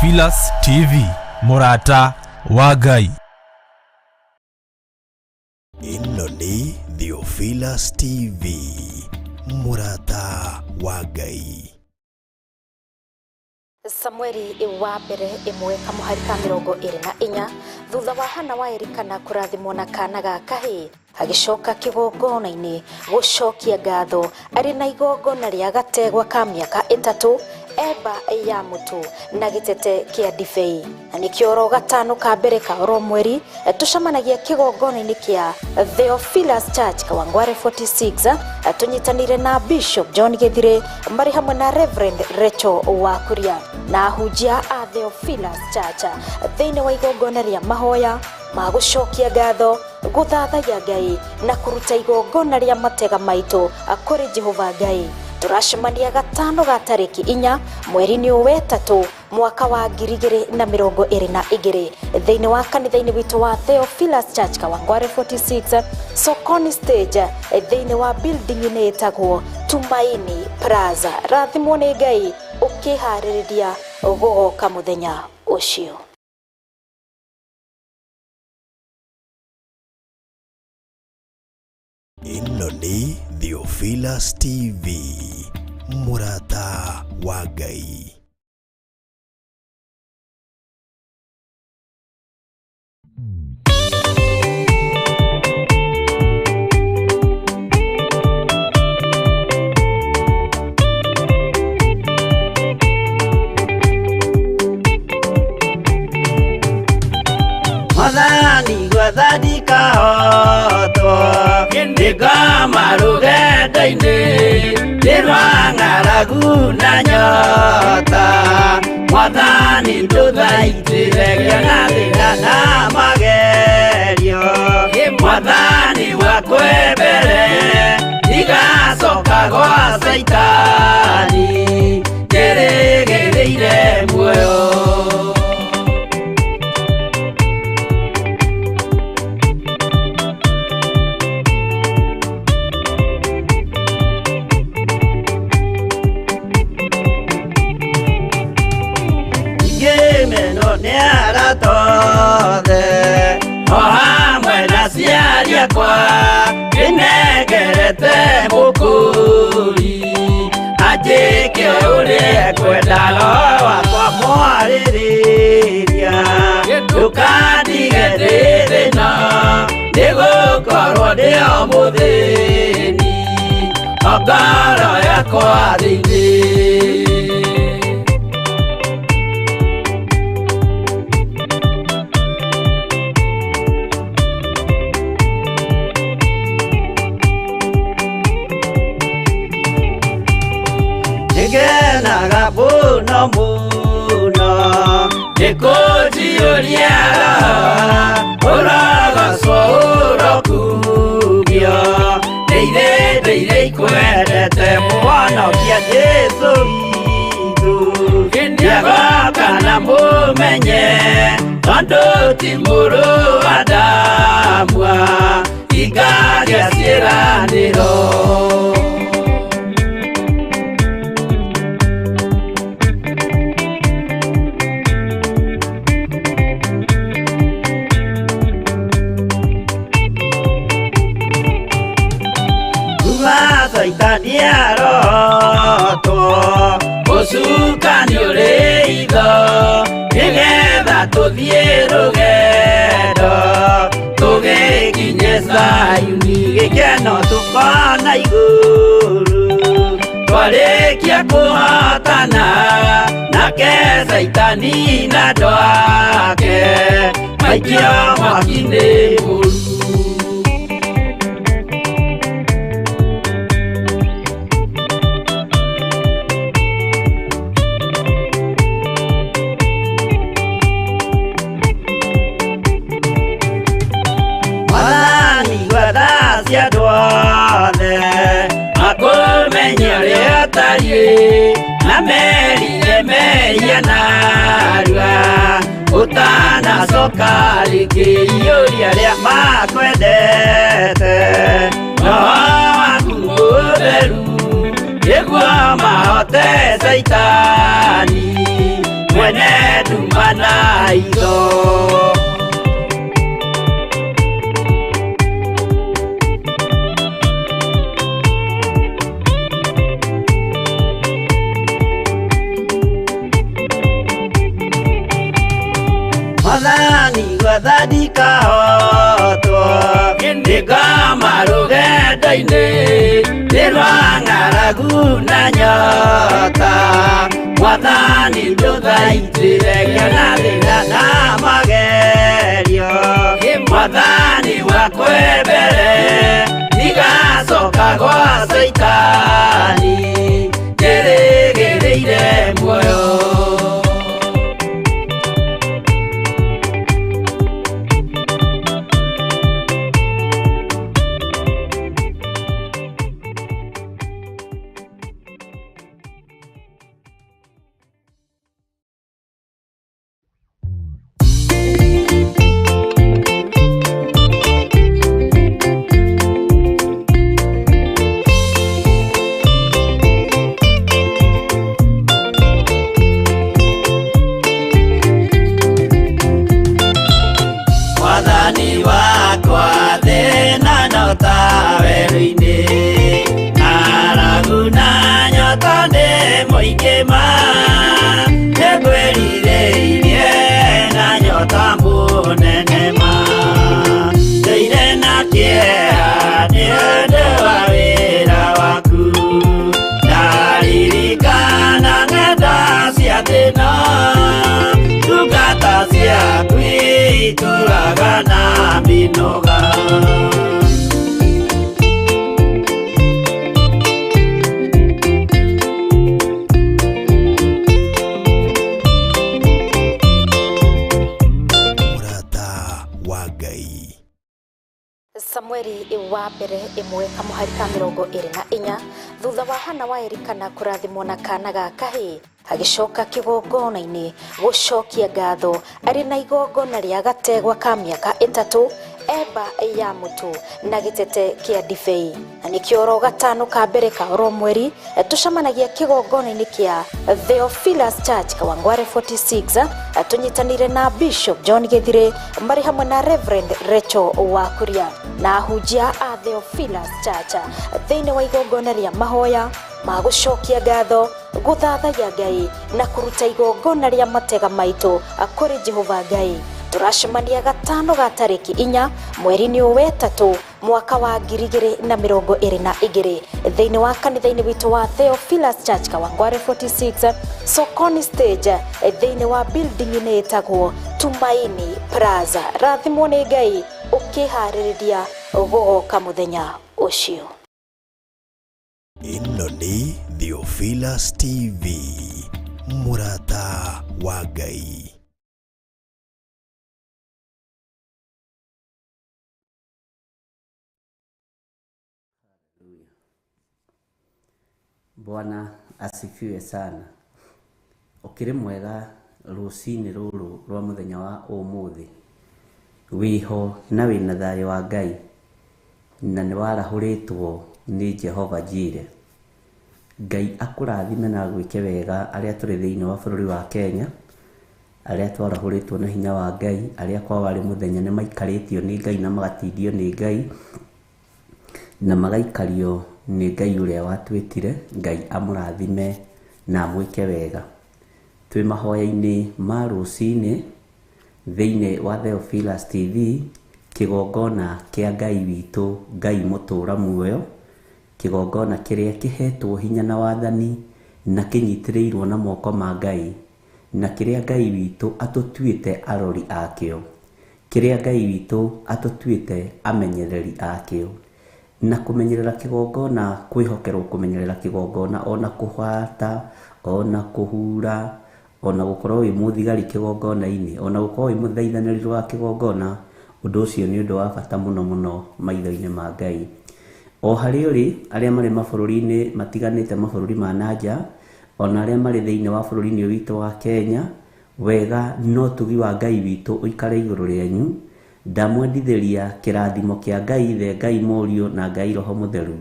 Theophilus TV, mũrata wa Ngai. Ĩno nĩ Theophilus TV, mũrata wa Ngai. Samueli wa mbere ĩmwe kamũhari ka 24. Thutha wa Hana wa Elikana kũrathimwo na kana ga kahĩĩ, agĩcoka kĩgongona-inĩ gũcokia ngatho arĩ na igongona rĩa gategwa ka mĩaka 3, eba ya mũtu na gĩtete kĩa ndibei. Na nĩkĩo oro gatano ka mbere ka oro mweri tũcemanagia kĩgongona-inĩ kĩa Theophilus Church Kawangware 46, tũnyitanĩire na Bishop John Gĩthire marĩ hamwe na Reverend Rachel Wakuria na ahunjia a Theophilus Church thĩinĩ wa igongona rĩa mahoya ma gũcokia ngatho, gũthathaiya Ngai na kũruta igongona rĩa matega maitũ kũrĩ Jehova Ngai. Tũracemania gatano ga tarĩki 4 mweri-inĩ ũyũ wetatũ mwaka wa 2022 thĩinĩ wa kanitha-inĩ witũ wa Theophilus Church Kawangware 46 Sokoni Stage thĩinĩ wa building-inĩ ĩtagwo Tumaini Plaza. Rathimwo nĩ Ngai ũkĩharĩrĩria gũgoka mũthenya ũcio. Ĩno nĩ Theophilus TV, mũrata wa Ngai. Mwathani gwathani kahotwo nĩngoma rũgendo-inĩ nĩ rwa ng'aragu na nyota. Mwathani ndũthaitĩre ngĩona thĩna na magerio. Mwathani wakwe mbere ndigacoka gwa Caitani njĩrĩgĩrĩire muoyo. Ngĩmenwo nĩ arata othe o hamwe na aciari akwa, ndĩnengerete mũkũri anjĩke ũrĩa ekwenda, roho wakwa mwarĩrĩria ndũkandige ndĩ thĩna, nĩgũkorwo ndĩ o mũthĩni o ngoro yakwa thĩinĩ. Nĩngenaga mũno mũno nĩkũnjiyũria roho, ũrogocwo ũrokumio, ndĩire ndĩire ikwendete mũhonokia Jesũ witũ. Nĩagoka na mũmenye tondũ ti mũrũ wa Adamu ingagĩa ciĩranĩro. Kuma Caitani arotwo ũcukani ũrĩ itho, nĩgetha tũthiĩ rũgendo tũgĩkinye Zayuni, gĩkeno tũkona igũrũ twarĩkia kũhotana nake Caitani na andũ ake maikio mwaki-inĩ mũru. Mwathani gwetha cia andũ othe makũmenye ũrĩa ũtariĩ, na merire mehia narua ũtanacoka rĩngĩ, iyũria arĩa makwendete roho waku mũtheru nĩguo mahote Caitani. Mwene nduma na itho. Mwathani gwathani kahotwo Nĩngoma rũgendo-inĩ Nĩ rwa ng'aragu na nyota. Mwathani ndũthaitĩre ngĩona thĩna na magerio. Mwathani wakwa mbere ndigacoka gwa Caitani njĩrĩgĩrĩire muoyo. Mwathani wakwa thĩna no ta werũ-inĩ, ng'aragu na nyota nĩ mũingĩ ma. Nĩngwĩrirĩirie na nyota mũnene ma. Ndũire na kĩeha nĩ ũndũ wa wĩra waku. Ndaririkana ng'enda cia thĩna, ndungata ciaku itũraga na mĩnoga. Mũrata wa Ngai. Samueli wa mbere 1 kamũhari ka 24 thutha wa Hana wa Elikana kũrathimwo na kana ga kahĩĩ agĩcoka kĩgongona-inĩ gũcokia ngatho arĩ na igongona rĩa gategwa ka mĩaka 3 eba ya mũtu na gĩtete kĩa ndibei. Na nĩkĩo oro gatano ka mbere ka oro mweri tũcemanagia kĩgongona-inĩ kĩa Theophilus Church Kawangware 46 tũnyitanĩire na Bishop John Githire marĩ hamwe na Reverend Rachel Wakuria na ahunjia a Theophilus Church thĩinĩ wa igongona rĩa mahoya ma gũcokia ngatho, gũthathaiya Ngai na kũruta igongona rĩa matega maitũ kũrĩ Jehova Ngai. Tũracemania gatano ga tarĩki 4 mweri-inĩ ũyũ wetatũ mwaka wa 2022 thĩinĩ wa kanitha-inĩ witũ wa Theophilus Church Kawangware 46 Sokoni stage thĩinĩ wa building-inĩ ĩtagwo Tumaini Plaza. Rathimwo nĩ Ngai ũkĩharĩrĩria gũgoka mũthenya ũcio. Ĩno nĩ Theophilus TV, mũrata wa Ngai. Bwana asifiwe sana. Ukiri mwega rucini ruru rwa muthenya wa umuthi, wiho na wina thayo wa Ngai na nĩ warahũrĩtwo nĩ Jehova Jire. Ngai akũrathime na agwĩke wega arĩa tũrĩ thĩinĩ wa bũrũri wa Kenya, arĩa twarahũrĩtwo na hinya wa Ngai, arĩa kwa warĩ mũthenya nĩ maikarĩtio nĩ Ngai na magatindio nĩ Ngai na magaikario nĩ Ngai ũrĩa watwĩtire. Ngai amũrathime na amwĩke wega. Twĩ mahoya-inĩ ma rũcinĩ thĩinĩ wa Theophilus TV, kĩgongona kĩa Ngai witũ, Ngai mũtũra muoyo, kĩgongona kĩrĩa kĩhetwo hinya na wathani na kĩnyitĩrĩirwo na moko ma Ngai, na kĩrĩa Ngai witũ atũtuĩte arori akĩo, kĩrĩa Ngai witũ atũtuĩte amenyereri akĩo. Na kũmenyerera kĩgongona, kwĩhokerwo kũmenyerera kĩgongona, ona kũhata, ona kũhura, ona gũkorwo wĩ mũthigari kĩgongona-inĩ, ona gũkorwo wĩ mũthaithanĩrĩri wa kĩgongona, ũndũ ũcio nĩ ũndũ wa bata mũno mũno maitho-inĩ ma Ngai. O harĩa ũrĩ, arĩa marĩ mabũrũri-inĩ matiganĩte, mabũrũri ma nanja, ona arĩa marĩ thĩinĩ wa bũrũri-inĩ ũyũ witũ wa Kenya, wega no tugi wa Ngai witũ ũikare igũrũ rĩanyu. Ndamwendithĩria kĩrathimo kĩa Ngai Ithe, Ngai Mũriũ na Ngai Roho Mũtheru.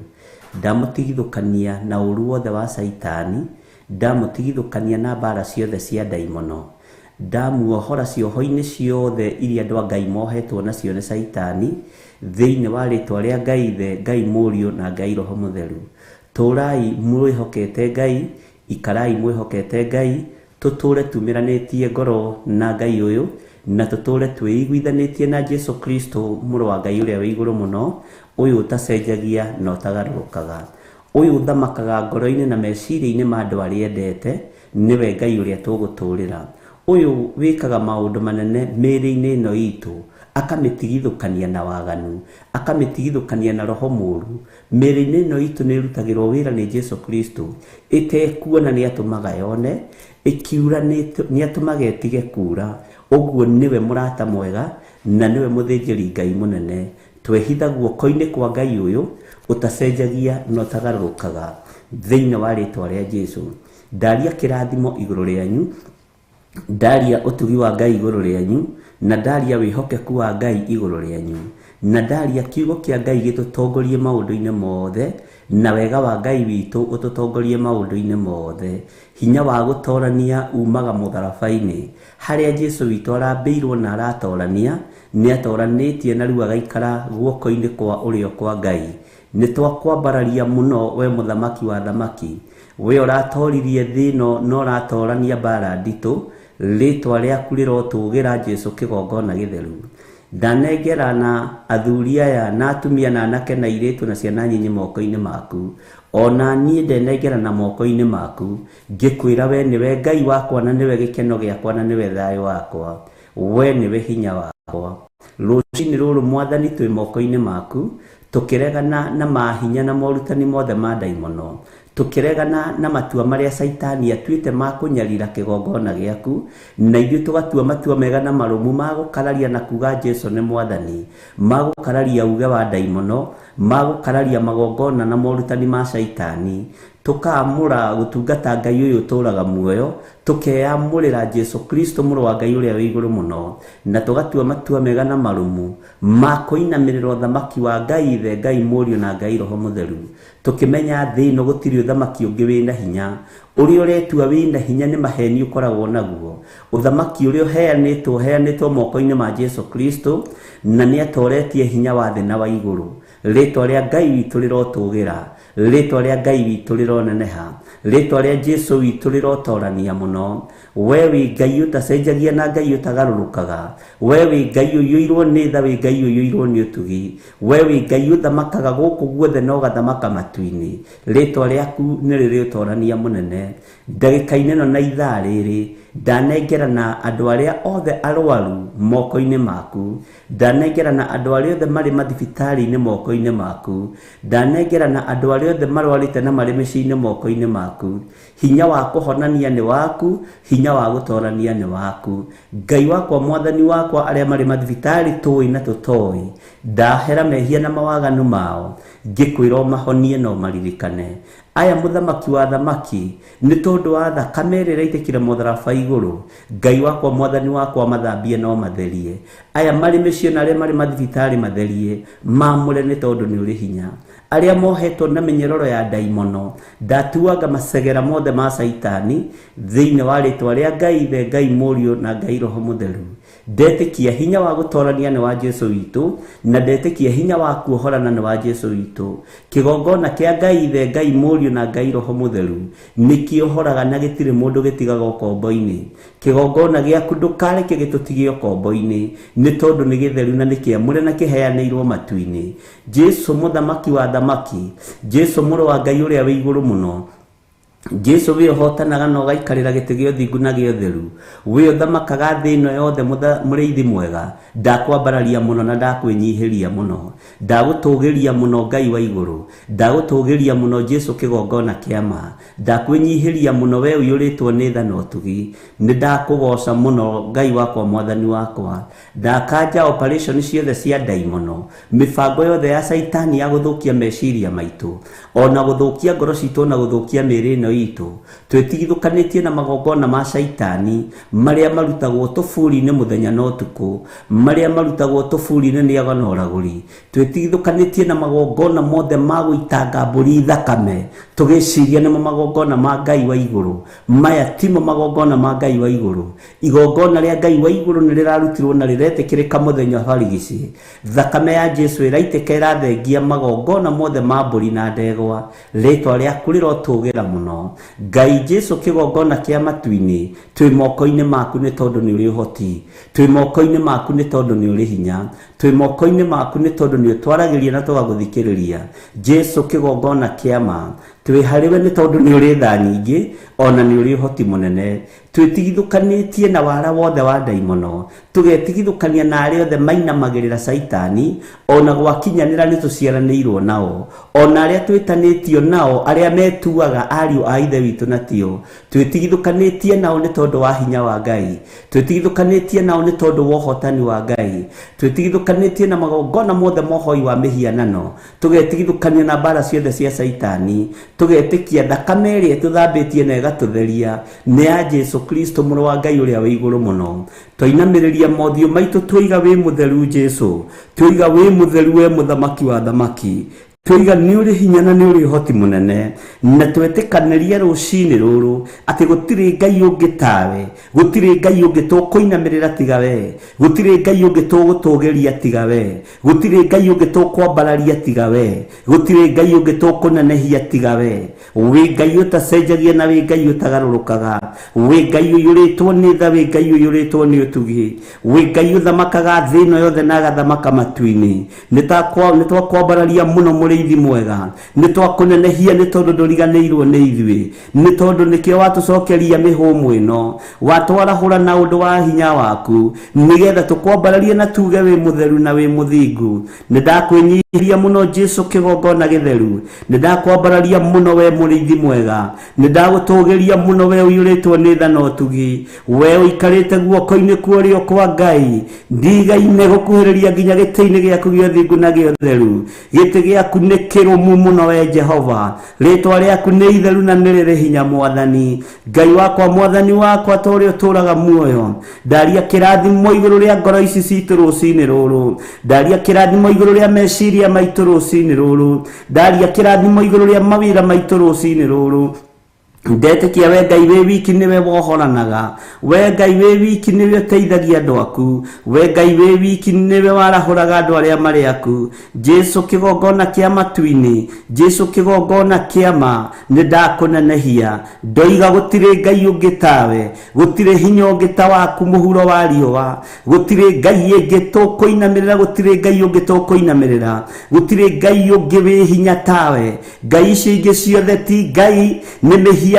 Ndamũtigithũkania na ũru wothe wa Caitani, Ndamũtigithũkania na mbara ciothe cia ndaimono. Ndamuohora cioho-inĩ ciothe iria andũ a Ngai mohetwo nacio nĩ Caitani, thĩinĩ wa rĩtwa rĩa Ngai Ithe, Ngai Mũriũ na Ngai Roho Mũtheru. Tũrai mwĩhokete Ngai, ikarai mwĩhokete Ngai, tũtũre tumĩranĩtie ngoro na Ngai ũyũ, na tũtũre twĩiguithanĩtie na Jesu Kristo mũrũ wa Ngai ũrĩa wĩ igũrũ mũno, ũyũ ũtacenjagia na ũtagarũrũkaga, ũyũ ũthamakaga ngoro-inĩ na meciria-inĩ ma andũ arĩa endete, nĩwe Ngai ũrĩa tũgũtũrĩra, ũyũ wĩkaga maũndũ manene mĩĩrĩ-inĩ ĩno itũ, akamĩtigithũkania na waganu, akamĩtigithũkania na roho mũũru. Mĩĩrĩ-inĩ ĩno itũ nĩ ĩrutagĩrwo wĩra nĩ Jesu Kristo, ĩtekuona nĩ atũmaga yone, ĩkiura nĩ atũmaga ĩtige kuura. Ũguo nĩwe mũrata mwega na nĩwe mũthĩnjĩri Ngai mũnene. Twehitha guoko-inĩ kwa Ngai ũyũ ũtacenjagia na ũtagarũrũkaga, thĩinĩ wa rĩtwa rĩa Jesu. Ndaria kĩrathimo igũrũ rĩanyu, ndaria ũtugi wa Ngai igũrũ rĩanyu, na ndaria wĩhokeku wa Ngai igũrũ rĩanyu, na ndaria kiugo kĩa Ngai gĩtũtongorie maũndũ-inĩ mothe, na wega wa Ngai witũ ũtũtongorie maũndũ-inĩ mothe. Hinya wa gũtorania umaga mũtharaba-inĩ, harĩa Jesu witũ arambĩirwo na aratorania, nĩ atoranĩtie na rĩu agaikara guoko-inĩ kwa ũrĩo kwa Ngai. Nĩ twakwambararia mũno we mũthamaki wa thamaki, we ũratoririe thĩ ĩno na ũratorania mbara nditũ, rĩtwa rĩaku rĩrotũgĩra Jesu kĩgongona gĩtheru. Ndanengera na athuri aya na atumia na anake na airĩtu na ciana nyinyi moko-inĩ maku, ona niĩ ndenengera na moko-inĩ maku, ngĩkwĩra we nĩwe Ngai wakwa na nĩwe gĩkeno gĩakwa na nĩwe thayũ wakwa, we nĩwe hinya wakwa. Rũcinĩ rũrũ Mwathani twĩ moko-inĩ maku, tũkĩregana na mahinya na morutani mothe ma ndaimono, tũkĩregana na matua marĩa Caitani atuĩte ma kũnyarira kĩgongona gĩaku, na ithuĩ tũgatua matua mega na marũmu ma gũkararia na kuga Jesu nĩ Mwathani, ma gũkararia uge wa ndaimono, ma gũkararia magongona na morutani ma Caitani. Tũkaamũra gũtungata Ngai ũyũ ũtũũraga muoyo, tũkeyamũrĩra Jesu Kristo mũrũ wa Ngai ũrĩa wĩ igũrũ mũno, na tũgatua matua mega na marũmu ma kũinamĩrĩra ũthamaki wa Ngai Ithe, Ngai Mũriũ na Ngai Roho Mũtheru, tũkĩmenya thĩ ĩno gũtirĩ ũthamaki ũngĩ wĩna hinya. Ũrĩa ũretua wĩna hinya nĩ maheni ũkoragwo naguo. Ũthamaki ũrĩa ũheanĩtwo ũheanĩtwo moko-inĩ ma Jesu Kristo, na nĩ atoretie hinya wa thĩ na wa igũrũ. Rĩtwa rĩa Ngai witũ rĩrotũgĩra, rĩtwa rĩa Ngai witũ rĩroneneha, rĩtwa rĩa Jesu witũ rĩrotorania mũno. We wĩ Ngai ũtacenjagia na Ngai ũtagarũrũkaga, we wĩ Ngai ũiyũirwo nĩ tha, wĩ Ngai ũiyũirwo nĩ ũtugi, we wĩ Ngai ũthamakaga gũkũ guothe na ũgathamaka matu-inĩ. Rĩtwa rĩaku nĩ rĩrĩ ũtorania mũnene. Ndagĩka-inĩ ĩno na ithaa rĩrĩ, ndanengera na andũ arĩa othe arwaru moko-inĩ maku, ndanengera na andũ arĩa othe marĩ mathibitarĩ-inĩ moko-inĩ maku, ndanengera na andũ arĩa othe marwarĩte na marĩ mĩciĩ-inĩ moko-inĩ maku. Hinya wa kũhonania nĩ waku, hinya wa gũtorania nĩ waku. Ngai wakwa, Mwathani wakwa, arĩa marĩ mathibitarĩ tũĩ na tũtoĩ, ndahera mehia na mawaganu mao, ngĩkwĩra ũmahonie na ũmaririkane. Aya mũthamaki wa thamaki, nĩ tondũ wa thakame ĩrĩa ĩraitĩkire mũtharaba igũrũ, Ngai wakwa, Mwathani wakwa, mathambie na ũmatherie. Aya marĩ mĩciĩ na arĩa marĩ mathibitarĩ matherie, maamũre nĩ tondũ nĩ ũrĩ hinya. Arĩa mohetwo na mĩnyororo ya ndaimono, ndatuanga macegera mothe ma Caitani, thĩinĩ wa rĩtwa rĩa Ngai Ithe, Ngai Mũriũ na Ngai Roho Mũtheru. Ndetĩkia hinya wa gũtorania nĩ wa Jesu witũ, na ndetĩkia hinya wa kuohorana nĩ wa Jesu witũ. Kĩgongona kĩa Ngai Ithe, Ngai Mũriũ na Ngai Roho Mũtheru nĩkĩohoraga na gĩtirĩ mũndũ gĩtigaga ũkombo-inĩ. Kĩgongona gĩaku ndũkareke gĩtũtige ũkombo-inĩ, nĩ tondũ nĩ gĩtheru na nĩ kĩamũre na kĩheanĩirwo matu-inĩ. Jesu mũthamaki wa thamaki, Jesu mũrũ wa Ngai ũrĩa wĩ igũrũ mũno, Jesu wĩ ũhotanaga na ũgaikarĩra gĩtĩ gĩa ũthingu na gĩa ũtheru, wĩ ũthamakaga thĩ ĩno yothe, mũrĩithi mwega, ndakwambararia mũno na ndakwĩnyihĩria mũno, ndagũtũgĩria mũno Ngai wa igũrũ, ndagũtũgĩria mũno Jesu kĩgongona kĩa ma, ndakwĩnyihĩria mũno we ũiyũrĩtwo nĩ tha na ũtugi, nĩ ndakũgoca mũno Ngai wakwa, Mwathani wakwa. Ndakanja operation ciothe cia ndaimono, mĩbango yothe ya Caitani ya gũthũkia meciria maitũ, ona gũthũkia ngoro citũ, ona gũthũkia mĩĩrĩ ĩno itũ. Twĩtigithũkanĩtie na magongona ma caitani marĩa marutagwo tũburi-inĩ mũthenya na ũtukũ, marĩa marutagwo tũburi-inĩ nĩ ago na ũragũri. Twĩtigithũkanĩtie na magongona mothe ma gũitanga mbũri thakame tũgĩciria nĩmo magongona ma Ngai wa igũrũ. Maya timo magongona ma Ngai wa igũrũ. Igongona rĩa Ngai wa igũrũ nĩ rĩrarutirwo na rĩretĩkĩrĩka mũthenya wa barigici. Thakame ya Jesu ĩraitĩka ĩrathengia magongona mothe ma mbũri na ndegwa. Rĩtwa rĩaku rĩrotũgĩra mũno Ngai. Jesu kĩgongona kĩa matu-inĩ, twĩ moko-inĩ maku nĩ tondũ nĩ ũrĩ ũhoti, twĩ moko-inĩ maku nĩ tondũ nĩ ũrĩ hinya, twĩ moko-inĩ maku nĩ tondũ nĩ ũtwaragĩria na tũgagũthikĩrĩria. Jesu kĩgongona kĩa ma, twĩ harĩwe nĩ tondũ nĩ ũrĩ tha nyingĩ ona nĩ ũrĩ ũhoti mũnene. Twĩtigithũkanĩtie na wara wothe wa ndaimono, tũgetigithũkania na arĩa othe mainamagĩrĩra caitani, ona gwakinyanĩra nĩ tũciaranĩirwo nao, ona arĩa twĩtanĩtio nao, arĩa metuaga ariũ a ithe witũ na tio. Twĩtigithũkanĩtie nao nĩ tondũ wa hinya wa Ngai, twĩtigithũkanĩtie nao nĩ tondũ wa ũhotani wa Ngai, twĩtigithũkanĩtie na magongona mothe ma ũhoi wa mĩhianano, tũgetigithũkania na mbara ciothe cia caitani, tũgetĩkia thakame ĩrĩa ĩtũthambĩtie na ĩgatũtheria nĩ ya Jesu Kristo mũrũ wa Ngai ũrĩa wĩ igũrũ mũno. Twainamĩrĩria mothiũ maitũ twoiga wĩ mũtheru Jesu, twoiga wĩ mũtheru we mũthamaki wa thamaki, twoiga nĩ ũrĩ hinya na nĩ ũrĩ ũhoti mũnene, na twetĩkanĩria rũcinĩ rũrũ atĩ gũtirĩ Ngai ũngĩ tawe, gũtirĩ Ngai ũngĩ tũkũinamĩrĩra tiga we, gũtirĩ Ngai ũngĩ tũgũtũgĩria tiga we, gũtirĩ Ngai ũngĩ tũkwambararia tiga we, gũtirĩ Ngai ũngĩ tũkũnenehia tiga we. Wĩ Ngai ũtacenjagia na wĩ Ngai ũtagarũrũkaga, wĩ Ngai ũiyũrĩtwo nĩ tha, wĩ Ngai ũiyũrĩtwo nĩ ũtugi, wĩ Ngai ũthamakaga thĩ ĩno yothe na agathamaka matu-inĩ. Nĩ twakwambararia mũno mũrĩithi mwega, nĩ twakũnenehia nĩ tondũ ndũriganĩirwo nĩ ithuĩ, nĩ tondũ nĩkĩo watũcokeria mĩhũmũ ĩno, watwarahũra na ũndũ wa hinya waku, nĩgetha tũkwambararie na tuge wĩ mũtheru na wĩ mũthingu. Nĩ ndakwĩnyihia mũno Jesu kĩgongona gĩtheru, nĩ ndakwambararia mũno we mũrĩithi mwega, nĩ ndagũtũgĩria mũno we ũiyũrĩtwo nĩ tha na ũtugi, we ũikarĩte guoko-inĩ kwa ũrĩo kwa Ngai, ndigaine gũkuhĩrĩria nginya gĩtĩ-inĩ gĩaku gĩa ũthingu na gĩa ũtheru. Gĩtĩ gĩaku nĩ kĩrũmu mũno we Jehova, rĩtwa rĩaku nĩ itheru na nĩ rĩrĩ hinya Mwathani Ngai wakwa, Mwathani wakwa, ta ũrĩa ũtũũraga muoyo. Ndaria kĩrathimo igũrũ rĩa ngoro ici citũ rũcinĩ rũrũ, ndaria kĩrathimo igũrũ rĩa meciria maitũ rũcinĩ rũrũ, ndaria kĩrathimo igũrũ rĩa mawĩra maitũ rũcinĩ rũrũ. Ndetĩkia we Ngai wĩ wiki nĩwe wohoranaga, we Ngai wĩ wiki nĩwe ũteithagia andũ aku, we Ngai wĩ wiki nĩwe warahũraga andũ arĩa marĩ aku. Jesu kĩgongona kĩa matu-inĩ, Jesu kĩgongona kĩa ma, nĩ ndakũnenehia. Ndoiga gũtirĩ Ngai ũngĩ tawe, gũtirĩ hinya ũngĩ ta waku mũhuro wa riũa, gũtirĩ Ngai ĩngĩ tũkũinamĩrĩra, gũtirĩ Ngai ũngĩ tũkũinamĩrĩra, gũtirĩ Ngai ũngĩ wĩ hinya tawe. Ngai icio ingĩ ciothe ti Ngai, nĩ mĩhianano,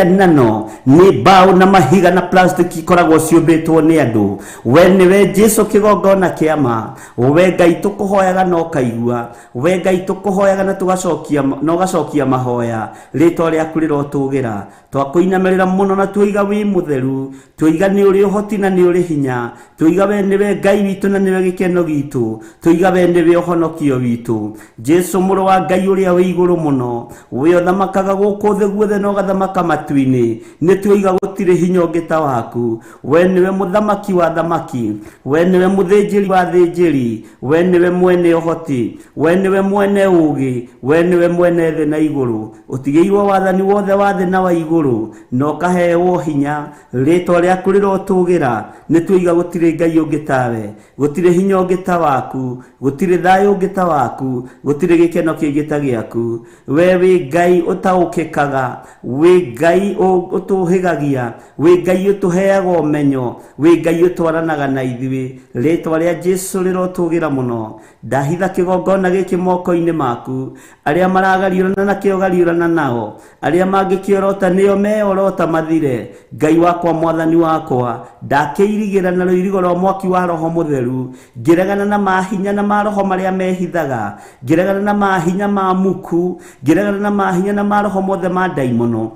nĩ mbaũ na mahiga na plastic ikoragwo ciũmbĩtwo nĩ andũ. We nĩwe Jesu kĩgongona kĩa ma, we Ngai tũkũhoyaga na ũkaigua, we Ngai tũkũhoyaga na tũgacokia na ũgacokia mahoya. Rĩtwa rĩaku rĩrotũgĩra. Twakũinamĩrĩra mũno na tuoiga wĩ mũtheru, tuoiga nĩ ũrĩ ũhoti na nĩ ũrĩ hinya, tuoiga we nĩwe Ngai witũ na nĩwe gĩkeno gitũ, tuoiga we nĩwe ũhonokio witũ. Jesu mũrũ wa Ngai ũrĩa wĩ igũrũ mũno, we ũthamakaga gũkũ thĩ guothe na ũgathamaka matu-inĩ, nĩ tuoiga gũtirĩ hinya ũngĩ ta waku. We nĩwe mũthamaki wa thamaki, we nĩwe mũthĩnjĩri wa thĩnjĩri, we nĩwe mwene ũhoti, we nĩwe mwene ũũgĩ, we nĩwe mwene thĩ na igũrũ. Ũtigĩirwo wathani wothe wa thĩ na wa igũrũ, na ũkaheewo hinya. Rĩtwa rĩaku rĩrotũgĩra. Nĩ tuoiga gũtirĩ Ngai ũngĩ tawe, gũtirĩ hinya ũngĩ ta waku, gũtirĩ thayũ ũngĩ ta waku, gũtirĩ gĩkeno kĩngĩ ta gĩaku. We wĩ Ngai ũtaũkĩkaga, wĩ Ngai ũtũhĩgagia, wĩ Ngai ũtũheaga ũmenyo, wĩ Ngai ũtwaranaga na ithuĩ. Rĩtwa rĩa Jesu rĩrotũgĩra mũno. Ndahitha kĩgongona gĩkĩ moko-inĩ maku, arĩa maragariũrana nakĩo gariũrana nao, arĩa mangĩkĩorota nĩo meorota mathire. Ngai wakwa, Mwathani wakwa, ndakĩirigĩra na rũirigo rwa mwaki wa Roho Mũtheru, ngĩregana na mahinya na maroho marĩa mehithaga, ngĩregana na mahinya ma muku, ngĩregana na mahinya na maroho mothe ma ndaimono.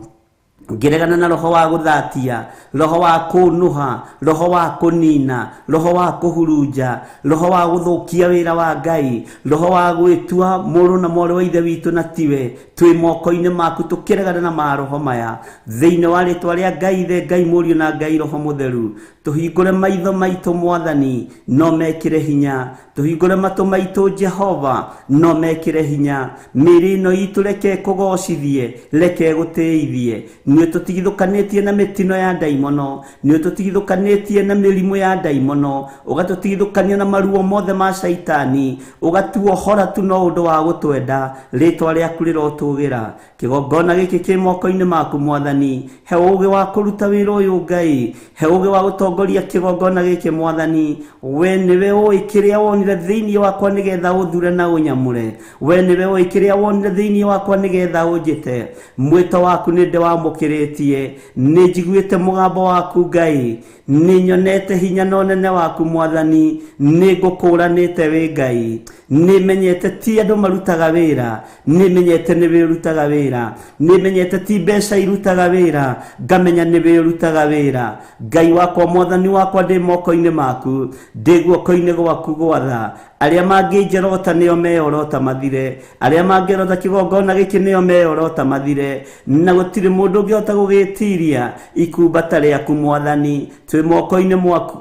Ngĩregana na roho wa gũthatia, roho wa kũnũha, roho wa kũnina, roho wa kũhurunja, roho wa gũthũkia wĩra wa Ngai, roho wa gwĩtua mũrũ na mwarĩ wa ithe witũ na tiwe. Twĩ moko-inĩ maku tũkĩregana na maroho maya thĩinĩ wa rĩtwa rĩa Ngai Ithe, Ngai Mũriũ na Ngai Roho Mũtheru. Tũhingũre maitho maitũ Mwathani no mekĩre hinya, tũhingũre matũ maitũ Jehova no mekĩre hinya. Mĩĩrĩ ĩno itũ reke ĩkũgocithie, reke ĩgũtĩithie. Nĩ ũtũtigithũkanĩtie na mĩtino ya ndaimono, nĩ ũtũtigithũkanĩtie na mĩrimũ ya ndaimono, ũgatũtigithũkania na maruo mothe ma caitani, ũgatuohora tu no ũndũ wa gũtwenda. Rĩtwa rĩaku rĩrotũgĩra. Kĩgongona gĩkĩ kĩ moko-inĩ maku Mwathani, he ũũgĩ wa kũruta wĩra ũyũ Ngai, he ũũgĩ wa gũtongoria kĩgongona gĩkĩ Mwathani. We nĩwe ũĩ kĩrĩa wonire thĩinĩ wakwa nĩgetha ũthure na ũnyamũre, we nĩwe ũĩ kĩrĩa wonire thĩinĩ wakwa nĩgetha ũnjĩte. Mwĩto waku nĩ ndĩwamũkĩrĩtie, nĩ njiguĩte mũgambo waku Ngai, nĩ nyonete hinya na ũnene waku Mwathani, nĩ ngũkũũranĩte wĩ Ngai, nĩ menyete ti andũ marutaga wĩra, nĩ menyete nĩwe ũrutaga wĩra, nĩ menyete ti mbeca irutaga wĩra, ngamenya nĩwe ũrutaga wĩra. Ngai wakwa, Mwathani wakwa, ndĩ moko-inĩ maku, ndĩ guoko-inĩ gwaku gwatha. Arĩa mangĩnjerota nĩo meorota mathire, arĩa mangĩrota kĩgongona gĩkĩ nĩo meorota mathire, na gũtirĩ mũndũ ũngĩhota gũgĩtiria ikumbata rĩaku Mwathani. Twĩ moko-inĩ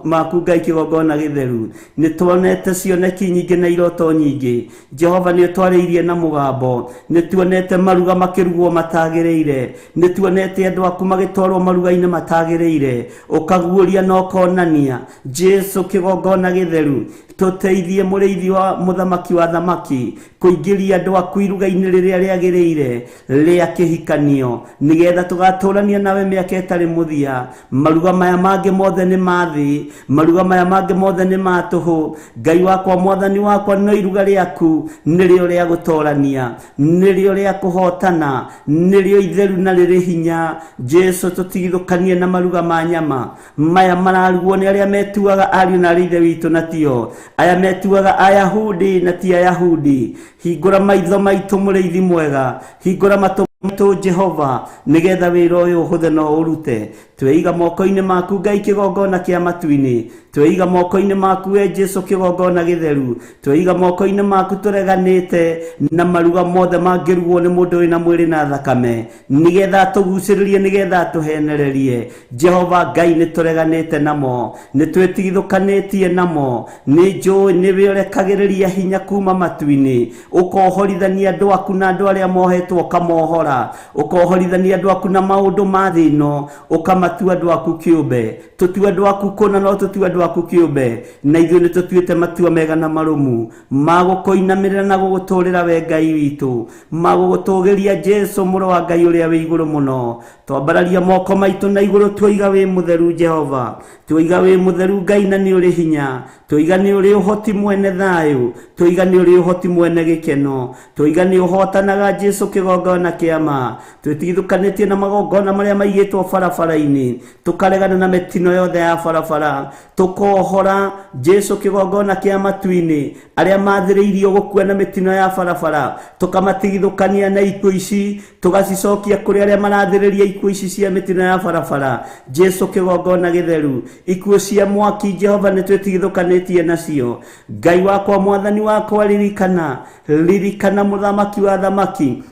maku Ngai, kĩgongona gĩtheru. Nĩ tuonete cioneki nyingĩ na iroto nyingĩ. Jehova nĩ ũtwarĩirie na mũgambo, nĩ tuonete maruga makĩrugwo matagĩrĩire, nĩ tuonete andũ aku magĩtwarwo maruga-inĩ matagĩrĩire, ũkaguũria na ũkonania. Jesu kĩgongona gĩtheru, tũteithie mũrĩithi wa mũthamaki wa thamaki kũingĩria andũ aku iruga-inĩ rĩrĩa rĩagĩrĩire rĩa kĩhikanio, nĩgetha tũgatũrania nawe mĩaka ĩtarĩ mũthia. Maruga maya mangĩ mothe nĩ ma thĩ, maruga maya mangĩ mothe nĩ ma tũhũ. Ngai wakwa, Mwathani wakwa, no iruga rĩaku nĩrĩo rĩa gũtorania, nĩrĩo rĩa kũhotana, nĩrĩo itheru na rĩrĩ hinya. Jesu, tũtigithũkanie na maruga ma nyama maya mararugwo nĩ arĩa metuaga ariũ na arĩ ithe witũ na tio, aya metuaga Ayahudi na ti Ayahudi. Hingũra maitho maitũ mũrĩithi mwega, hingũra matũ maitũ Jehova, nĩgetha wĩra ũyũ ũhũthe no ũrute. Tweiga moko-inĩ maku Ngai, kĩgongona kĩa matu-inĩ. Tweiga moko-inĩ maku we Jesu, kĩgongona gĩtheru. Tweiga moko-inĩ maku tũreganĩte na maruga mothe mangĩrugwo nĩ mũndũ wĩna mwĩrĩ na thakame, nĩgetha tũgucĩrĩrie, nĩgetha tũhenererie. Jehova Ngai, nĩ tũreganĩte namo, nĩ twĩtigithũkanĩtie namo. Nĩ njũĩ nĩwe ũrekagĩrĩria hinya kuma matu-inĩ, ũkohorithania andũ aku na andũ arĩa mohetwo ũkamohora, ũkohorithania andũ aku na maũndũ ma thĩ ĩno, ũkamatua andũ aku kĩũmbe. Tũtue andũ aku kũna, no tũtue andũ aku kĩũmbe, na ithuĩ nĩ tũtuĩte matua mega na marũmu ma gũkũinamĩrĩra na gũgũtũũrĩra we Ngai witũ, ma gũgũtũũgĩria Jesu mũrũ wa Ngai ũrĩa wĩ igũrũ mũno. Twambararia moko maitũ na igũrũ, tuoiga wĩ mũtheru Jehova, tuoiga wĩ mũtheru Ngai na nĩ ũrĩ hinya, tuoiga nĩ ũrĩ ũhoti mwene thayũ, tuoiga nĩ ũrĩ ũhoti mwene gĩkeno, tuoiga nĩ ũhotanaga Jesu kĩgongona kĩa ma. Twĩtigithũkanĩtie na magongona marĩa maigĩtwo barabara-inĩ, tũkaregana na mĩtino yothe ya barabara, tũkohora Jesu kĩgongona kĩa matu-inĩ arĩa mathĩrĩirio gũkua na mĩtino ya barabara, tũkamatigithũkania na ikuũ ici, tũgacicokia kũrĩ arĩa marathĩrĩria ikuũ ici cia mĩtino ya barabara. Jesu kĩgongona gĩtheru, ikuũ cia mwaki Jehova nĩ twĩtigithũkanĩtie nacio. Ngai wakwa, Mwathani wakwa, ririkana, ririkana mũthamaki wa thamaki.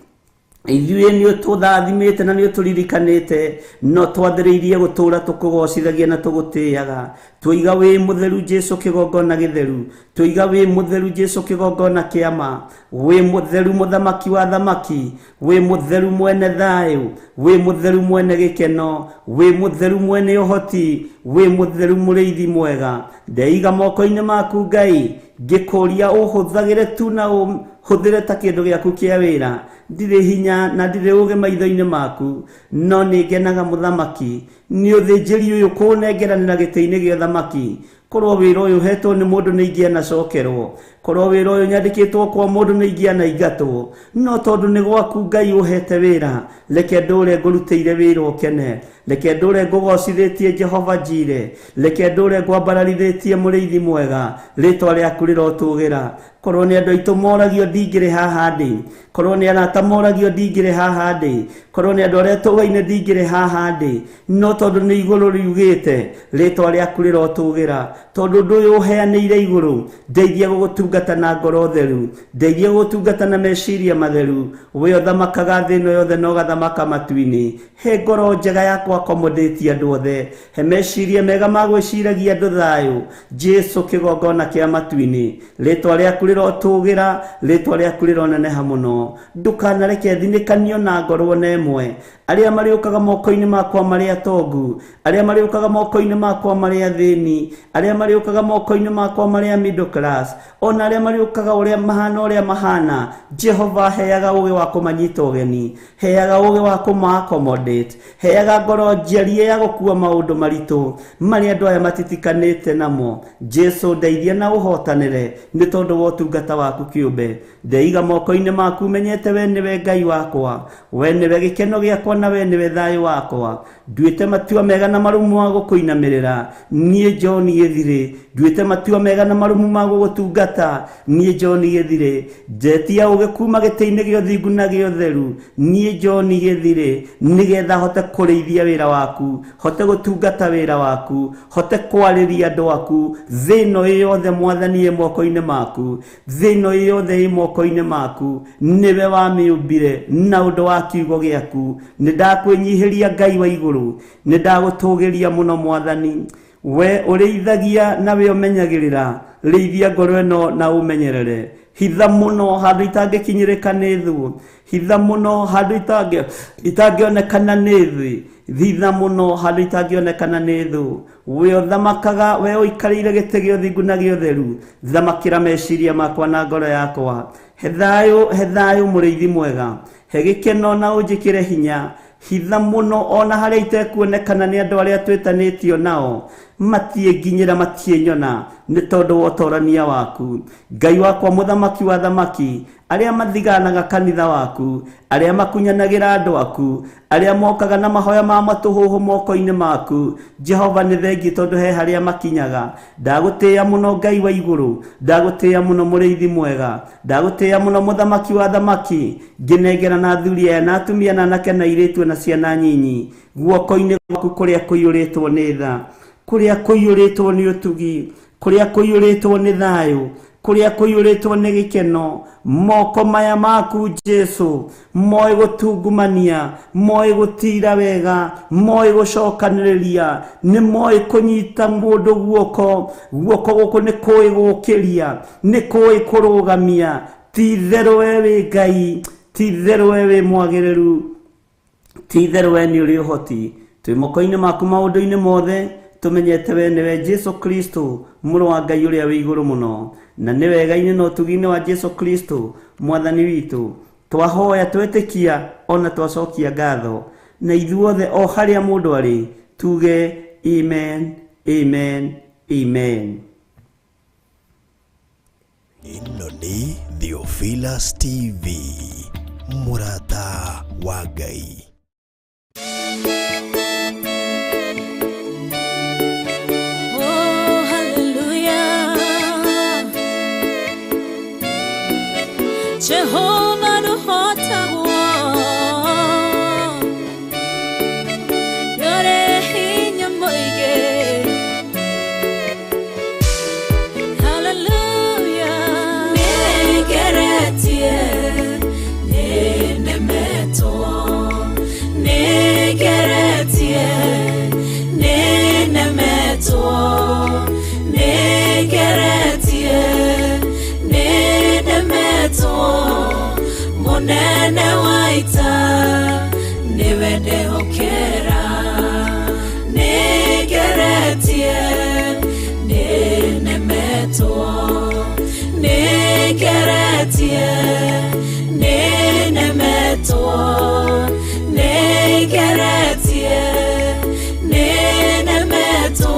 Ithuĩ nĩ ũtũthathimĩte na nĩ ũtũririkanĩte, no twathĩrĩirie gũtũũra tũkũgocithagia na tũgũtĩaga. Tuiga wĩ mũtheru Jesu kĩgongona gĩtheru, tuiga wĩ mũtheru Jesu kĩgongona kĩa ma, wĩ mũtheru mũthamaki wa thamaki, wĩ mũtheru mwene thayũ, wĩ mũtheru mwene gĩkeno, wĩ mũtheru mwene ũhoti, wĩ mũtheru mũrĩithi mwega. Ndeiga moko-inĩ maku Ngai, ngĩkũria ũhũthagĩre tu na ũhũthĩre ta kĩndũ gĩaku kĩa wĩra. Ndirĩ hinya na ndirĩ ũũgĩ maitho-inĩ maku, no nĩ ngenaga mũthamaki nĩ ũthĩnjĩri ũyũ kũnengeranĩra gĩtĩ-inĩ gĩa ũthamaki. Korwo wĩra ũyũ ũhetwo nĩ mũndũ nĩ ingĩanacokerwo, Korwo wĩra ũyũ nyandĩkĩtwo kwa mũndũ nĩ ingĩanaingatwo, no tondũ nĩ gwaku Ngai ũhete wĩra, reke ndũre ngũrutĩire wĩra ũkene, reke ndũre ngũgocithĩtie Jehova Jire, reke ndũre ngwambararithĩtie mũrĩithi mwega, rĩtwa rĩaku rĩrotũgĩra. Korwo nĩ andũ aitũ moragio ndingĩrĩ haha ndĩ, korwo nĩ arata moragio ndingĩrĩ haha ndĩ, korwo nĩ andũ arĩa tũgaine ndingĩrĩ haha ndĩ, no tondũ nĩ igũrũ riugĩte, rĩtwa rĩaku rĩrotũgĩra. Tondũ ũndũ ũyũ ũheanĩire igũrũ, ndeithia gũgũtungata na ngoro theru, ndeithia gũgũtungata na meciria matheru. We ũthamakaga thĩ ĩno yothe na ũgathamaka matu-inĩ. He ngoro njega ya kũ-accommodate andũ othe, he meciria mega ma gwĩciragia andũ thayũ. Jesu kĩgongona kĩa matu-inĩ, rĩtwa rĩaku rĩrotũgĩra, rĩtwa rĩaku rĩroneneha mũno. Ndũkanareke thinĩkanio na ngorwo na ĩmwe. Arĩa marĩũkaga moko-inĩ makwa marĩ atongu, arĩa marĩũkaga moko-inĩ makwa marĩ athĩni, arĩa marĩũkaga moko-inĩ makwa marĩ a middle class, ona arĩa marĩũkaga ũrĩa mahana ũrĩa mahana, Jehova heaga ũgĩ wa kũmanyita ũgeni, heaga ũgĩ wa kũma accommodate, heaga ngoro njarie ya gũkua maũndũ maritũ marĩa andũ aya matitikanĩte namo. Jesu ndeithia na ũhotanĩre nĩ tondũ wa ũtungata waku kĩũmbe. Ndeiga moko-inĩ maku menyete we nĩwe Ngai wakwa, we nĩwe gĩkeno gĩakwa na we nĩwe thayũ wakwa. Nduĩte matua mega na marũmu ma gũkũinamĩrĩra, niĩ John Gĩthirĩ. Nduĩte matua mega na marũmu ma gũgũtungata, niĩ John Gĩthirĩ. Njetia ũgĩ kuma gĩtĩ-inĩ gĩa ũthingu na gĩa ũtheru, niĩ John Gĩthirĩ, nĩgetha hote kũrĩithia wĩra waku, hote gũtungata wĩra waku, hote kwarĩria andũ aku. Thĩ ĩno ĩ yothe Mwathani ĩ moko-inĩ maku, thĩ ĩno ĩ yothe ĩ moko-inĩ maku, nĩwe wamĩũmbire na ũndũ wa kiugo gĩaku. Nĩ ndakwĩnyihĩria Ngai wa igũrũ, nĩ ndagũtũgĩria mũno Mwathani. We ũrĩithagia na we ũmenyagĩrĩra, rĩithia ngoro ĩno na ũmenyerere. Hitha mũno handũ itangĩkinyĩrĩka nĩ thũ, hitha mũno handũ itangĩonekana nĩ thĩ, hitha mũno handũ itangĩonekana nĩ thũ. We ũthamakaga, we ũikarĩire gĩtĩ gĩa ũthingu na gĩa ũtheru, thamakĩra meciria makwa na ngoro yakwa. He thayũ, he thayũ mũrĩithi mwega, he gĩkeno na ũnjĩkĩre hinya. Hitha mũno ona harĩa itekuonekana nĩ andũ arĩa twĩtanĩtio nao, matiĩnginyĩra matiĩnyona nĩ tondũ wa ũtorania waku. Ngai wakwa mũthamaki wa thamaki, arĩa mathiganaga kanitha waku, arĩa makunyanagĩra andũ aku, arĩa mokaga na mahoya ma matũhũhũ moko-inĩ maku, Jehova nĩ thengi tondũ he harĩa makinyaga. Ndagũtĩĩa mũno Ngai wa igũrũ, ndagũtĩĩa mũno mũrĩithi mwega, ndagũtĩĩa mũno mũthamaki wa thamaki. Ngĩnengera na athuri aya na atumia na anake na airĩtu na ciana nyinyi guoko-inĩ gwaku kũrĩa kũiyũrĩtwo nĩ tha, kũrĩa kũiyũrĩtwo nĩ ũtugi, kũrĩa kũiyũrĩtwo nĩ thayũ, kũrĩa kũiyũrĩtwo nĩ gĩkeno. Moko maya maku Jesu moĩ gũtungumania, moĩ gũtira wega, moĩ gũcokanĩrĩria, nĩ moĩ kũnyita mũndũ guoko. Guoko gũkũ nĩ kũĩ gũkĩria, nĩ kũĩ kũrũgamia. Ti itherũ we wĩ Ngai, ti itherũ we wĩ mwagĩrĩru, ti itherũ we nĩ ũrĩ ũhoti. Twĩ moko-inĩ maku maũndũ-inĩ mothe, tũmenyete we nĩwe Jesu Kristo mũrũ wa Ngai ũrĩa wĩ igũrũ mũno, na nĩ wega-inĩ na ũtugi-inĩ wa Jesu Kristo mwathani witũ. Twahoya twetĩkia ona twacokia ngatho, na ithuothe o harĩa mũndũ arĩ tuge amen, amen, amen. Ĩno nĩ Theophilus TV, mũrata wa Ngai. Oh, hallelujah. Jehovah nũhotagwo, nĩũrĩ hinya mũingĩ. Hallelujah. Nĩngeretie, nĩnemetwo, nĩngeretie, nĩnemetwo, nĩngeretie, nĩnemetwo. Mũnene wa ita nĩwe ndehokera. Nĩngeretie, nĩnemetwo, nĩngeretie, nĩnemetwo, nĩngeretie, nĩnemetwo.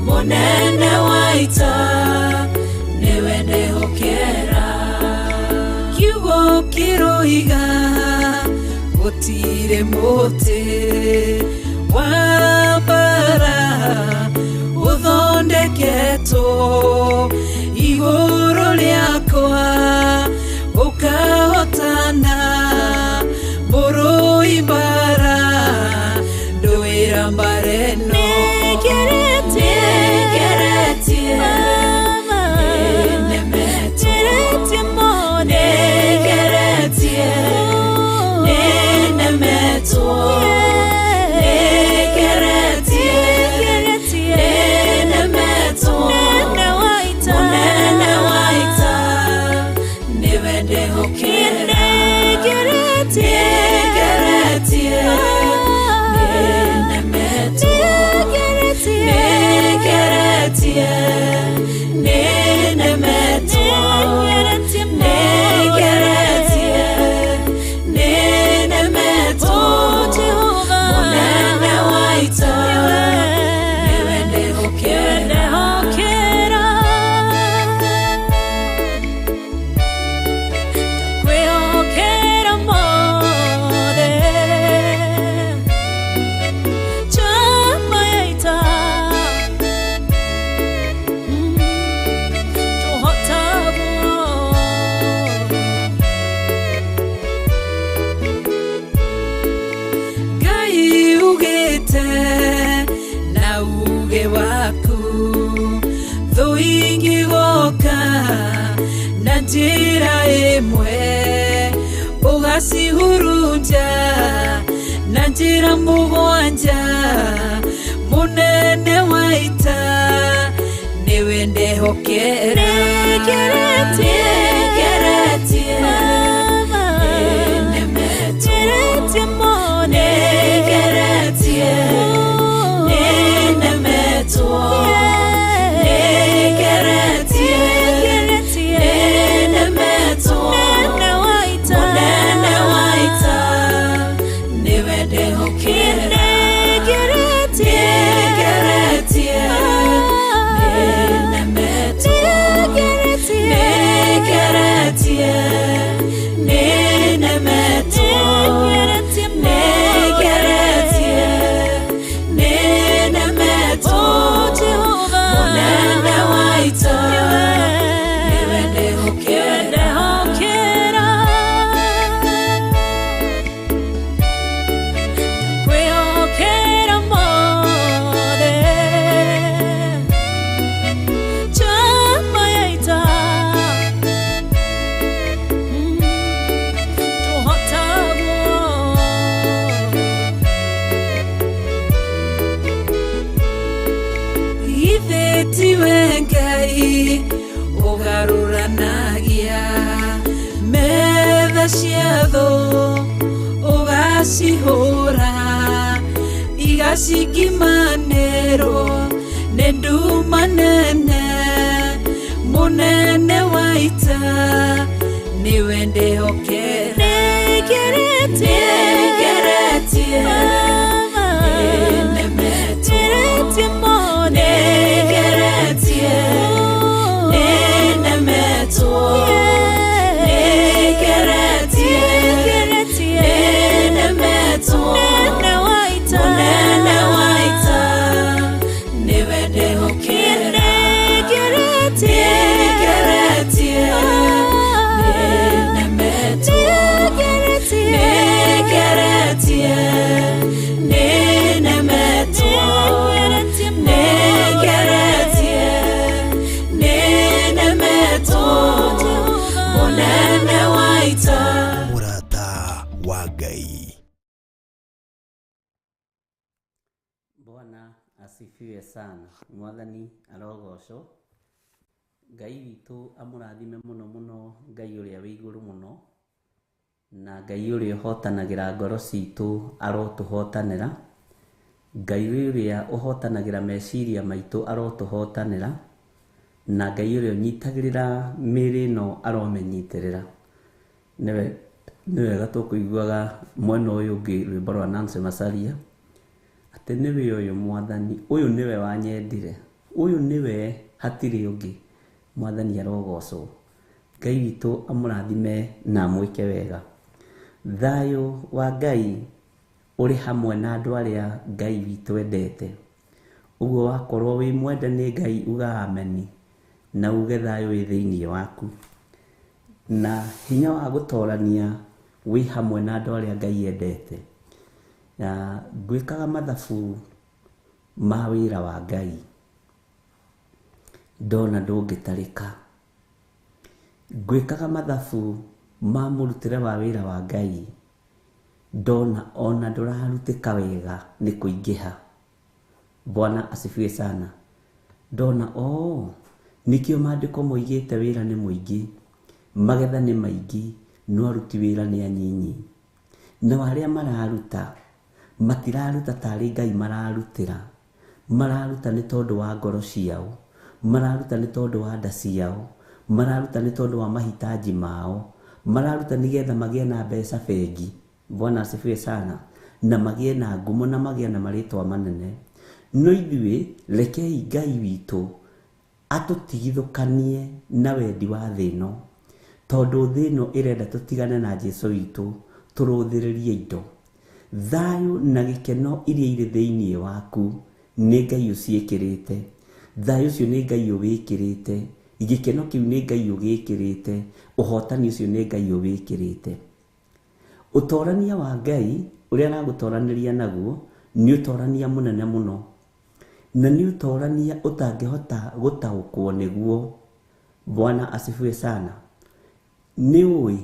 Mũnene wa ita nĩwe ndehokera. Woiga gũtirĩ mũtĩ wa mbara ũthondeketwo igũrũ rĩakwa ũkahotana mũrũi mbara ndũĩra mbara ĩno nĩngeretie nĩnemetwo nĩngeretie nĩnemetwo nĩngeretie nĩnemetwo mũnene wa ita nĩwe ndĩhokera nĩngeretie nĩnemetwo nĩngeretie nĩnemetwo nĩngeretie nĩnemetwo mũnene wa ita nĩwe ndĩhokera. Ngai ugĩte na uge waku thũ ingĩgoka na njĩra ĩmwe ũgacihurunja na njĩra mũgwanja mũnene wa ita nĩwe ndehokera nĩngeretie nĩnemetwo nĩngeretie nĩnemetwo nĩngeretie nĩnemetwo mũnene wa ita nĩwe ndehokera nĩngeretie nĩnemetwo nĩngeretie nĩnemetwo nĩngeretie nĩnemetwo mũnene wa ita nĩwe ndehokera. Githĩ tiwe Ngai ũgarũranagia metha cia thũ ũgacihũra igacikimanĩrwo nĩ nduma nene mũnene wa ita nĩwe ndĩhokera nĩngeretie nĩnemetwo nĩngeretie nĩnemetwo nĩngeretie nĩnemetwo mũnene wa ita nĩwe ndĩhokera nĩngeretie nĩnemetwo nĩngeretie nĩnemetwo nĩngeretie nĩnemetwo mũnene wa ita. Mũrata wa Ngai. Bwana asifiwe sana. Mwathani arogocwo. Ngai witũ amũrathime mũno mũno, Ngai ũrĩa wĩ igũrũ mũno, na Ngai ũrĩa ũhotanagĩra ngoro citũ arotũhotanĩra. Ngai ũrĩa ũhotanagĩra meciria maitũ arotũhotanĩra, na Ngai ũrĩa ũnyitagĩrĩra mĩĩrĩ ĩno aromĩnyitĩrĩra. Nĩ wega tũkũiguaga mwena ũyũ ũngĩ rwĩmbo rwa Nancy Macharia atĩ nĩwe ũyũ Mwathani, ũyũ nĩwe wanyendire, ũyũ nĩwe, hatirĩ ũngĩ. Mwathani arogocwo. Ngai witũ amũrathime na amwĩke wega. Thayũ wa Ngai ũrĩ hamwe na andũ arĩa Ngai witũ endete. Ũguo wakorwo wĩ mwende nĩ Ngai uga ameni na uge thayũ wĩ thĩinĩ waku. Na hinya wa gũtorania wĩ hamwe na andũ arĩa Ngai endete. Na ngwĩkaga mathabu ma wĩra wa Ngai, ndona ndũngĩtarĩka. Ngwĩkaga mathabu ma mũrutĩre wa wĩra wa Ngai, ndona ona ndũrarutĩka wega nĩ kũingĩha. Bwana asifiwe sana. Ndona oh, nĩkĩo maandĩko moigĩte wĩra nĩ mũingĩ, magetha nĩ maingĩ, no aruti wĩra nĩ anyinyi. Nao arĩa mararuta matiraruta tarĩ Ngai mararutĩra, mararuta nĩ tondũ wa ngoro ciao, mararuta nĩ tondũ wa nda ciao, mararuta nĩ tondũ wa mahitaji mao, mararuta nĩgetha magĩe na mbeca bengi. Bwana asifiwe sana. Na magĩe na ngumo na magĩe na marĩtwa manene. No ithuĩ rekei Ngai witũ atũtigithũkanie na wendi wa thĩ ĩno, tondũ thĩ ĩno ĩrenda tũtigane na Jesũ witũ, tũrũthĩrĩrie indo. Thayũ na gĩkeno iria irĩ thĩinĩ waku nĩ Ngai ũciĩkĩrĩte. Thayũ ũcio nĩ Ngai ũwĩkĩrĩte, gĩkeno kĩu nĩ Ngai ũgĩkĩrĩte, ũhotani ũcio nĩ Ngai ũwĩkĩrĩte. Ũtorania wa Ngai ũrĩa aragũtoranĩria naguo nĩ ũtorania mũnene mũno, na nĩ ũtorania ũtangĩhota gũtaũkwo nĩguo. Bwana asifiwe sana. Nĩ ũĩ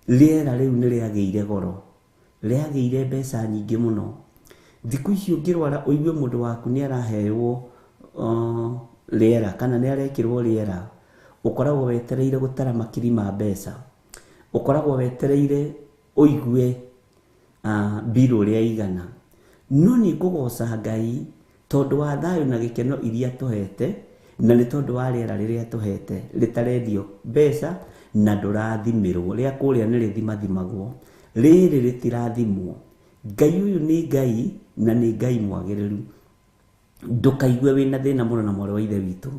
rĩera rĩu nĩ rĩagĩire goro, rĩagĩire mbeca nyingĩ mũno. Thikũ ici ũngĩrwara ũigue mũndũ waku nĩ araheo rĩera kana nĩ arekĩrwo rĩera, ũkoragwo wetereire gũtara makiri ma mbeca, ũkoragwo wetereire ũigue mbirũ ũrĩa igana. No nĩ ngũgoca Ngai tondũ wa thayũ na gĩkeno iria tũhete, na nĩ tondũ wa rĩera rĩrĩa tũhete rĩtarendio mbeca na ndũrathimĩrwo. Rĩa kũrĩa nĩ rĩthimathimagwo, rĩrĩ rĩtirathimwo. Ngai ũyũ nĩ Ngai na nĩ Ngai mwagĩrĩru. Ndũkaigue wĩna thĩna mũno na mwarĩ wa ithe witũ,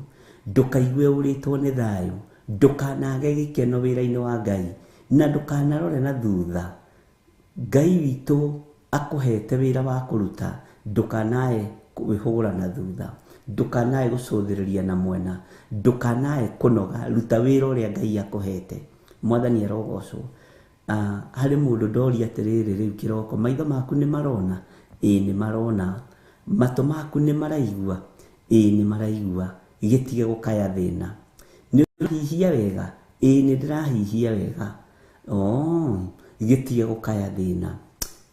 ndũkaigue ũrĩtwo nĩ thayũ, ndũkanage gĩkeno wĩra-inĩ wa Ngai, na ndũkanarore na thutha. Ngai witũ akũhete wĩra wa kũruta, ndũkanae kwĩhũgũra na thutha, ndũkanae gũcũthĩrĩria na mwena, ndũkanae kũnoga. Ruta wĩra ũrĩa Ngai akũhete. Mwathani arogocwo. Harĩ mũndũ ndoria atĩrĩrĩ rĩu kĩroko, maitho maku nĩ marona? Ĩĩ nĩ marona. Matũ maku nĩ maraigua? Ĩĩ nĩ maraigua. Gĩtige gũkaya thĩna. Nĩ ũrahihia wega? Ĩĩ nĩ ndĩrahihia wega. Oh, gĩtige gũkaya thĩna.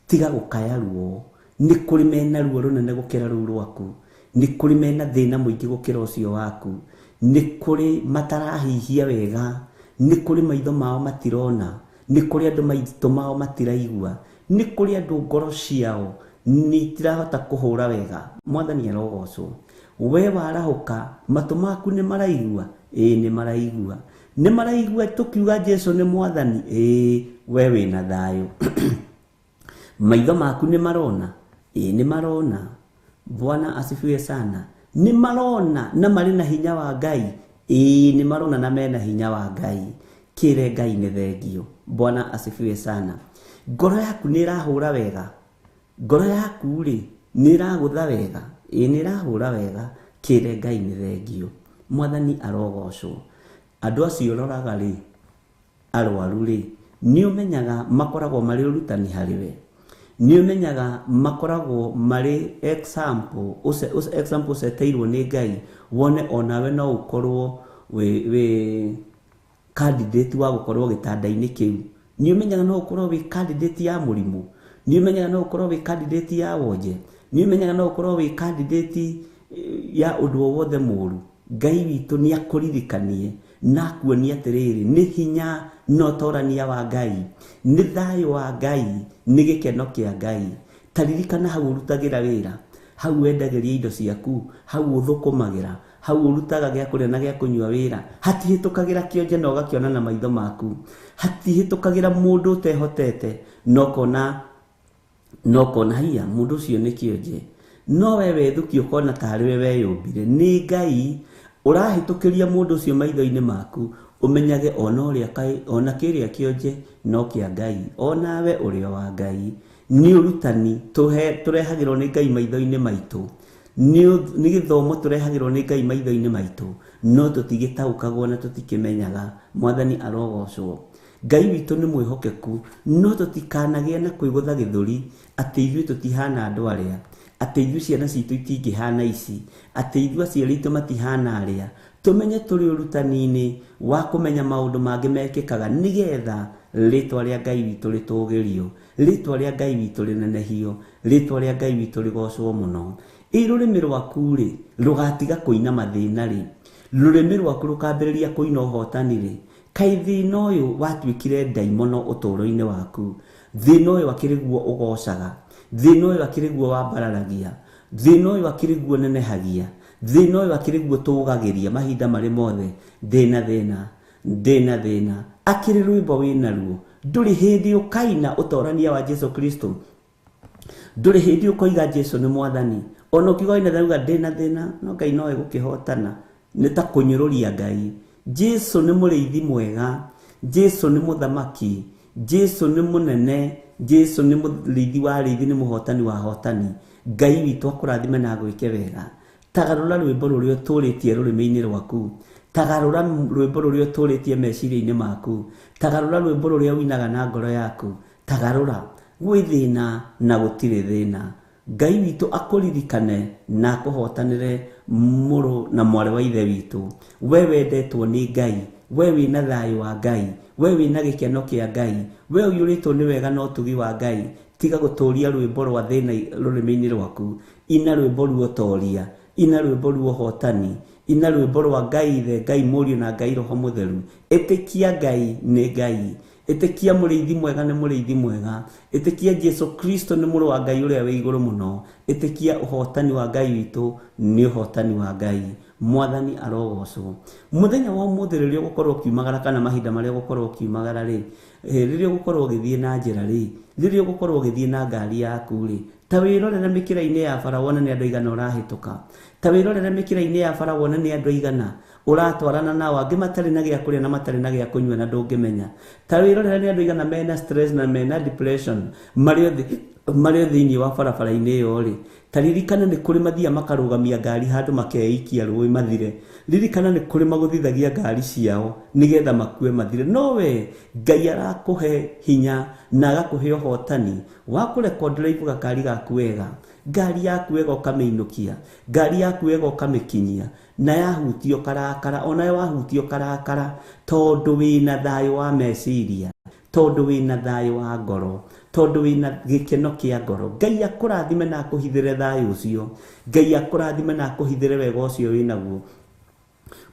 Tiga gũkaya ruo. Nĩ kũrĩ mena ruo rũnene gũkĩra rũu rwaku, nĩ kũrĩ mena thĩna mũingĩ gũkĩra ũcio waku, nĩ kũrĩ matarahihia wega, nĩ kũrĩ maitho mao matirona, nĩ kũrĩ andũ maitho mao matiraigua, nĩ kũrĩ andũ ngoro ciao nĩ itirahota kũhũra wega. Mwathani arogocwo. We warahũka, matũ maku nĩ maraigua? Ĩĩ nĩ maraigua. Nĩ maraigua tũkiuga Jesũ nĩ mwathani? Ĩĩ, we wĩna thayũ. Maitho maku nĩ marona? Ĩĩ nĩ marona. Bwana asifiwe sana. Nĩ marona na marĩ na hinya wa Ngai? Ĩĩ nĩ marona na mena hinya wa Ngai. Kĩre Ngai nĩ thengio. Bwana asifiwe sana. Ngoro yaku nĩ ĩrahũra wega? Ngoro yaku rĩ nĩ ĩragũtha wega? Ĩĩ nĩ ĩrahũra wega. Kĩre Ngai nĩ thengio. Mwathani arogocwo. Andũ acio ũroraga rĩ, arwaru rĩ, nĩ ũmenyaga makoragwo marĩ ũrutani harĩ we, nĩ ũmenyaga makoragwo marĩ example, example ũceteirwo nĩ Ngai, wone onawe no ũkorwo wĩ candidate wa gũkorwo gĩtanda-inĩ kĩu. Nĩ ũmenyaga no ũkorwo wĩ candidate ya mũrimũ, nĩ ũmenyaga no ũkorwo wĩ candidate ya wonje, nĩ ũmenyaga no ũkorwo wĩ candidate ya ũndũ o wothe mũru. Ngai witũ nĩ akũririkanie na akuonie atĩrĩrĩ, nĩ hinya na ũtorania wa Ngai, nĩ thayũ wa Ngai, nĩ gĩkeno kĩa Ngai. Ta ririkana hau ũrutagĩra wĩra, hau wendagĩria indo ciaku, hau ũthũkũmagĩra, hau ũrutaga gĩa kũrĩa na gĩa kũnyua wĩra, hatihĩtũkagĩra kĩonje na ũgakĩona na maitho maku, hatihĩtũkagĩra mũndũ ũtehotete na ũkona hiya mũndũ ũcio nĩ kĩonje. No we wethuki ũkona tarĩ we weyũmbire. Nĩ Ngai ũrahĩtũkĩria mũndũ ũcio maitho-inĩ maku, Ũmenyage ona ũrĩa ona kĩrĩa kĩonje no kĩa Ngai, onawe ũrĩa wa Ngai. Nĩ ũrutani tũrehagĩrwo nĩ Ngai maitho-inĩ maitũ, nĩ gĩthomo tũrehagĩrwo nĩ Ngai maitho-inĩ maitũ, no tũtigĩtaũkagwo na tũtikĩmenyaga. Mwathani arogocwo. Ngai witũ nĩ mwĩhokeku, no tũtikanagĩe na kwĩgũtha gĩthũri atĩ ithuĩ tũtihana andũ arĩa, atĩ ithuĩ ciana citũ itingĩhana ici, atĩ ithuĩ aciari aitũ matihana arĩa. Tũmenye tũrĩ ũrutani-inĩ wa kũmenya maũndũ mangĩ mekĩkaga nĩgetha rĩtwa rĩa Ngai witũ rĩtũgĩrio, rĩtwa rĩa Ngai witũ rĩnenehio, rĩtwa rĩa Ngai witũ rĩgocwo mũno. Ĩ rũrĩmĩ rwaku rĩ rũgatiga kũina mathĩna rĩ, rũrĩmĩ rwaku rũkambĩrĩria kũina ũhotani rĩ, kaĩ thĩna ũyũ watuĩkire ndaimono ũtũũro-inĩ waku? Thĩna ũyũ akĩrĩ guo ũgocaga, thĩna ũyũ akĩrĩ guo wambararagia, thĩna ũyũ akĩrĩ guo nenehagia, thĩna ũyũ akĩrĩ guo tũgagĩria mahinda marĩ mothe. Ndĩna thĩna, ndĩna thĩna, akĩrĩ rwĩmbo wĩnaruo. Ndũrĩ hĩndĩ ũkaina ũtorania wa Jesu Kristo, ndũrĩ hĩndĩ ũkoiga Jesu nĩ mwathani. Ona ũkiuga wĩna thĩna uga ndĩna thĩna, no Ngai no egũkĩhotana. Nĩ ta kũnyũrũria Ngai. Jesu nĩ mũrĩithi mwega, Jesu nĩ mũthamaki, Jesu nĩ mũnene, Jesu nĩ mũrĩithi wa arĩithi, nĩ mũhotani wa ahotani. Ngai witũ akũrathime na agwĩke wega. Tagarũra rwĩmbo rũrĩa ũtũrĩtie rũrĩmĩ-inĩ rwaku, tagarũra rwĩmbo rũrĩa ũtũrĩtie meciria-inĩ maku, tagarũra rwĩmbo rũrĩa ũinaga na ngoro yaku, tagarũra. Gwĩ thĩna na gũtirĩ thĩna. Ngai witũ akũririkane na akũhotanĩre mũrũ na mwarĩ wa ithe witũ. We wendetwo nĩ Ngai, we wĩna thayũ wa Ngai, we wĩna gĩkeno kĩa Ngai, we ũiyũrĩtwo nĩ wega na ũtugi wa Ngai. Tiga gũtũria rwĩmbo rwa thĩna rũrĩmĩ-inĩ rwaku, ina rwĩmbo rwa ũtoria, ina rwĩmbo rwa ũhotani, ina rwĩmbo rwa Ngai Ithe, Ngai Mũriũ na Ngai Roho Mũtheru. Ĩtĩkia Ngai nĩ Ngai, ĩtĩkia mũrĩithi mwega nĩ mũrĩithi mwega, ĩtĩkia Jesu Kristo nĩ mũrũ wa Ngai ũrĩa wĩ igũrũ mũno, ĩtĩkia ũhotani wa Ngai witũ nĩ ũhotani wa Ngai. Mwathani arogocwo. Mũthenya wa ũmũthĩ rĩrĩa ũgũkorwo ũkiumagara kana mahinda marĩa ũgũkorwo ũkiumagara rĩ, rĩrĩa ũgũkorwo ũgĩthiĩ na njĩra rĩ, rĩrĩa ũgũkorwo ũgĩthiĩ na ngari yaku rĩ, ta wĩrorere mĩkĩra-inĩ ya bara wone nĩ andũ aigana ũrahĩtũka, ta wĩrorere mĩkĩra-inĩ ya bara wone nĩ andũ aigana ũratwarana nao, angĩ matarĩ na gĩa kũrĩa na matarĩ na gĩa kũnyua na ndũngĩmenya. Ta wĩrorere nĩ andũ aigana mena stress na mena depression marĩ thĩinĩ wa barabara-inĩ ĩyo rĩ. Ta ririkana nĩ kũrĩ mathiaga makarũgamia ngari handũ makeikia rũĩ mathire. Ririkana nĩ kũrĩ magũthithagia ngari ciao nĩgetha makue mathire. No we Ngai arakũhe hinya na agakũhe ũhotani wa kũrecord drive gakari gaku wega, ngari yaku wega ũkamĩinũkia, ngari yaku wega ũkamĩkinyia, na yahutio karakara, onayo wahutio karakara, tondũ wĩna thayũ wa meciria, tondũ wĩna thayũ wa ngoro, tondũ wĩna gĩkeno kĩa ngoro. Ngai akũrathime na akũhithĩre thayũ ũcio, Ngai akũrathime na akũhithĩre wega ũcio wĩnaguo,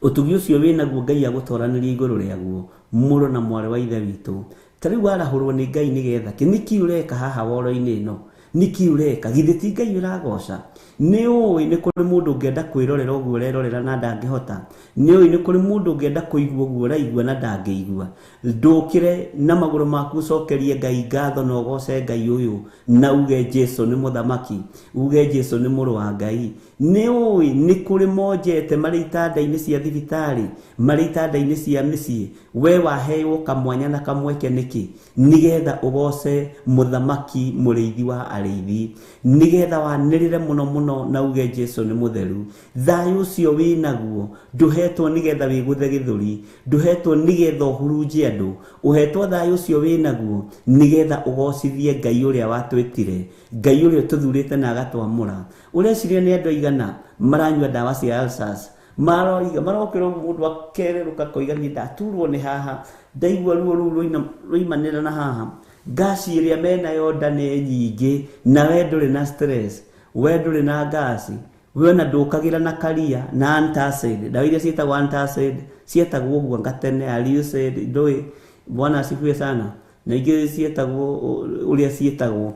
ũtugi ũcio wĩnaguo, Ngai agũtoranĩrie igũrũ rĩaguo, mũrũ na mwarĩ wa ithe witũ. Ta rĩu warahũrwo nĩ Ngai nĩgetha kĩ? Nĩkĩ ũreka haha woro-inĩ ĩno? Nĩkĩ ũreka? Githĩ ti Ngai ũragoca? Nĩ ũĩ nĩ kũrĩ mũndũ ũngĩenda kwĩrorera ũguo ũrerorera na ndangĩhota? Nĩ ũĩ nĩ kũrĩ mũndũ ũngĩenda kũigua ũguo ũraigua na ndangĩigua? Ndũkĩre na magũrũ maku ũcokerie Ngai ngatho na ũgoce Ngai ũyũ, na uge Jesu nĩ mũthamaki, uge Jesu nĩ mũrũ wa Ngai. Nĩ ũĩ nĩ kũrĩ monjete marĩ itanda-inĩ cia thibitarĩ, marĩ itanda-inĩ cia mĩciĩ, we waheirwo kamwanya na kamweke nĩkĩ? Nĩgetha ũgoce mũthamaki mũrĩithi wa arĩithi, nĩgetha wanĩrĩre mũno mũno na uge Jesu nĩ mũtheru. Thayũ ũcio wĩnaguo ndũhetwo nĩgetha wĩgũthe gĩthũri, ndũhetwo nĩgetha ũhurunje andũ, ũhetwo thayũ ũcio wĩnaguo nĩgetha ũgocithie Ngai ũrĩa watwĩtire, Ngai ũrĩa ũtũthurĩte na agatwamũra. Ũreciria nĩ andũ aigana maranyua ndawa cia ulcers, maroiga marokĩra mũndũ akererũka koiga niĩ ndaturwo nĩ haha, ndaigua ruo rũu rũimanĩra na haha, ngaci ĩrĩa menayo nda nĩ nyingĩ, na we ndũrĩ na stress, we ndũrĩ na ngaci, we ona ndũkagĩra na karia na antacid, ndawa iria ciĩtagwo antacid cietagwo ũguo ngatene, Alucid, ndũĩ, Bwana asifiwe sana, na ingĩ cietagwo ũrĩa ciĩtagwo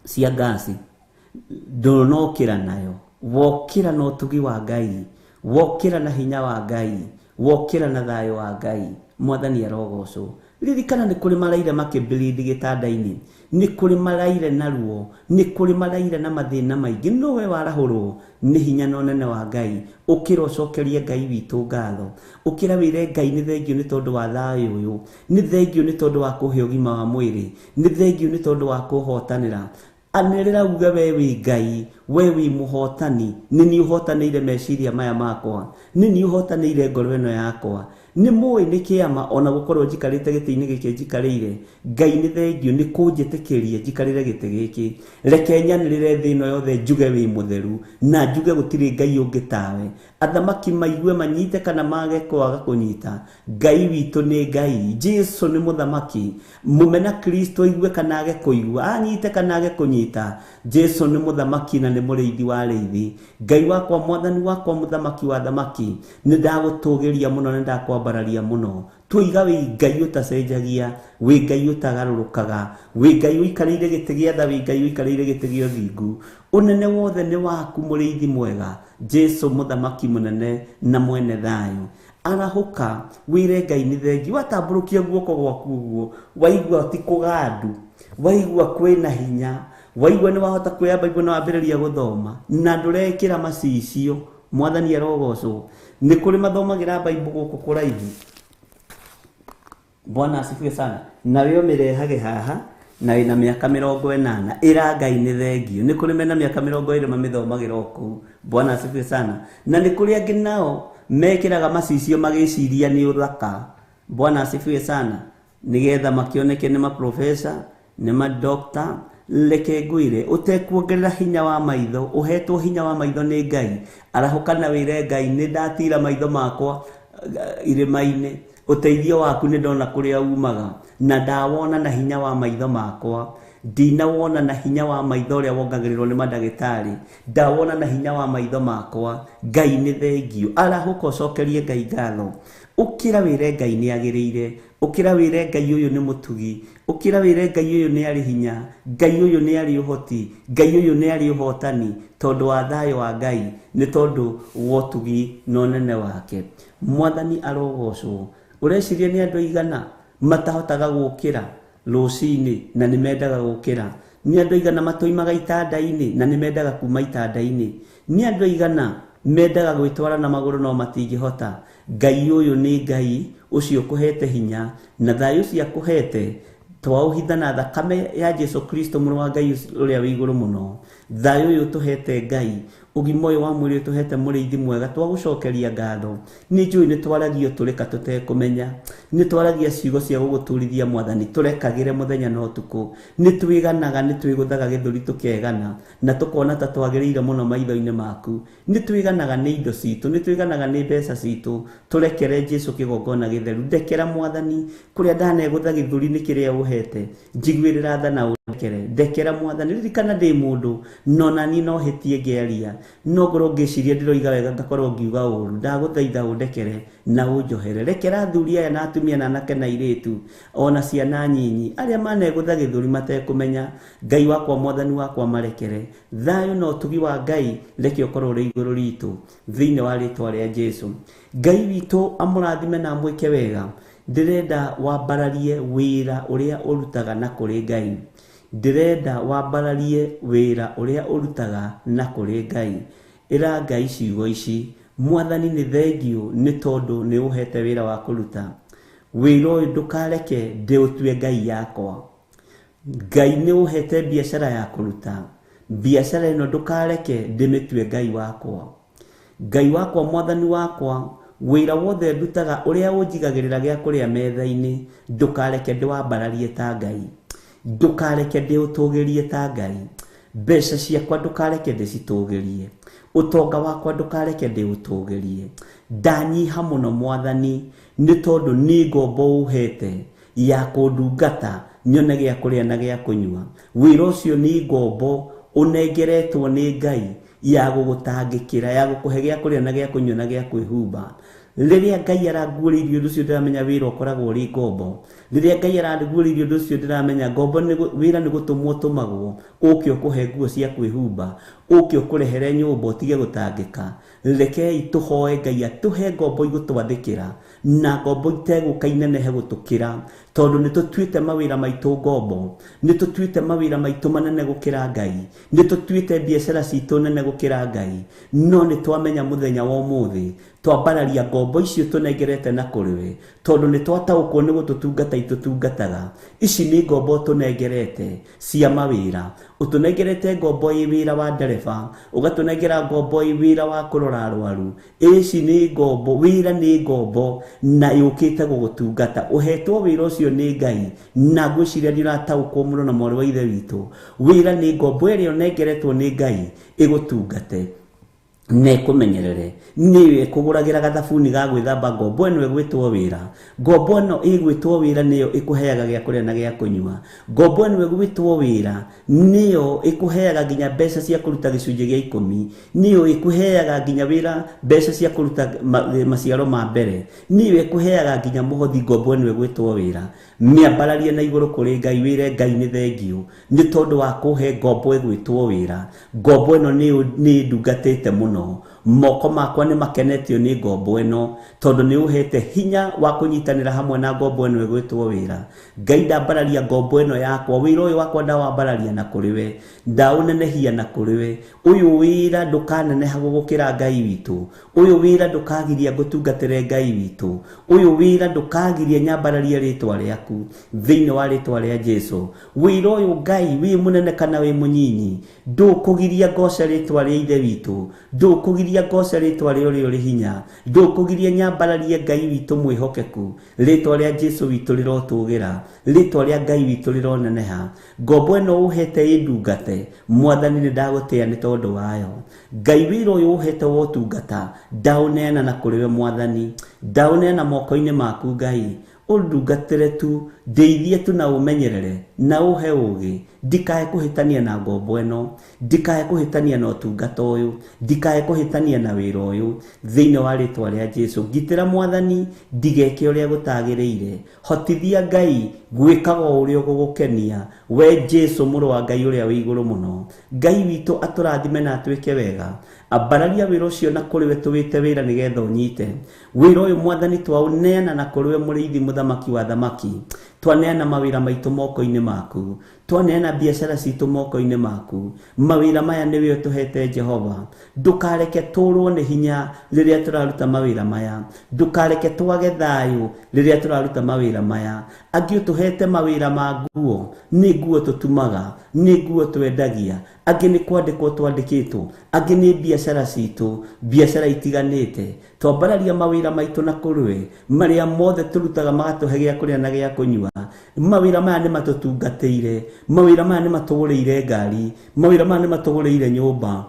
cia ngaci, ndũnokĩra nayo. Wokĩra na ũtugi wa Ngai, wokĩra na hinya wa Ngai, wokĩra na thayũ wa Ngai. Mwathani arogocwo. Ririkana nĩ kũrĩ maraire makĩbirindi gĩtanda-inĩ, nĩ kũrĩ maraire na ruo, nĩ kũrĩ maraire na mathĩna maingĩ, no we warahũrwo nĩ hinya na ũnene wa Ngai. Ũkĩra ũcokerie Ngai witũ ngatho, ũkĩra wĩre Ngai nĩ thengio nĩ tondũ wa thayũ ũyũ, nĩ thengio nĩ tondũ wa kũhe ũgima wa mwĩrĩ, nĩ thengio nĩ tondũ wa kũhotanĩra. Anĩrĩra uge we wĩ Ngai, we wĩ mũhotani, nĩ niĩ ũhotanĩire meciria maya makwa, nĩ niĩ ũhotanĩire ngoro ĩno yakwa. Nĩ mũĩ nĩ kĩama ona gũkorwo njikarĩte gĩtĩ-inĩ gĩkĩ njikarĩire, Ngai nĩ thengio nĩ kũnjĩtĩkĩria njikarĩre gĩtĩ gĩkĩ. Reke nyanĩrĩre thĩ ĩno yothe njuge wĩ mũtheru, na njuge gũtirĩ Ngai ũngĩ tawe. Athamaki maigue manyite kana mage kwaga kũnyita, Ngai witũ nĩ Ngai, Jesu nĩ mũthamaki. Mũmena Kristo aigue kana age kũigua, anyite kana age kũnyita, Jesu nĩ mũthamaki na nĩ mũrĩithi wa arĩithi. Ngai wakwa, mwathani wakwa, mũthamaki wa athamaki, nĩ ndagũtũgĩria mũno, nĩ ndakwambararia mũno. Tuiga wĩ Ngai ũtacenjagia, wĩ Ngai ũtagarũrũkaga, wĩ Ngai ũikarĩire gĩtĩ gĩa tha, wĩ Ngai ũikarĩire gĩtĩ gĩa ũthingu. Ũnene wothe nĩ waku mũrĩithi mwega, Jesu mũthamaki mũnene na mwene thayũ. Arahũka wĩre Ngai nĩ thengi, watambũrũkia guoko gwaku ũguo, waigua ti kũgandu, waigua kwĩna hinya, waigua nĩ wahota kwĩyamba igua na wambĩrĩria gũthoma, na ndũrekĩra macicio. Mwathani arogocwo. Nĩ kũrĩ mathomagĩra Bible gũkũ kũraihu. Bwana asifiwe sana. Nawe ũmĩrehage haha na wĩna mĩaka 80, ĩra Ngai nĩ thengio. Nĩ kũrĩ mena mĩaka 20 mamĩthomagĩra o kũu. Bwana asifiwe sana. Na nĩ kũrĩ angĩ nao mekĩraga macicio magĩciria nĩ ũthaka. Bwana asifiwe sana. Nĩgetha makĩoneke nĩ maprofesa, nĩ madokta. Reke ngwĩre ũtekuongerera hinya wa maitho, ũhetwo hinya wa maitho nĩ Ngai. Arahũka na wĩre Ngai nĩ ndatira maitho makwa irĩma-inĩ, ũteithio waku nĩ ndona kũrĩa umaga, na ndawona na hinya wa maitho makwa. Ndinawona na hinya wa maitho ũrĩa wongagĩrĩrwo nĩ mandagĩtarĩ, ndawona na hinya wa maitho makwa. Ngai nĩ thengio. Arahũka ũcokerie Ngai ngatho. Ũkĩra wĩre Ngai nĩ agĩrĩire, ũkĩra wĩre Ngai ũyũ nĩ mũtugi, ũkĩra wĩre Ngai ũyũ nĩ arĩ hinya, Ngai ũyũ nĩ arĩ ũhoti, Ngai ũyũ nĩ arĩ ũhotani, tondũ wa thayũ wa Ngai, nĩ tondũ wa ũtugi na ũnene wake. Mwathani arogocwo. Ũreciria nĩ andũ aigana matahotaga gũkĩra rũcinĩ na nĩ mendaga gũkĩra? Nĩ andũ aigana matoimaga itanda-inĩ na nĩ mendaga kuma itanda-inĩ? Nĩ andũ aigana mendaga gwĩtwara na magũrũ no matingĩhota? Ngai ũyũ nĩ Ngai ũcio ũkũhete hinya, na thayũ ũcio akũhete twaũhitha na thakame ya Jesu Kristo mũrũ wa Ngai ũrĩa wĩ igũrũ mũno. Thayũ ũyũ ũtũhete Ngai, ũgima ũyũ wa mwĩrĩ ũtũhete mũrĩithi mwega, twagũcokeria ngatho. Nĩ njũĩ nĩ twaragio tũreka tũtekũmenya, nĩ twaragia ciugo cia gũgũturithia Mwathani, tũrekagĩre mũthenya na ũtukũ. Nĩ twĩganaga, nĩ twĩgũthaga gĩthũri tũkegana, na tũkona ta twagĩrĩire mũno maitho-inĩ maku. Nĩ twĩganaga nĩ indo citũ, nĩ twĩganaga nĩ mbeca citũ. Tũrekere Jesu kĩgongona gĩtheru. Ndekera Mwathani kũrĩa ndanegũtha gĩthũri nĩ kĩrĩa ũhete, njiguĩrĩra tha na ũndekere. Ndekera Mwathani, ririkana ndĩ mũndũ, no na niĩ no hĩtie ngĩaria, no ngorwo ngĩciria ndĩroiga wega ngakorwo ngiuga ũru. Ndagũthaitha ũndekere na ũnjohere. Rekera athuri aya na atumia na anake na airĩtu ona ciana nyinyi arĩa manegũtha gĩthũri matekũmenya. Ngai wakwa, Mwathani wakwa, marekere. Thayũ na ũtugi wa Ngai reke ũkorwo ũrĩ igũrũ ritũ thĩinĩ wa rĩtwa rĩa Jesu. Ngai witũ amũrathime na amwĩke wega. Ndĩrenda wambararie wĩra ũrĩa ũrutaga na kũrĩ Ngai. Ndĩrenda wambararie wĩra ũrĩa ũrutaga na kũrĩ Ngai. Ĩra Ngai ciugo ici: Mwathani nĩ thengio nĩ tondũ nĩ ũhete wĩra wa kũruta. Wĩra ũyũ ndũkareke ndĩũtue Ngai yakwa. Ngai nĩ ũhete biacara ya kũruta. Biacara ĩno ndũkareke ndĩmĩtue Ngai wakwa. Ngai wakwa, Mwathani wakwa, wĩra wothe ndutaga ũrĩa ũnjigagĩrĩra gĩa kũrĩa metha-inĩ, ndũkareke ndĩwambararie ta Ngai, ndũkareke ndĩũtũgĩrie ta Ngai. Mbeca ciakwa ndũkareke ndĩcitũgĩrie, ũtonga wakwa ndũkareke ndĩũtũgĩrie. Ndanyiha mũno Mwathani, nĩ tondũ nĩ ngombo ũhete ya kũndungata nyone gĩa kũrĩa na gĩa kũnyua. Wĩra ũcio nĩ ngombo ũnengeretwo nĩ Ngai ya gũgũtangĩkĩra, ya gũkũhe gĩa kũrĩa na gĩa kũnyua na gĩa kwĩhumba. Rĩrĩa Ngai aranguũrĩirie ũndũ ũcio ndĩramenya wĩra ũkoragwo ũrĩ ngombo. Rĩrĩa Ngai aranguũrĩirie ũndũ ũcio ndĩramenya ngombo nĩ wĩra nĩ gũtũmwo ũtũmagwo, ũke ũkũhe nguo cia kwĩhumba, ũke ũkũrehere nyũmba ũtige gũtangĩka. Rekei tũhoe Ngai atũhe ngombo igũtwathĩkĩra, na ngombo itegũka inenehe gũtũkĩra. Tondũ nĩ tũtuĩte mawĩra maitũ ngombo, nĩ tũtuĩte mawĩra maitũ manene gũkĩra Ngai, nĩ tũtuĩte biacara citũ nene gũkĩra Ngai, no nĩ twamenya mũthenya wa ũmũthĩ twambararia ngombo icio tũnengerete na kũrĩ we, tondũ nĩ twataũkwo nĩ gũtũtungata itũtungataga. Ici nĩ ngombo tũnengerete cia mawĩra, ũtũnengerete ngombo ĩ wĩra wa ndereba, ũgatũnengera ngombo ĩ wĩra wa kũrora arwaru. Ici nĩ ngombo, wĩra nĩ ngombo na yũkĩte gũgũtungata. Ũhetwo wĩra ũcio nĩ Ngai, na ngwĩciria nĩ ũrataũkwo mũno na mwarĩ wa ithe witũ. Wĩra nĩ ngombo ĩrĩa ũnengeretwo nĩ Ngai ĩgũtungate na ĩkũmenyerere, nĩyo ĩkũgũragĩra gathabuni ga gwĩthamba. Ngombo ĩno ĩgwĩtwo wĩra, ngombo ĩno ĩgwĩtwo wĩra nĩyo ĩkũheaga gĩa kũrĩa na gĩa kũnyua. Ngombo ĩno ĩgwĩtwo wĩra nĩyo ĩkũheaga nginya mbeca cia kũruta gĩcunjĩ gĩa 10, nĩyo ĩkũheaga nginya wĩra mbeca cia kũruta maciaro ma mbere, nĩyo ĩkũheaga nginya mũhothi. Ngombo ĩno ĩgwĩtwo wĩra, mĩambararie na igũrũ kũrĩ Ngai, wĩre Ngai nĩ thengiũ nĩ tondũ wa kũhe ngombo ĩgwĩtwo wĩra. Ngombo ĩno nĩ ndungatĩte mũno, moko makwa nĩ makenetio nĩ ngombo ĩno, tondũ nĩ ũhete hinya wa kũnyitanĩra hamwe na ngombo ĩno ĩgwĩtwo wĩra. Ngai ndambararia ngombo ĩno yakwa, wĩra ũyũ wakwa ndawambararia na kũrĩ we, ndaũnenehia na kũrĩ we. Ũyũ wĩra ndũkaneneha gũgũkĩra Ngai witũ, ũyũ wĩra ndũkagiria ngũtungatĩre Ngai witũ, ũyũ wĩra ndũkagiria nyambararie rĩtwa rĩaku thĩinĩ wa rĩtwa rĩa Jesu. Wĩra ũyũ Ngai wĩ mũnene kana wĩ mũnyinyi, ndũkũgiria ngoce rĩtwa rĩa ithe witũ, ndũkũgiria ngoce rĩtwa rĩa ũrĩa ũrĩ hinya, ndũkũgiria nyambararie Ngai witũ mwĩhokeku. Rĩtwa rĩa Jesu witũ rĩrotũgĩra, rĩtwa rĩa Ngai witũ rĩroneneha. Ngombo ĩno ũhete ĩndungate, Mwathani nĩ ndagũtĩa nĩ tondũ wayo. Ngai wĩra ũyũ ũhete wa ũtungata ndaũneana na kũrĩ we Mwathani, ndaũneana moko-inĩ maku Ngai. Ũndungatĩre tu, ndeithie tu na ũmenyerere na ũhe ũgĩ, ndikae kũhĩtania na ngombo ĩno, ndikae kũhĩtania na ũtungata ũyũ, ndikae kũhĩtania na wĩra ũyũ thĩinĩ wa rĩtwa rĩa Jesu. Ngitĩra Mwathani ndigeke ũrĩa gũtagĩrĩire, hotithia Ngai gwĩkaga o ũrĩa ũgũgũkenia, we Jesu mũrũ wa Ngai ũrĩa wĩ igũrũ mũno. Ngai witũ atũrathime na atwĩke wega. Ambararia wĩra ũcio na kũrĩ we tũwĩte wĩra nĩgetha ũnyite wĩra ũyũ Mwathani. Twaũneana na kũrĩ we mũrĩithi mũthamaki wa thamaki, twaneana mawĩra maitũ moko-inĩ maku, twaneana biacara citũ moko-inĩ maku. Mawĩra maya nĩwe ũtũhete Jehova, ndũkareke tũrwo nĩ hinya rĩrĩa tũraruta mawĩra maya, ndũkareke twage thayũ rĩrĩa tũraruta mawĩra maya. Angĩ ũtũhete mawĩra ma nguo, nĩ nguo tũtumaga, nĩ nguo twendagia, angĩ nĩ kwandĩkwo twandĩkĩtwo, angĩ nĩ biacara citũ, biacara itiganĩte. Twambararia mawĩra maitũ na kũrĩ we, marĩa mothe tũrutaga magatũhe gĩa kũrĩa na gĩa kũnyua. Mawĩra maya nĩ matũtungatĩire, mawĩra maya nĩ matũgũrĩire ngari, mawĩra maya nĩ matũgũrĩire nyũmba,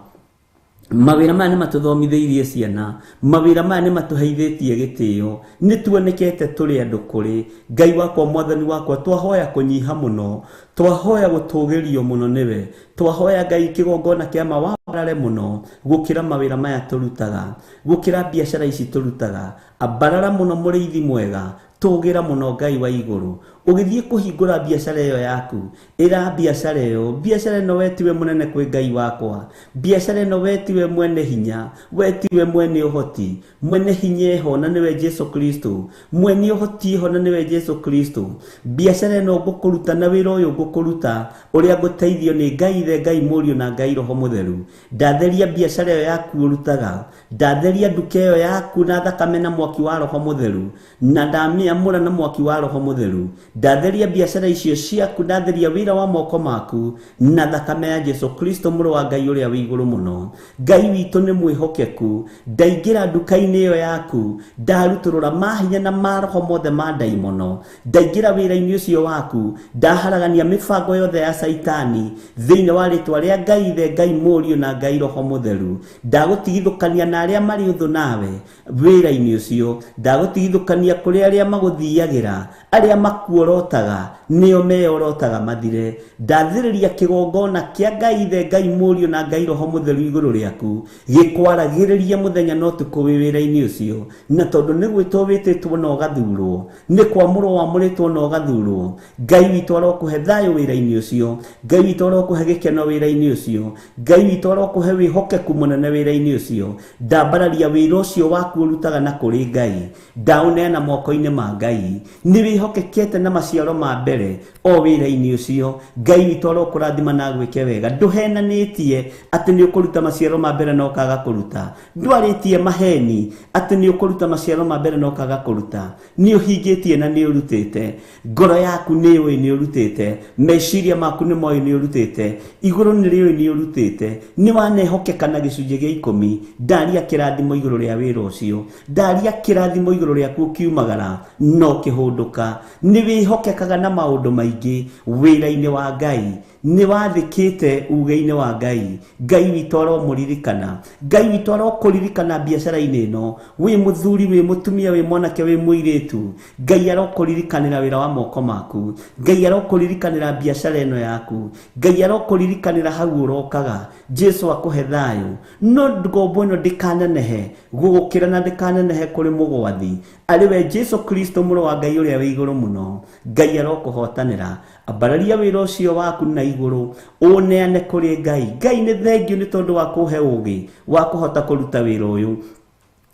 mawĩra maya nĩ matũthomithĩirie ciana, mawĩra maya nĩ matũheithĩtie gĩtĩo. Nĩ tuonekete tũrĩ andũ kũrĩ Ngai wakwa, Mwathani wakwa. Twahoya kũnyiha mũno, twahoya gũtũgĩrio mũno nĩwe, twahoya Ngai kĩgongona kĩa ma wambarare mũno gũkĩra mawĩra maya tũrutaga, gũkĩra biacara ici tũrutaga. Ambarara mũno mũrĩithi mwega, tũgĩra mũno Ngai wa igũrũ. Ũgĩthiĩ kũhingũra biacara ĩyo yaku, ĩra biacara ĩyo, biacara ĩno we tiwe mũnene kwĩ Ngai wakwa, biacara ĩno we tiwe mwene hinya, we tiwe mwene ũhoti, mwene hinya eho na nĩwe Jesu Kristo, mwene ũhoti eho na nĩwe Jesu Kristo. Biacara ĩno ngũkũruta na wĩra ũyũ ngũkũruta ũrĩa ngũteithio nĩ Ngai Ithe, Ngai Mũriũ na Ngai Roho Mũtheru. Ndatheria biacara ĩyo yaku ũrutaga, ndatheria nduka ĩyo yaku na thakame na mwaki wa Roho Mũtheru, na ndamĩamũra na mwaki wa Roho Mũtheru. Ndatheria biacara icio ciaku, ndatheria wĩra wa moko maku na thakame ya Jesu Kristo mũrũ wa Ngai ũrĩa wĩ igũrũ mũno. Ngai witũ nĩ mwĩhokeku, ndaingĩra nduka-inĩ ĩyo yaku, ndarutũrũra mahinya na maroho mothe ma ndaimono, ndaingĩra wĩra-inĩ ũcio waku, ndaharagania mĩbango yothe ya Caitani thĩinĩ wa rĩtwa rĩa Ngai Ithe, Ngai Mũriũ na Ngai Roho Mũtheru. Ndagũtigithũkania na arĩa marĩ ũthũ nawe wĩra-inĩ ũcio, ndagũtigithũkania kũrĩ arĩa magũthiagĩra, arĩa makuorotaga nĩo meyorotaga mathire. Ndathĩrĩria kĩgongona kĩa Ngai Ithe, Ngai Mũriũ na Ngai Roho Mũtheru igũrũ rĩaku, gĩkwaragĩrĩrie mũthenya na ũtukũ wĩ wĩra-inĩ ũcio. Na tondũ nĩ gwĩtwo wĩtĩtwo na ũgathurwo, nĩ kwamũrwo wamũrĩtwo na ũgathurwo, Ngai witũ arokũhe thayũ wĩra-inĩ ũcio, Ngai witũ arokũhe gĩkeno wĩra-inĩ ũcio, Ngai witũ arokũhe wĩhokeku mũnene wĩra-inĩ ũcio. Ndambararia wĩra ũcio waku ũrutaga na kũrĩ Ngai, ndaũneana moko-inĩ ma Ngai. Nĩ wĩhokekete na maciaro ma mbere o wĩra-inĩ ũcio. Ngai witũ arokũrathima na agwĩke wega. Ndũhenanĩtie atĩ nĩ ũkũruta maciaro ma mbere na ũkaga kũruta. Ndwarĩtie maheni atĩ nĩ ũkũruta maciaro ma mbere na ũkaga kũruta. Nĩ ũhingĩtie na nĩ ũrutĩte. Ngoro yaku nĩ yũĩ nĩ ũrutĩte, meciria maku nĩ moĩ nĩ ũrutĩte, igũrũ nĩ rĩũĩ nĩ ũrutĩte. Nĩ wanehokeka na gĩcunjĩ gĩa 10. Ndaria kĩrathimo igũrũ rĩa wĩra ũcio, ndaria kĩrathimo igũrũ rĩaku ũkiumagara no kĩhũndũka. Nĩ wĩhokekaga na maũndũ maingĩ wĩra-inĩ wa Ngai, nĩ wathĩkĩte uge-inĩ wa Ngai. Ngai witũ aromũririkana, Ngai witũ arokũririkana biacara-inĩ ĩno. Wĩ mũthuri, wĩ mũtumia, wĩ mwanake, wĩ mũirĩtu, Ngai arokũririkanĩra wĩra wa moko maku. Ngai arokũririkanĩra biacara ĩno yaku. Ngai arokũririkanĩra hau ũrokaga. Jesu akũhe thayũ. No ngombo ĩno ndĩkanenehe gũgũkĩra na ndĩkanenehe kũrĩ mũgwathi, arĩ we Jesu Kristo mũrũ wa Ngai ũrĩa wĩ igũrũ mũno. Ngai arokũhotanĩra. Ambararia wĩra ũcio waku na igũrũ, ũneane kũrĩ Ngai. Ngai nĩ thengio nĩ tondũ wa kũhe ũgĩ wa kũhota kũruta wĩra ũyũ.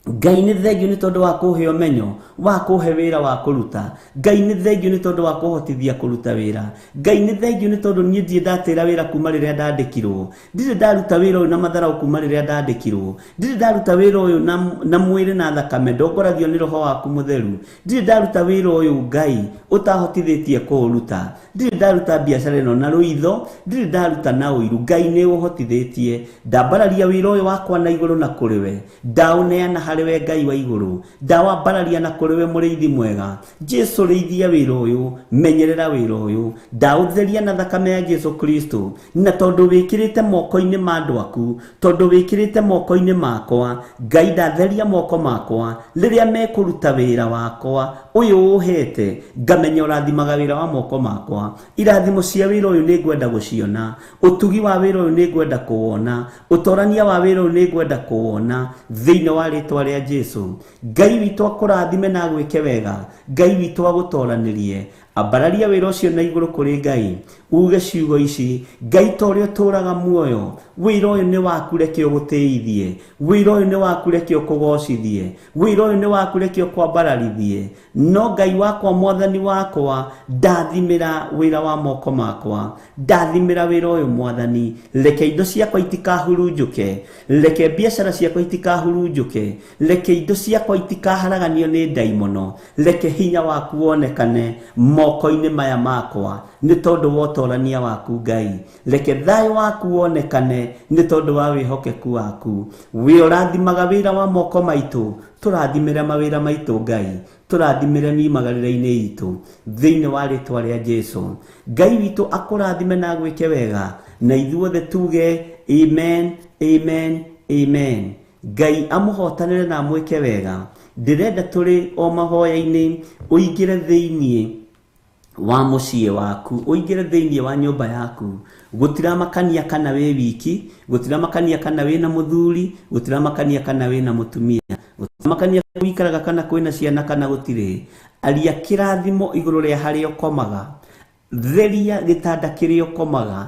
Ngai nĩ thengio nĩ tondũ wa kũhe ũmenyo wa kũhe wĩra wa kũruta. Ngai nĩ thengio nĩ tondũ wa kũhotithia kũruta wĩra. Ngai nĩ thengio nĩ tondũ niĩ ndirĩ ndatĩra wĩra kuma rĩrĩa ndandĩkirwo. Ndirĩ ndaruta wĩra ũyũ na matharau kuma rĩrĩa ndandĩkirwo. Ndirĩ ndaruta wĩra ũyũ na mwĩrĩ na thakame, ndongoragio nĩ roho waku mũtheru. Ndirĩ ndaruta wĩra ũyũ Ngai ũtahotithĩtie kũũruta. Ndirĩ ndaruta biacara ĩno na rũitho, ndirĩ ndaruta na ũiru. Ngai nĩ ũhotithĩtie. Ndambararia wĩra ũyũ wakwa na igũrũ na kũrĩ we, ndaũneana harĩ we Ngai wa igũrũ, ndawambararia na kũrĩ we mũrĩithi mwega. Jesu rĩithia wĩra ũyũ, menyerera wĩra ũyũ, ndaũtheria na thakame ya Jesu Kristo. Na tondũ wĩkĩrĩte moko-inĩ ma andũ aku, tondũ wĩkĩrĩte moko-inĩ makwa, Ngai ndatheria moko makwa rĩrĩa mekũruta wĩra wakwa ũyũ ũhete, ngamenya ũrathimaga wĩra wa moko makwa. Irathimo cia wĩra ũyũ nĩ ngwenda gũciona, ũtugi wa wĩra ũyũ nĩ ngwenda kũwona, ũtorania wa wĩra ũyũ nĩ ngwenda kũwona thĩinĩ wa rĩtwa rĩa Jesu. Ngai witũ akũrathime na agwĩke wega. Ngai witũ agũtoranĩrie. Ambararia wĩra ũcio na igũrũ kũrĩ Ngai, uge ciugo ici: Ngai ta ũrĩa ũtũũraga muoyo, wĩra ũyũ nĩ waku, reke ũgũtĩithie. Wĩra ũyũ nĩ waku, reke ũkũgocithie. Wĩra ũyũ nĩ waku, reke ũkwambararithie. No Ngai wakwa, mwathani wakwa, ndathimĩra wĩra wa moko makwa, ndathimĩra wĩra ũyũ mwathani. Reke indo ciakwa itikahurunjũke, reke biacara ciakwa itikahurunjũke, reke indo ciakwa itikaharaganio nĩ ndaimono, reke hinya waku wonekane moko-inĩ maya makwa nĩ tondũ wa ũtorania waku Ngai. Reke thayũ waku wonekane nĩ tondũ wa wĩhokeku waku. Wĩ ũrathimaga wĩra wa moko maitũ, tũrathimĩre mawĩra maitũ Ngai, tũrathimĩre miumagarĩre-inĩ itũ thĩinĩ wa rĩtwa rĩa Jesu. Ngai witũ akũrathime na agwĩke wega, na ithuothe tuge amen, amen, amen. Ngai amũhotanĩre na amwĩke wega. Ndĩrenda tũrĩ o mahoya-inĩ ũingĩre thĩinĩ wa mũciĩ waku, ũingĩre thĩinĩ wa nyũmba yaku. Gũtiramakania kana wĩ wiki, gũtiramakania kana wĩna mũthuri, gũtiramakania kana wĩna mũtumia, gũtiramakania wikaraga kana kwĩna ciana kana gũtirĩ. Aria kĩrathimo igũrũ rĩa harĩa ũkomaga, theria gĩtanda kĩrĩa ũkomaga,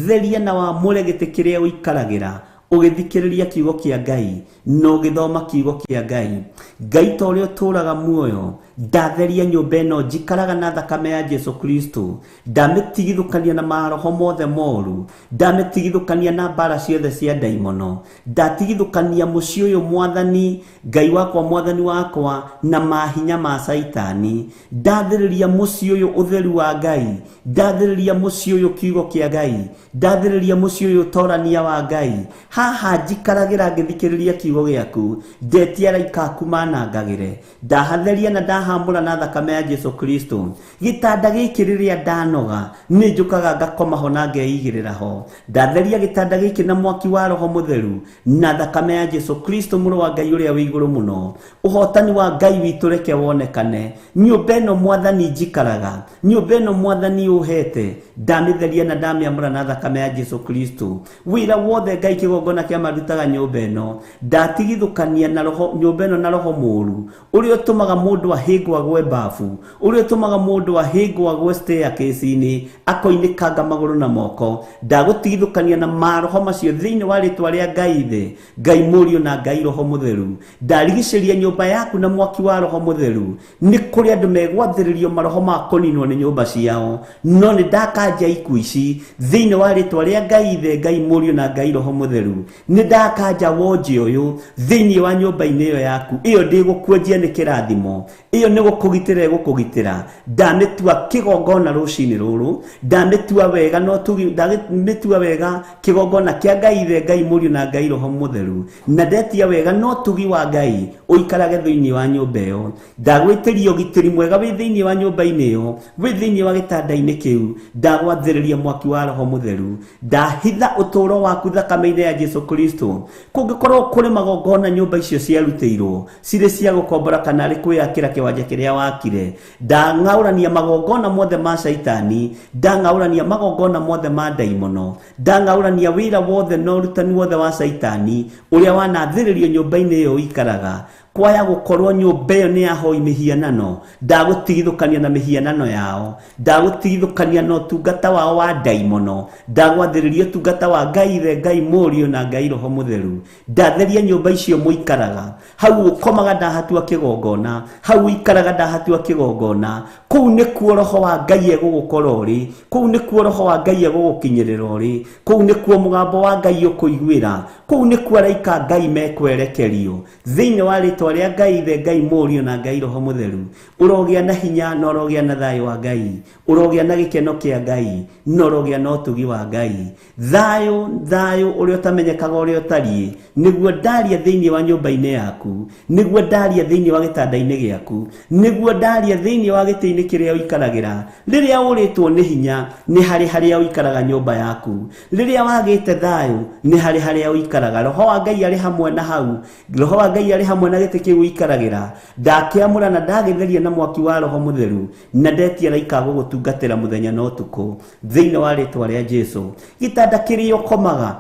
theria na wamũre gĩtĩ kĩrĩa ũikaragĩra, ũgĩthikĩrĩria kiugo kĩa Ngai na ũgĩthoma kiugo kĩa Ngai. Ngai ta ũrĩa ũtũũraga muoyo, ndatheria nyũmba ĩno njikaraga na thakame ya Jesu Kristo, ndamĩtigithũkania na maroho mothe moru, ndamĩtigithũkania na mbara ciothe cia ndaimono, ndatigithũkania mũciĩ ũyũ mwathani Ngai wakwa, mwathani wakwa, na mahinya ma Caitani. Ndathĩrĩria mũciĩ ũyũ ũtheru wa Ngai, ndathĩrĩria mũciĩ ũyũ kiugo kĩa Ngai, ndathĩrĩria mũciĩ ũyũ ũtorania wa Ngai. Haha njikaragĩra ngĩthikĩrĩria kiugo gĩaku, ndetia araika aku manangagĩre. Ndahatheria na ndahamũra na thakame ya Jesu Kristo. Gĩtanda gĩkĩ rĩrĩa ndanoga nĩ njũkaga ngakoma ho na ngeigĩrĩra ho. Ndatheria gĩtanda gĩkĩ na mwaki wa Roho Mũtheru na thakame ya Jesu Kristo mũrũ wa Ngai ũrĩa wĩ igũrũ mũno. Ũhotani wa Ngai witũ reke wonekane nyũmba ĩno mwathani njikaraga, nyũmba ĩno mwathani ũhete, ndamĩtheria na ndamĩamũra na thakame ya Jesu Kristo. Wĩra wothe Ngai kĩgongona kĩa marutaga nyũmba ĩno, ndatigithũkania na roho nyũmba ĩno na roho mũru ũrĩa ũtũmaga mũndũ ahĩngwo ahĩngwo agwe bafu, ũrĩa ũtũmaga mũndũ ahĩngwo agwe staircase-inĩ akoinĩkanga magũrũ na moko. Ndagũtigithũkania na maroho macio thĩinĩ wa rĩtwa rĩa Ngai Ithe, Ngai Mũriũ na Ngai Roho Mũtheru. Ndarigicĩria nyũmba yaku na mwaki wa Roho Mũtheru. Nĩ kũrĩ andũ megwathĩrĩrio maroho ma kũninwo nĩ nyũmba ciao, no nĩ ndakanja ikuũ ici thĩinĩ wa rĩtwa rĩa Ngai Ithe, Ngai Mũriũ na Ngai Roho Mũtheru. Nĩ ndakanja wonje ũyũ thĩinĩ wa nyũmba-inĩ ĩyo yaku. Ĩyo ndĩgũkuonjia nĩ kĩrathimo, ĩyo nĩ gũkũgitĩra ĩgũkũgitĩra. Ndamĩtua kĩgongona rũcinĩ rũrũ, ndamĩtua wega no tugi, ndamĩtua wega kĩgongona kĩa Ngai Ithe, Ngai Mũriũ na Ngai Roho Mũtheru, na ndetia wega no tugi wa Ngai ũikarage thĩinĩ wa nyũmba ĩyo. Ndagwĩtĩria ũgitĩri mwega wĩ thĩinĩ wa nyũmba-inĩ ĩyo, wĩ thĩinĩ wa gĩtanda-inĩ kĩu. Ndagwathĩrĩria mwaki wa Roho Mũtheru. Ndahitha ũtũũro waku thakame-inĩ ya Jesu Kristo. Kũngĩkorwo kũrĩ magongona nyũmba icio ciarutĩirwo cirĩ cia gũkombora kana arĩ kwĩyakĩra kĩwanja kĩrĩa wakire, ndang'aũrania magongona mothe ma caitani, ndang'aũrania magongona mothe ma ndaimono, ndang'aũrania wĩra wothe na ũrutani wothe wa caitani ũrĩa wanathĩrĩrio nyũmba-inĩ ĩyo ũikaraga. Kwaya gũkorwo nyũmba ĩyo nĩ ahoi mĩhianano, ndagũtigithũkania na mĩhianano yao, ndagũtigithũkania na ũtungata wao wa ndaimono, ndagwathĩrĩria ũtungata wa Ngai Ithe, Ngai Mũriũ na Ngai Roho Mũtheru. Ndatheria nyũmba icio mũikaraga, hau ũkomaga ndahatua kĩgongona, hau ũikaraga ndahatua kĩgongona. Kũu nĩkuo Roho wa Ngai egũgũkora ũrĩ, kũu nĩkuo Roho wa Ngai egũgũkinyĩrĩra ũrĩ, kũu nĩkuo mũgambo wa Ngai ũkũiguĩra, kũu nĩkuo araika Ngai mekwerekerio. Thĩinĩ wa rĩtwa rĩa Ngai Ithe, Ngai Mũriũ na Ngai Roho Mũtheru, ũrogĩa na hinya na ũrogĩa na thayũ wa Ngai, ũrogĩa na gĩkeno kĩa Ngai na ũrogĩa na ũtugi wa Ngai. Thayũ, thayũ ũrĩa ũtamenyekaga ũrĩa ũtariĩ, nĩguo ndaria thĩinĩ wa nyũmba-inĩ yaku, nĩguo ndaria thĩinĩ wa gĩtanda-inĩ gĩaku, nĩguo ndaria thĩinĩ wa gĩtĩ-inĩ kĩrĩa ũikaragĩra. Rĩrĩa ũrĩtwo nĩ hinya, nĩ harĩ harĩa ũikaraga nyũmba yaku. Rĩrĩa wagĩte thayũ, nĩ harĩ harĩa ũikaraga. Roho wa Ngai arĩ hamwe na hau, Roho wa Ngai arĩ hamwe na gĩtĩ kĩu ũikaragĩra. Ndakĩamũra na ndagĩtheria na mwaki wa Roho Mũtheru, na ndetia araika gũgũtungatĩra mũthenya na ũtukũ thĩinĩ wa rĩtwa rĩa Jesu. Gĩtanda kĩrĩa ũkomaga,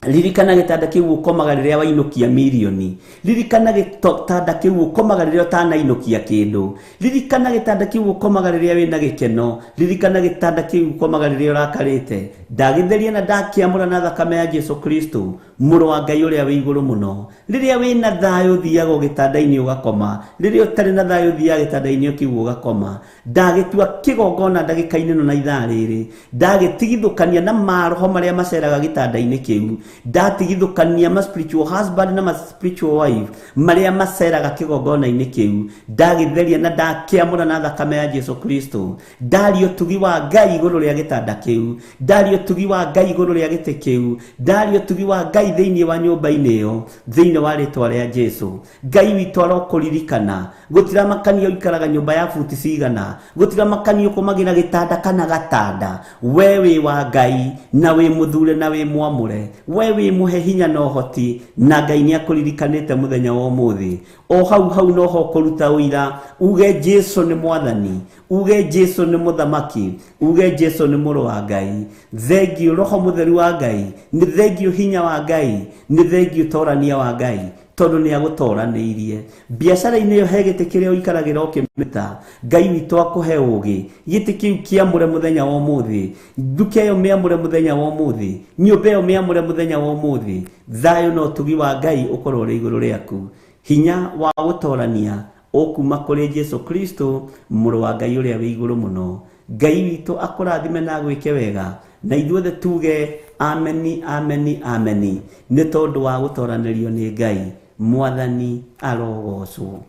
ririkana gĩtanda kĩu ũkomaga rĩrĩa wainũkia mirioni, ririkana gĩtanda kĩu ũkomaga rĩrĩa ũtanainũkia kĩndũ, ririkana gĩtanda kĩu ũkomaga rĩrĩa wĩna gĩkeno, ririkana gĩtanda kĩu ũkomaga rĩrĩa ũrakarĩte. Ndagĩtheria na ndakĩamũra na thakame ya Jesu Kristo, mũrũ wa Ngai ũrĩa wĩ igũrũ mũno. Rĩrĩa wĩna thayũ ũthiaga gĩtanda-inĩ ũgakoma, rĩrĩa ũtarĩ na thayũ ũthiaga gĩtanda-inĩ kĩu ũgakoma. Ndagĩtua kĩgongona ndagĩka-inĩ ĩno na ithaa rĩrĩ, ndagĩtigithũkania na maroho marĩa maceraga gĩtanda-inĩ kĩu, ndatigithũkania ma spiritual husband na ma spiritual wife marĩa maceraga kĩgongona-inĩ kĩu, ndagĩtheria na ndakĩamũra na thakame ya Jesu Kristo. Ndaria ũtugi wa Ngai igũrũ rĩa gĩtanda kĩu, ndaria ũtugi wa Ngai igũrũ rĩa gĩtĩ kĩu, ndaria ũtugi wa Ngai thĩinĩ wa nyũmba-inĩ ĩyo, thĩinĩ wa rĩtwa rĩa Jesu. Ngai witũ arokũririkana. Gũtiramakania ũikaraga nyũmba ya buti cigana, gũtiramakania ũkomagĩra gĩtanda kana gatanda, we wĩ wa Ngai na wĩ mũthure na wĩ mwamũre, we wĩ mũhe hinya na ũhoti, na Ngai nĩ akũririkanĩte mũthenya wa ũmũthĩ. O hau hau noho ũkũruta ũira, uge Jesu nĩ mwathani, uge Jesu nĩ mũthamaki, uge Jesu nĩ mũrũ wa Ngai. Thengiũ Roho Mũtheru wa Ngai, nĩ thengiũ hinya wa Ngai, nĩ thengiũ torania wa Ngai, tondũ nĩ agũtoranĩirie. Biacara-inĩ ĩyo he gĩtĩ kĩrĩa ũikaragĩra ũkĩmĩta, Ngai witũ akũhe ũũgĩ. Gĩtĩ kĩu kĩamũre mũthenya wa ũmũthĩ, nduka ĩyo mĩamũre mũthenya wa ũmũthĩ, nyũmba ĩyo mĩamũre mũthenya wa ũmũthĩ. Thayũ na ũtugi wa Ngai ũkorwo ũrĩ igũrũ rĩaku. Hinya wa gũtorania ũkuma kũrĩ Jesu Kristo, mũrũ wa Ngai ũrĩa wĩ igũrũ mũno. Ngai witũ akũrathime na agwĩke wega, na ithuothe tuge ameni, ameni, ameni, nĩ tondũ wa gũtoranĩrio nĩ Ngai. Mwathani arogocwo.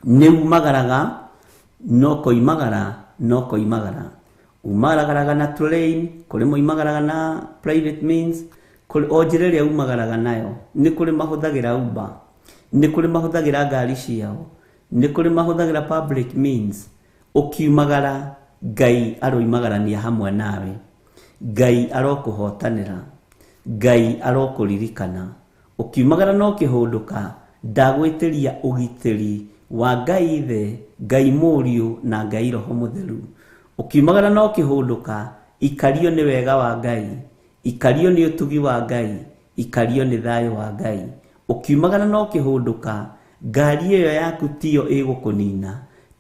Nĩ umagaraga no koimagara no koimagara, umagaragaraga na train, kũrĩ moimagaraga na private means, kũrĩ o njĩra ĩrĩa umagaraga nayo. Nĩ kũrĩ mahũthagĩra Uber, nĩ kũrĩ mahũthagĩra ngari ciao, nĩ kũrĩ mahũthagĩra public means. Ũkiumagara, Ngai aroimagarania hamwe nawe, Ngai arokũhotanĩra, Ngai arokũririkana. Ũkiumagara na ũkĩhũndũka, ndagwĩtĩria ũgitĩri wa Ngai Ithe, Ngai Mũriũ na Ngai Roho Mũtheru. Ũkiumagara na ũkĩhũndũka, ikario nĩ wega wa Ngai, ikario nĩ ũtugi wa Ngai, ikario nĩ thayũ wa Ngai. Ũkiumagara na ũkĩhũndũka, Ngari ĩyo yaku tiyo ĩgũkũnina,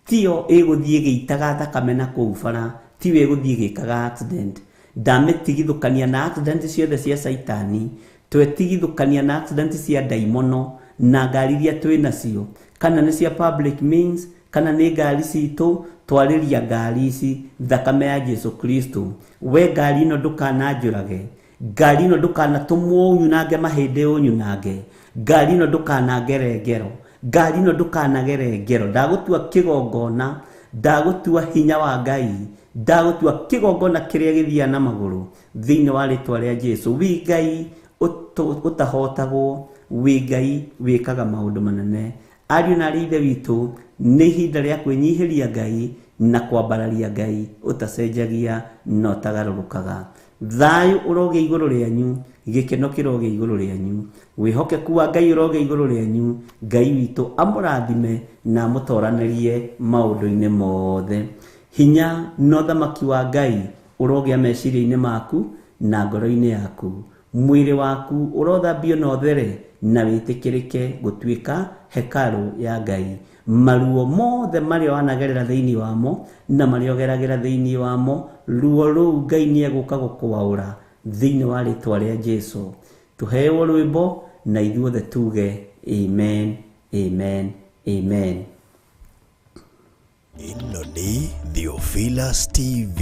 tiyo ĩgũthiĩ ĩgĩitaga thakame na kũu bara, tiyo ĩgũthiĩ ĩgĩkaga accident. Ndamĩtigithũkania na accident ciothe cia caitani, twetigithũkania na accident cia ndaimono na ngari iria twĩ nacio, kana nĩ cia public means, kana nĩ ngari citũ, twarĩria ngari ici thakame ya Jesu Kristo. We ngari ĩno ndũkananjũrage, ngari ĩno ndũkanatũmwo ũnyunange mahĩndĩ ũnyunange, ngari ĩno ndũkanangere ngero, ngari ĩno ndũkanagere ngero. Ndagũtua kĩgongona, ndagũtua hinya wa Ngai, ndagũtua kĩgongona kĩrĩa gĩthiaga na magũrũ thĩinĩ wa rĩtwa rĩa Jesu. Wi Ngai ũtahotagwo, wi Ngai wĩkaga maũndũ manene. Ariũ na aarĩ ithe witũ, nĩ ihinda rĩa kwĩnyihĩria Ngai na kwambararia Ngai ũtacenjagia na ũtagarũrũkaga. Thayũ ũrogĩa igũrũ rĩanyu, gĩkeno kĩrogĩa igũrũ rĩanyu, wĩhokeku wa Ngai ũrogĩa igũrũ rĩanyu. Ngai witũ amũrathime na amũtoranĩrie maũndũ-inĩ mothe. Hinya na ũthamaki wa Ngai ũrogĩa meciria-inĩ maku na ngoro-inĩ yaku. Mwĩrĩ waku ũrothambio na ũthere na wĩtĩkĩrĩke gũtuĩka hekarũ ya Ngai. Maruo mothe marĩa wanagerera thĩinĩ wamo na marĩa ũgeragĩra thĩinĩ wamo, ruo rũu Ngai nĩ egũka gũkwaũra thĩinĩ wa rĩtwa rĩa Jesu. Tũheo rwĩmbo na ithuothe tuge amen, amen, amen. Ĩno nĩ Theophilus TV,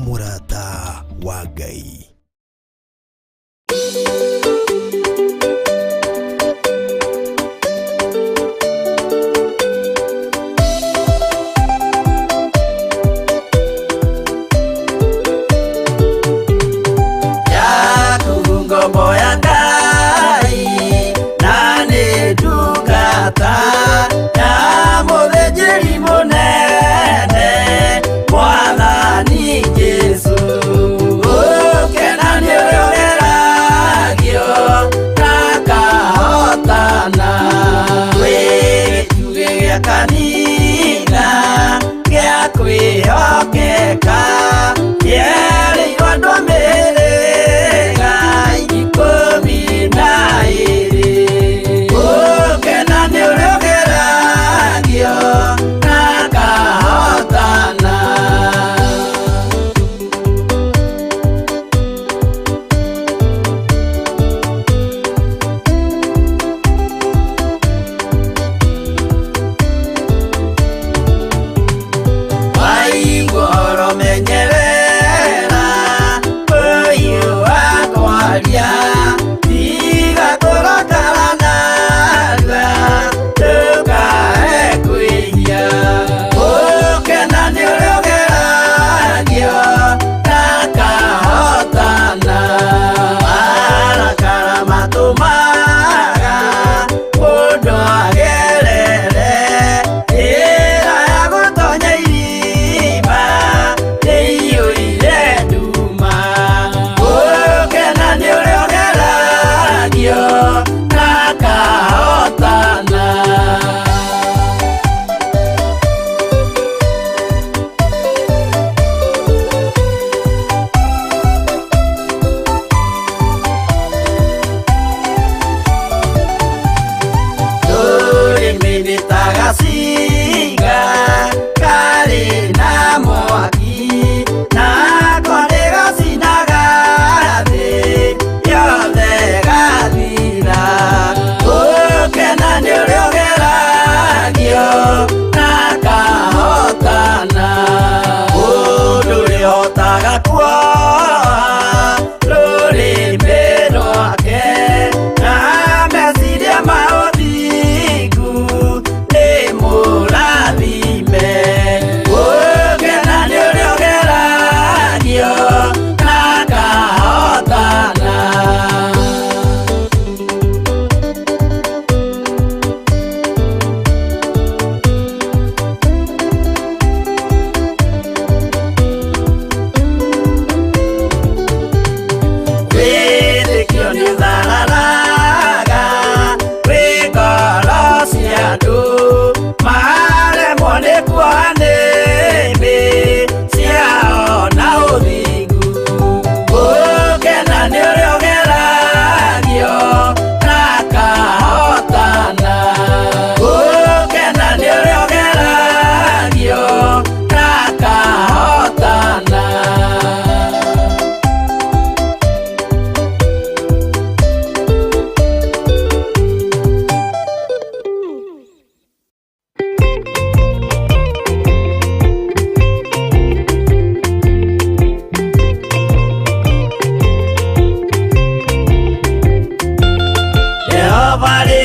mũrata wa Ngai. Yaku ngombo ya Ngai na nĩ ndungata ya mũthĩnjĩri mũnene Mwathani Jesũ. Ũke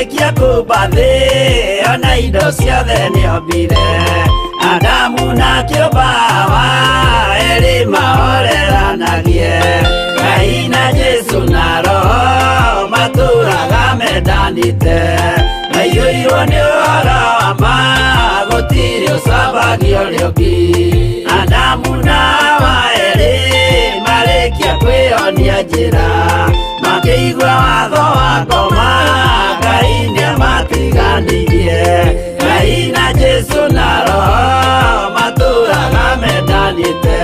Arĩkia kũmba thĩ ona indo ciothe nĩombire Adamu na kĩũmba Hawa erĩ mahoreranagie Ngai na Jesu na Roho matũraga mendanĩte Maiyũirwo nĩ ũhoro wa ma gũtirĩ ũcambagio ũrĩa ũngĩ Adamu na Hawa erĩ marĩkia kwĩyonia njĩra makĩigua watho wa ngoma Ngai nĩamatiganirie Ngai na Jesu na Roho matũraga mendanĩte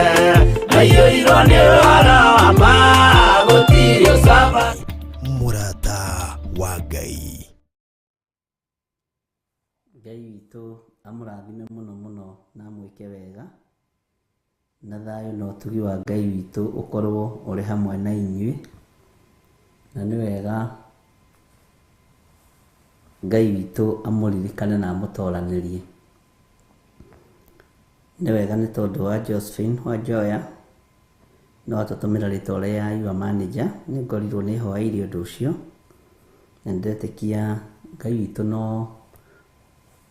Maiyũirwo nĩ ũhoro wa ma gũtirĩ ũcamba Mũrata wa Ngai. Ngai witũ amũrathime mũno mũno na amwĩke wega na thayũ na ũtugi wa Ngai witũ ũkorwo ũrĩ hamwe na inyuĩ na nĩ wega Ngai witũ amũririkane na amũtoranĩrie. Nĩ wega nĩ tondũ wa Josephine Wanjoya no atũtũmĩra rĩtwa rĩa your manager nĩ ngorirwo nĩ hoeire ũndũ ũcio na nĩndetĩkia Ngai witũ no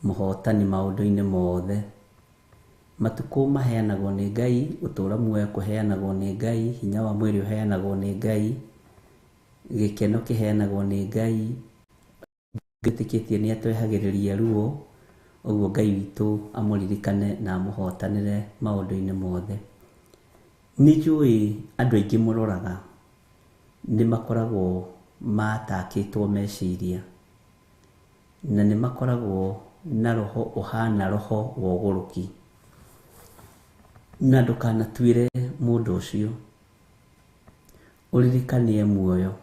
mũhotani maũndũ-inĩ mothe. Matukũ maheanagwo nĩ Ngai, ũtũũro muoyo kũheanagwo nĩ Ngai, hinya wa mwĩrĩ ũheanagwo nĩ Ngai, gĩkeno kĩheanagwo nĩ Ngai, ngĩtĩkĩtie nĩ atwehagĩrĩria ruo, ũguo Ngai witũ amũririkane na amũhotanĩre maũndũ-inĩ mothe. Nĩ njũĩ andũ aingĩ mũroraga nĩ makoragwo matakĩtwo meciria na nĩ makoragwo na roho ũhana roho wa ũgũrũki na ndũkanatuĩre mũndũ ũcio ũririkanie muoyo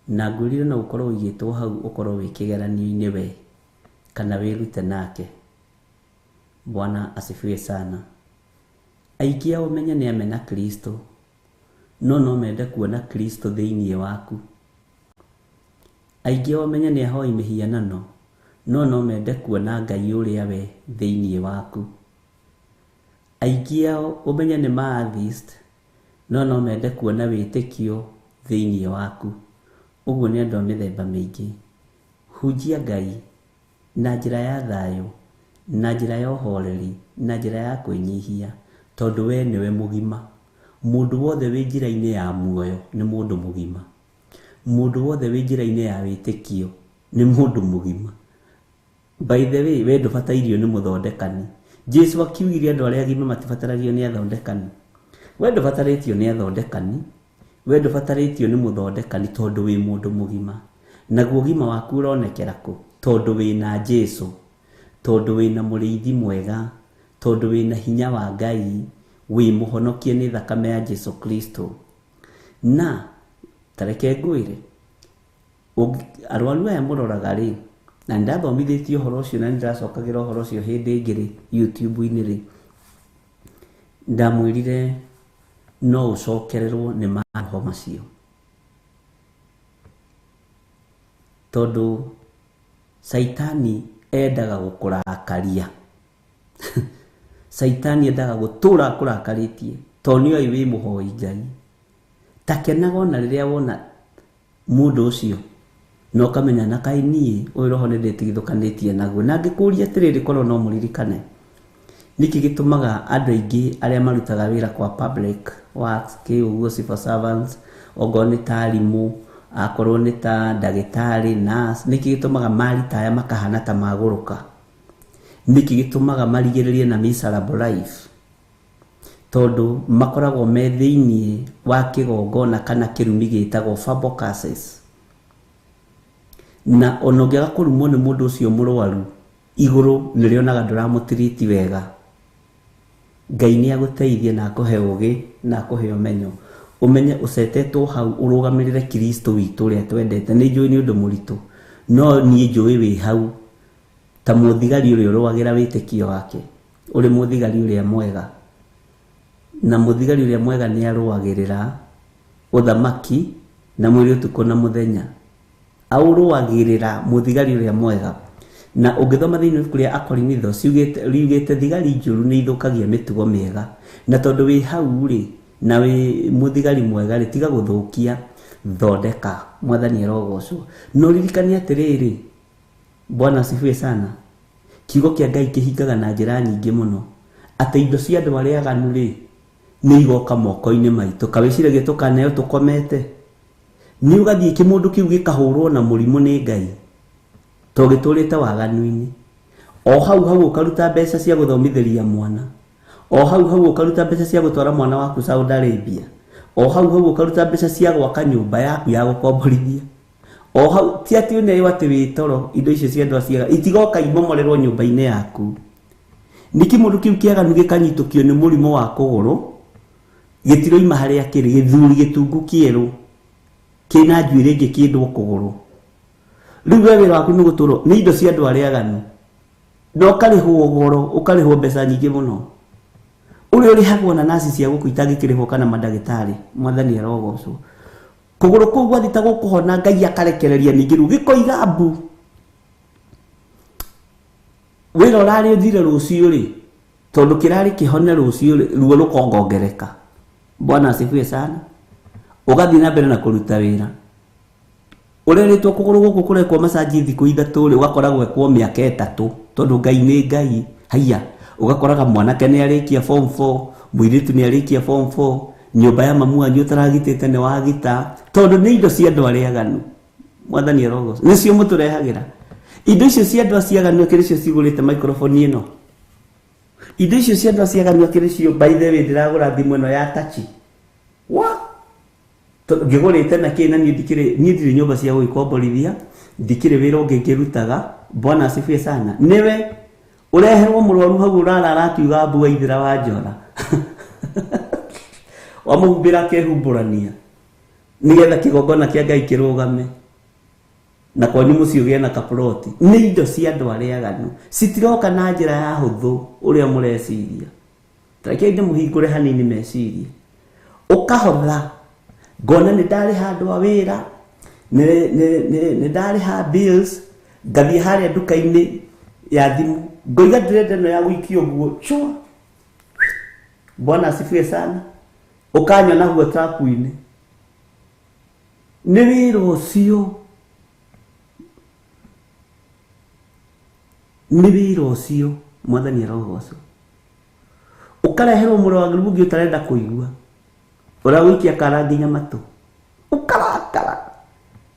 na ngwĩrire no ũkorwo ũigĩtwo hau ũkorwo wĩ kĩgeranio-inĩ we kana wĩrute nake. Bwana asifiwe sana. Aingĩ ao menye nĩ amena Kristo no no mende kuona Kristo thĩinĩ waku. Aingĩ ao menye nĩ ahoi mĩhianano no no mende kuona Ngai ũrĩa we thĩinĩ waku. Aingĩ ao ũmenye nĩ ma atheist no no mende kuona wĩtĩkio thĩinĩ waku. Ũguo nĩ andũ a mĩthemba mĩingĩ. Hunjia Ngai na njĩra ya thayũ, na njĩra ya ũhoreri, na njĩra ya kwĩnyihia tondũ we nĩwe mũgima. Mũndũ wothe wĩ njĩra-inĩ ya muoyo nĩ mũndũ mũgima. Mũndũ wothe wĩ njĩra-inĩ ya wĩtĩkio nĩ mũndũ mũgima. By the way, we ndũbatairio nĩ mũthondekani. Jesu akiugire andũ arĩa agima matibataragio nĩ athondekani. We ndũbatarĩtio nĩ athondekani, we ndũbatarĩtio nĩ mũthondekani tondũ wĩ mũndũ mũgima. Naguo ũgima waku ũronekera kũ? Tondũ wĩna Jesu, tondũ wĩna mũrĩithi mwega, tondũ wĩna hinya wa Ngai, wĩ mũhonokie nĩ thakame ya Jesu Kristo. Na tareke ngwĩre, arwaru aya mũroraga rĩ, na nĩndathomithĩtie ũhoro ũcio na nĩndĩracokagĩra ũhoro ũcio hĩndĩ ĩngĩ rĩ, YouTube-inĩ rĩ, ndamwĩrire no ũcokererwo nĩ maroho macio tondũ Saitani endaga gũkũrakaria. Saitani endaga gũtũra akũrakarĩtie tondũ nĩoĩ wĩ mũhoi Ngai. Ta kenaga ona rĩrĩa wona mũndũ ũcio na ũkamenya na kaĩ niĩ ũyũ roho nĩ ndĩtigithũkanĩtie naguo. Na ngĩkũria atĩrĩrĩ korwo no mũririkane nĩkĩ gĩtũmaga andũ aingĩ arĩa marutaga wĩra kwa public works kĩ ũguo civil servants ongorwo nĩ ta arimũ akorwo nĩ ta ndagĩtarĩ nurse, nĩkĩ gĩtũmaga maritaya makahana ta magũrũka? Nĩkĩ gĩtũmaga marigĩrĩrie na miserable life? Tondũ makoragwo me thĩinĩ wa kĩgongona kana kĩrumi gĩtagwo verbal curses. Na ona ũngĩaga kũrumwo nĩ mũndũ ũcio mũrwaru igũrũ nĩrĩonaga ndũramũtiriti wega. Ngai nĩ agũteithie na akũhe ũgĩ na akũhe ũmenyo ũmenye ũcetetwo hau ũrũgamĩrĩre Kristo witũ ũrĩa twendete. Nĩ njũĩ nĩ ũndũ mũritũ no niĩ njũĩ wĩ hau ta mũthigari ũrĩa ũrũagĩra wĩtĩkio wake, ũrĩ mũthigari ũrĩa mwega. Na mũthigari ũrĩa mwega nĩ arũagĩrĩra ũthamaki na mwĩrĩ ũtukũ na mũthenya. Aũrũagĩrĩra mũthigari ũrĩa mwega. Na ũngĩthoma thĩinĩ wa ibuku rĩa Akorinitho riugĩte thigari njũru nĩ ithũkagia mĩtugo mĩega. Na tondũ wĩ hau rĩ na wĩ mũthigari mwega rĩ, tiga gũthũkia. Thondeka Mwathani arogocwo. No ririkane atĩrĩrĩ, Bwana asifiwe sana, kiugo kĩa Ngai kĩhingaga na njĩra nyingĩ mũno, atĩ indo cia andũ arĩa aganu rĩ nĩ igoka moko-inĩ maitũ. Kawĩciragia tũkaneo tũkomete, nĩ ũgathiĩ kĩmũndũ kĩu gĩkahũrwo na mũrimũ nĩ Ngai to gĩtũrĩte waganu-inĩ. O hau hau ũkaruta mbeca cia gũthomithĩria mwana, o hau hau ũkaruta mbeca cia gũtwara mwana waku Saudi Arabia, o hau hau ũkaruta mbeca cia gwaka nyũmba yaku ya gũkomborithia, o hau ti atĩ ũneo atĩ wĩ toro. Indo icio cia andũ acio itigoka imomorerwo nyũmba-inĩ yaku. Nĩkĩ mũndũ kĩu kĩaganu gĩkanyitũkio nĩ mũrimũ wa kũgũrũ, gĩtiroima harĩa kĩrĩ, gĩthuri gĩtungu kĩerũ kĩna njuĩrĩ ĩngĩ kĩndwo kũgũrũ. Rĩu we wĩra waku nĩ gũtũrwo nĩ indo cia andũ arĩa aganu, na ũkarĩhwo goro, ũkarĩhwo mbeca nyingĩ mũno, ũrĩa ũrĩhagwo na naci cia gũkũ itangĩkĩrĩhwo kana mandagĩtarĩ. Mwathani arogocwo. Kũgũrũ kũu gwathi ta gũkũhona, Ngai akarekereria ningĩ rĩu gĩkoiga mbu. Wĩra ũrarĩ ũthire rũciũ rĩ, tondũ kĩrarĩ kĩhone rũciũ rĩ, ruo rũkongongereka. Bwana asifiwe sana. Ũgathiĩ na mbere na kũruta wĩra. Ũrerĩtwo kũgũrũ gũkũ kũrekwo macaji thikũ 3 rĩ, ũgakora gwekwo mĩaka 3, tondũ Ngai nĩ Ngai. Haiya, ũgakoraga mwanake nĩ arĩkia form 4, mũirĩtu nĩ arĩkia form 4, nyũmba ya mamu wanyu ũtaragitĩte nĩ wagita, tondũ nĩ indo cia andũ arĩa aganu. Mwathani arogocwo. Nĩcio mũtũrehagĩra indo icio cia andũ acio aganu, akĩrĩ cio cigũrĩte microphone ĩno. Indo icio cia andũ acio aganu akĩrĩ cio, by the way, ndĩragũra thimũ ĩno ya touch wa ngĩgũrĩte na kĩ, na niĩ ndikĩrĩ, niĩ ndirĩ nyũmba cia gũgĩkomborithia, ndikĩrĩ wĩra ũngĩ ngĩrutaga. Bwana asifiwe sana. Nĩwe ũreherwo mũrwaru hau ũrarara akiuga mbu waithĩra wa njora, wamũhumbĩra akehumbũrania nĩgetha kĩgongona kĩa Ngai kĩrũgame, na kwanyu mũciĩ ũgĩe na kaploti. Nĩ indo cia andũ arĩa aganu, citiroka na njĩra ya hũthũ ũrĩa mũreciria. Tarekei ndĩmũhingũre hanini meciria. Ũkahotha, ngona nĩ ndarĩha andũ a wĩra, nĩ ndarĩha bills, ngathiĩ harĩa nduka-inĩ ya thimũ, ngoiga ndĩrenda ĩno ya gũikio ũguo chua. Bwana asifiwe sana. Ũkanyona WhatsApp-inĩ. Nĩ wĩra ũcio, nĩ wĩra ũcio. Mwathani arogocwo. Ũkareherwo mũrwaru ũngĩ ũtarenda kũigua, ũragũikia kara nginya matũ, ũkarakara,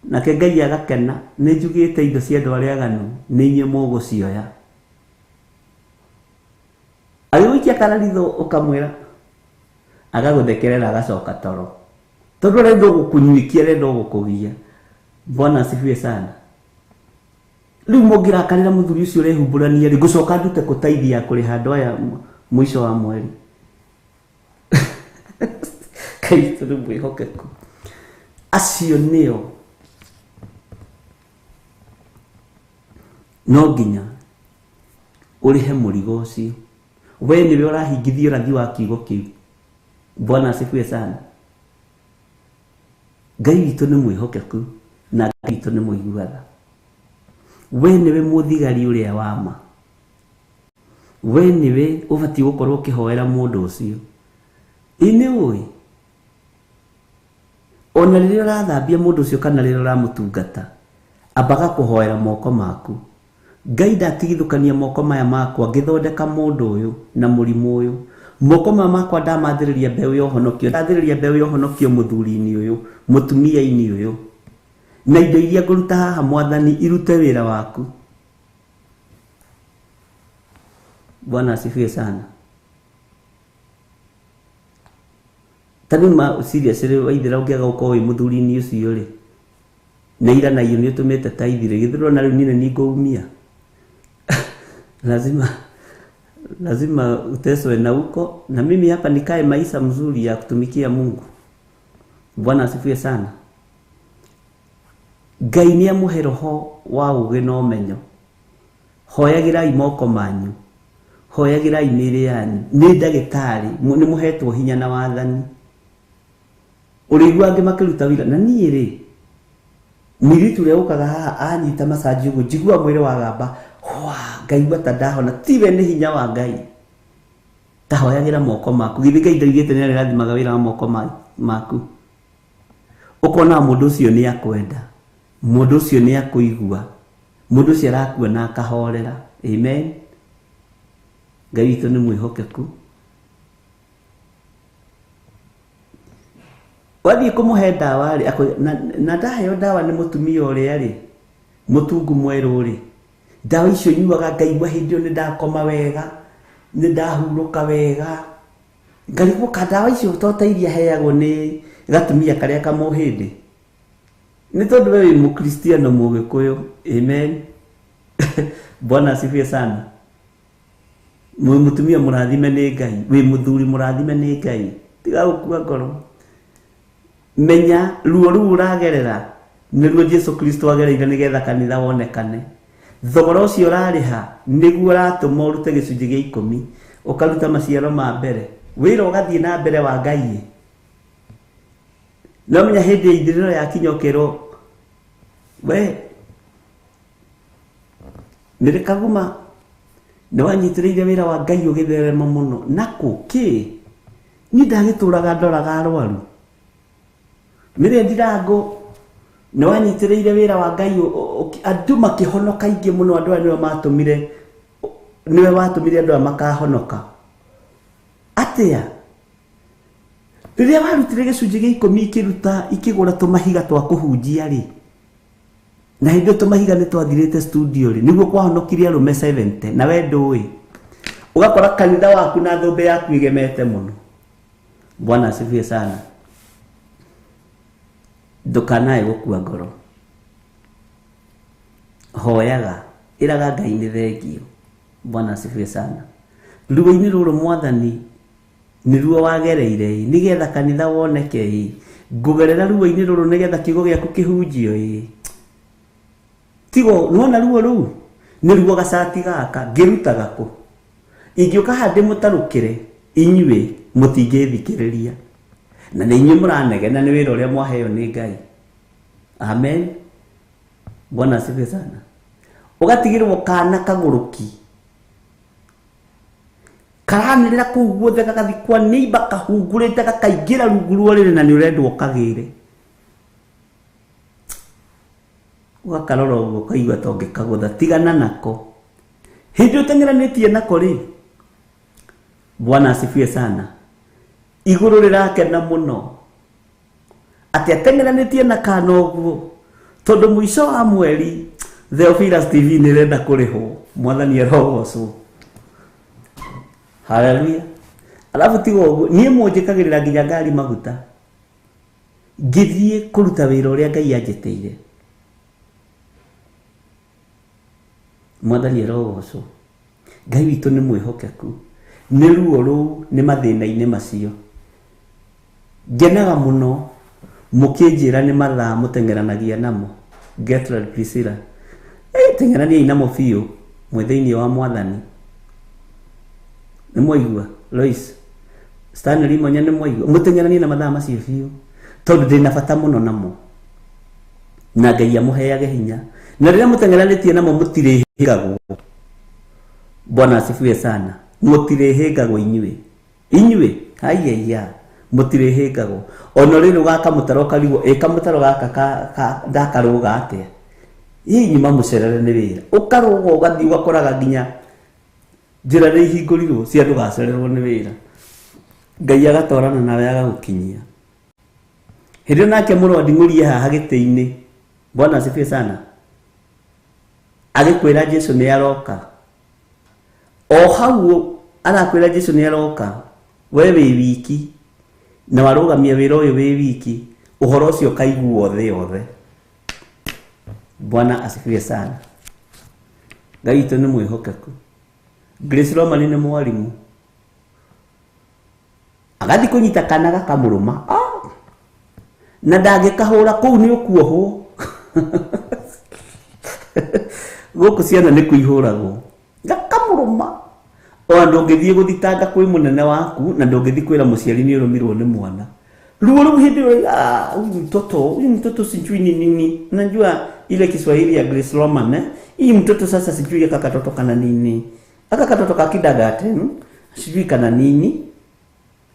nake Ngai agakena. Nĩ njugĩte indo cia andũ arĩa aganu nĩ inyuĩ mũgũcioya. Agĩgũikia kara ritho ũkamwĩra, agagũthekerera agacoka toro, tondũ arenda gũkũnyuikia, arenda gũkũgia. Bwana asifiwe sana. Rĩu mũngĩrakarĩra mũthuri ũcio ũrehumbũrania rĩ, ngũcoka ndute kũteithia kũrĩha andũ aya mũico wa mweri. Kristo nĩ mwĩhokeku. Acio nĩo no nginya ũrĩhe mũrigo ũcio. We nĩwe ũrahingithia ũrathi wa kiugo kĩu. Bwana asifiwe sana. Ngai witũ nĩ mwĩhokeku na Ngai witũ nĩ mũigua tha. We nĩwe mũthigari ũrĩa wa ma. We nĩwe ũbatiĩ gũkorwo ũkĩhoera mũndũ ũcio. Ĩ nĩ ũĩ, ona rĩrĩa ũrathambia mũndũ ũcio kana rĩrĩa ũramũtungata, ambaga kũhoera moko maku. Ngai ndatigithũkania moko maya makwa ngĩthondeka mũndũ ũyũ na mũrimũ ũyũ. Moko maya makwa ndamathĩrĩria mbeũ ya ũhonokio, ndathĩrĩria mbeũ ya ũhonokio mũthuri-inĩ ũyũ, mũtumia-inĩ ũyũ, na indo iria ngũruta haha Mwathani irute wĩra waku. Bwana asifiwe sana. Ta rĩu ma seriously waithĩra ũngĩaga gũkorwo wĩ mũthuri-inĩ ũcio rĩ, na ira na iyo nĩ ũtũmĩte taithi rĩ, githĩ ndũrona rĩu niĩ nĩ ngũumia? Lazima lazima uteswe na huko, na mimi hapa nikae maisha mzuri ya kutumikia Mungu. Bwana asifiwe sana. Ngai nĩ amũhe roho wa ũũgĩ na ũmenyo. Hoyagĩrai moko manyu, hoyagĩrai mĩĩrĩ yanyu. Nĩ ndagĩtarĩ, nĩ mũhetwo hinya na wathani. Ũrĩigua angĩ makĩruta wĩra, na niĩ rĩ, mũirĩtu ũrĩa ũkaga haha anyita macaji ũguo, njiguaga mwĩrĩ wagamba, hwa, ngaigua ta ndahona. Tiwe nĩ hinya wa Ngai. Ta hoyagĩra moko maku. Githĩ Ngai ndaugĩte nĩ arĩrathimaga wĩra wa moko maku? Ũkona mũndũ ũcio nĩ akwenda, mũndũ ũcio nĩ akũigua, mũndũ ũcio arakua na akahorera. Amen. Ngai witũ nĩ mwĩhokeku. Wathiĩ kũmũhe ndawa rĩ, na ndaheo ndawa nĩ mũtumia ũrĩa rĩ, mũtungu mwerũ rĩ, ndawa icio nyuaga ngaigua hĩndĩ ĩyo nĩ ndakoma wega, nĩ ndahurũka wega. Ngarigwo ka ndawa icio to ta iria heagwo nĩ gatumia karĩa kamũhĩndĩ. Nĩ tondũ we wĩ mũkristiano mũgĩkũyũ. Amen. Bwana asifiwe sana. Mwĩ mũtumia mũrathime nĩ Ngai, wĩ mũthuri mũrathime nĩ Ngai. Tiga gũkua ngoro. Menya ruo rũu ũragerera nĩruo Jesu Kristo agereire nĩgetha kanitha wonekane. Thogora ũcio ũrarĩha nĩguo ũratũma ũrute gĩcunjĩ gĩa 10, ũkaruta maciaro ma mbere, wĩra ũgathiĩ na mbere wa Ngai. No menya hĩndĩ ya ithirĩro yakinya ũkerwo we nĩrĩ kaguma nĩ wanyitĩrĩire wĩra wa Ngai ũgĩtherema mũno nakũ kĩ niĩ ndagĩtũraga ndoraga arwaru. Mĩrĩ ndirango nĩ wanyitĩrĩire wĩra wa Ngai andũ makĩhonoka aingĩ mũno, andũ aya nĩwe matũmire, nĩwe watũmire andũ aya makahonoka. Atĩa rĩrĩa warutire gĩcunjĩ gĩa 10 ikĩruta ikĩgũra tũmahiga twa kũhunjia rĩ, na hĩndĩ ĩyo tũmahiga nĩ twathirĩte studio rĩ, nĩguo kwahonokirie arũme 70 na we ndũĩ. Ũgakora kanitha waku na thũmbĩ yaku ĩgemete mũno. Bwana asifiwe sana. Ndũkanae gũkua ngoro. Hoyaga, ĩraga Ngai nĩ thengio. Bwana asifiwe sana. Ruo-inĩ rũrũ mwathani nĩruo wagereire nĩgetha kanitha woneke. Ngũgerera ruo-inĩ rũrũ nĩgetha kiugo gĩaku kĩhunjio. Tigo nĩwona ruo rũu nĩruo gacati gaka ngĩrutaga kũ? Ingĩũka haha ndĩmũtarũkĩre inyuĩ mũtingĩthikĩrĩria, na nĩ inyuĩ mũranegena nĩ wĩra ũrĩa mwaheo nĩ Ngai. Amen. Bwana asifiwe sana. Ũgatigĩrwo kana kagũrũki karanĩrĩra kũu guothe, gagathi kwa neighbor kahungurĩte gakaingĩra rungu rwa ũrĩrĩ na nĩ ũrendwo ũkagĩre. Ũgakarora ũguo ũkaigua ta ũngĩkagũtha, tigana nako. Hĩndĩ ũteng'eranĩtie nako rĩ, Bwana asifiwe sana, igũrũ rĩrakena mũno atĩ ateng'eranĩtie na kana ũguo, tondũ mũico wa mweri Theophilus TV nĩ ĩrenda kũrĩhwo. Mwathani arogocwo. Haleluya. Alafu tiga ũguo, niĩ mũnjĩkagĩrĩra nginya ngari maguta ngĩthiĩ kũruta wĩra ũrĩa Ngai anjĩtĩire. Mwathani arogocwo. Ngai witũ nĩ mwĩhokeku. Nĩ ruo rũu, nĩ mathĩna-inĩ macio. Ngenaga mũno mũkĩnjĩra nĩ mathaa mũteng'eranagia namo. Gertrude Priscilla, teng'eraniai namo biũ mwĩ thĩinĩ wa mwathani. Nĩ mwaigua Lois Stanley Monya, nĩ mwaigua mũteng'eranie na mathaa macio biũ, tondũ ndĩna bata mũno namo, na Ngai amũheage hinya. Na rĩrĩa mũteng'eranĩtie namo mũtirĩhĩngagwo. Bwana asifiwe sana. Mũtirĩhĩngagwo inyuĩ, inyuĩ haiya, mũtirĩhĩngagwo. Ona rĩrĩ ũgaka mũtaro ũkarigwo, ĩ kamũtaro gaka ndakarũga atĩa? Ĩ nyuma mũcerere nĩ wĩra. Ũkarũga ũgathiĩ ũgakoraga nginya njĩra nĩ ihingũrirwo cia ndũgacererwo nĩ wĩra. Ngai agatwarana nawe agagũkinyia. Hĩndĩ ĩyo nake mũrũ wa nding'ũrie haha gĩtĩ-inĩ. Bwana asifiwe sana. Agĩkwĩra Jesu nĩ aroka. O hau arakwĩra Jesu nĩ aroka, we wĩ wiki na warũgamia wĩra ũyũ wĩ wiki, ũhoro ũcio ũkaiguo thĩ yothe. Bwana asifiwe sana. Ngai witũ nĩ mwĩhokeku. Grace Roman nĩ mwarimũ. Agathiĩ kũnyita kana gakamũrũma. Na ndangĩkahũra kũu nĩ ũkuohwo. Gũkũ ciana nĩ kũihũragwo. Gakamũrũma. Ona ndũngĩthiĩ gũthitanga kwĩ mũnene waku, na ndũngĩthiĩ kwĩra mũciari nĩ ũrũmirwo nĩ mwana. Ruo rũu hĩndĩ ĩyo, huyu mtoto sijui ni nini. Najua ile Kiswahili ya Grace Roman, eh? Hii mtoto sasa sijui aka katoto kana nini. Aka katoto ka kindergarten, sijui kana nini.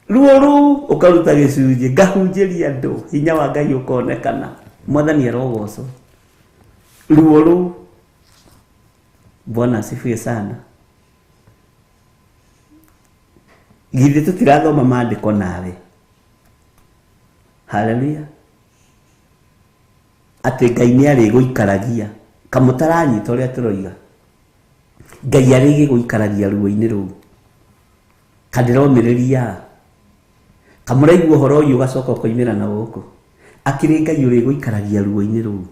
Ruo rũu ũkaruta gĩcunjĩ ngahunjĩria andũ hinya wa Ngai ũkonekana. Mwathani arogocwo. Ruo rũu. Bwana asifiwe sana. Githĩ tũtirathoma maandĩko nawe. Haleluya. Atĩ Ngai nĩ arĩgũikaragia. Kamũtaranyita ũrĩa tũroiga. Ngai arĩgĩgũikaragia ruo-inĩ rũu. Kandĩromĩrĩria. Kamũraigua ũhoro ũyũ ũgacoka ũkoimĩra na gũkũ. Akĩrĩ Ngai ũrĩgũikaragia ruo-inĩ rũu.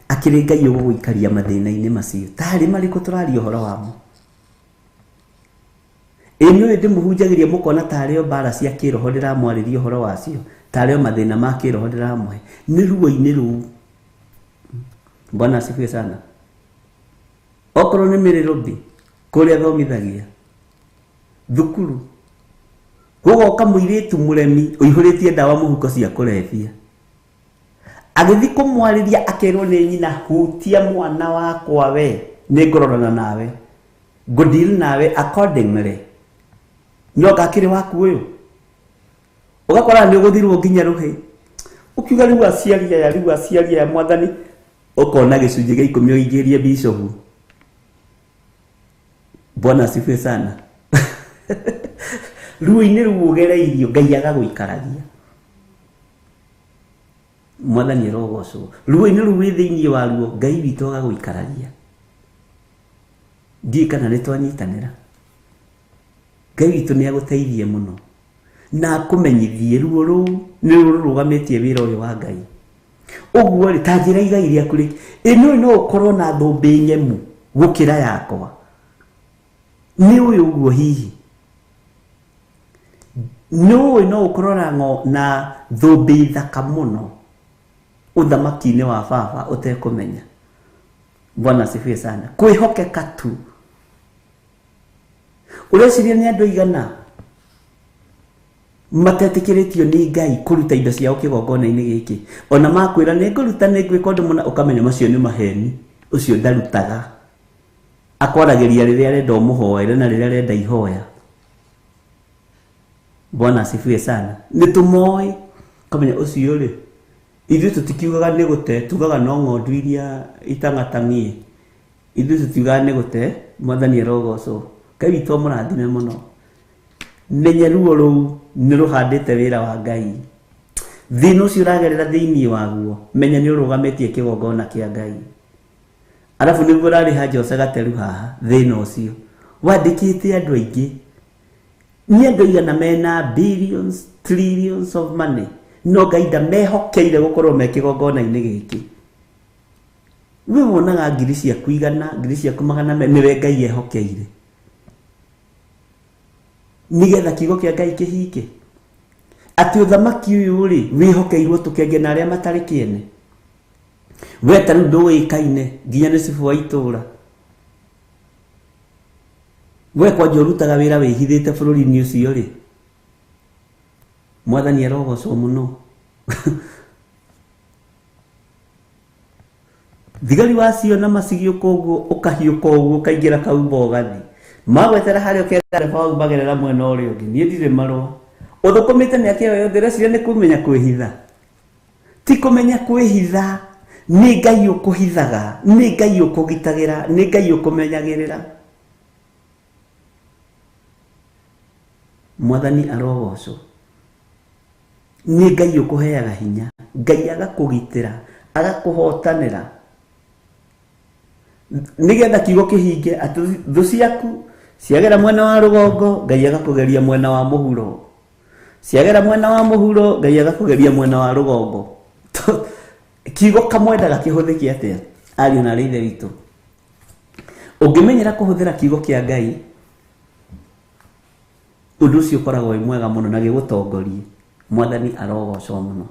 Akĩrĩ Ngai ũgũgũikaria mathĩna-inĩ macio. Tarĩ marĩkũ tũraria ũhoro wamo? Ĩ nĩũĩ ndĩmũhunjagĩria mũkona tarĩ o mbara cia kĩroho ndĩramwarĩria ũhoro wacio, tarĩ o mathĩna ma kĩroho ndĩramũhe. Nĩ ruo-inĩ rũu. Bwana asifiwe sana. Okorwo nĩ mĩrĩrũmbi kũrĩa thomithagia thukuru gũgoka mũirĩtu mũremi ũihũrĩtie ndawa mũhuko cia kũrebia. Agĩthiĩ kũmwarĩria akerwo nĩ nyina, hutia mwana wakwa we, nĩngũrorana nawe, ngũdeal nawe accordingly. No ngakĩrĩ waku ũyũ. Ũgakora nĩ ũgũthirwo nginya rũhĩ. Ũkiuga rĩu aciari aya, rĩu aciari aya mwathani, ũkona gĩcunjĩ gĩa ikũmi ũingĩrie bishopu. Bwana asifiwe sana. Ruo-inĩ rũu ũgereirio Ngai agagũikaragia. Mwathani arogocwo. Ruo-inĩ rũu wĩ thĩinĩ waruo Ngai witũ agagũikaragia. Ndiũĩ kana nĩ twanyitanĩra. Ngai witũ nĩ agũteithie mũno na akũmenyithie ruo rũu nĩ rũrũgamĩtie wĩra ũyũ wa Ngai. Ũguo rĩ, ta njĩra igai rĩaku rĩ, ĩ nĩũĩ no ũkorwo na thũmbĩ ng'emu gũkĩra yakwa. Nĩ ũĩ ũguo hihi? Nĩũĩ no ũkorwo na thũmbĩ thaka mũno ũthamaki-inĩ wa baba ũtekũmenya. Bwana asifiwe sana. Kwĩhokeka tu. Ũreciria nĩ andũ aigana matetĩkĩrĩtio nĩ Ngai kũruta indo ciao kĩgongona-inĩ gĩkĩ. Ona makwĩra nĩ ngũruta nĩ ngwĩka ũndũ mũna, ũkamenya macio nĩ maheni. Ũcio ndarutaga. Akwaragĩria rĩrĩa arenda ũmũhoere na rĩrĩa arenda ihoya. Bwana asifiwe sana. Nĩ tũmoĩ. Ũkamenya ũcio rĩ, ithuĩ tũtikiugaga nĩ gũte, tugaga no ng'ondu iria itang'atang'ie. Ithuĩ tũtiugaga nĩ gũte, Mwathani arogocwo. Ngai witũ amũrathime mũno. Menya ruo rũu nĩ rũhandĩte wĩra wa Ngai. Thĩna ũcio ũragerera thĩinĩ waguo, menya nĩ ũrũgamĩtie kĩgongona kĩa Ngai. Arabu nĩguo ũrarĩha Jose Gateru haha, thĩna ũcio. Wandĩkĩte andũ aingĩ. Nĩ andũ aigana mena billions, trillions of money. No Ngai ndamehokeire gũkorwo me kĩgongona-inĩ gĩkĩ. We wonaga ngiri ciaku igana, ngiri ciaku magana merĩ, nĩwe Ngai ehokeire. Nĩgetha kiugo kĩa Ngai kĩhinge. Atĩ ũthamaki ũyũ rĩ, wĩhokeirwo tũkenge na arĩa matarĩ kĩene. We ta rĩu ndũĩkaine nginya nĩ cibũ wa itũũra. We kwanja ũrutaga wĩra wĩhithĩte bũrũri-inĩ ũcio rĩ. Mwathani arogocwo mũno. Thigari waciona macigiũka ũguo, ũkahiũka ũguo, ũkaingĩra kaumba ũgathiĩ. Magwetera harĩa ũkera ndereba waku magerera mwena ũrĩa ũngĩ. Niĩ ndirĩ marũa. Ũthũkũmĩte mĩaka ĩyo yothe, ũreciria nĩ kũmenya kwĩhitha. Ti kũmenya kwĩhitha. Nĩ Ngai ũkũhithaga, nĩ Ngai ũkũgitagĩra, nĩ Ngai ũkũmenyagĩrĩra. Mwathani arogocwo. Nĩ Ngai ũkũheaga hinya, Ngai agakũgitĩra, agakũhotanĩra. Nĩgetha kiugo kĩhinge atĩ thũ ciaku ciagera mwena wa rũgongo, Ngai agakũgeria mwena wa mũhuro. Ciagera mwena wa mũhuro, Ngai agakũgeria mwena wa rũgongo. Kiugo kamwendaga kĩhũthĩke atĩa? Ariũ na aarĩ a Ithe witũ. Ũngĩmenyera kũhũthĩra kiugo kĩa Ngai, ũndũ ũcio ũkoragwo wĩ mwega mũno na gĩgũtongorie. Mwathani arogocwo mũno.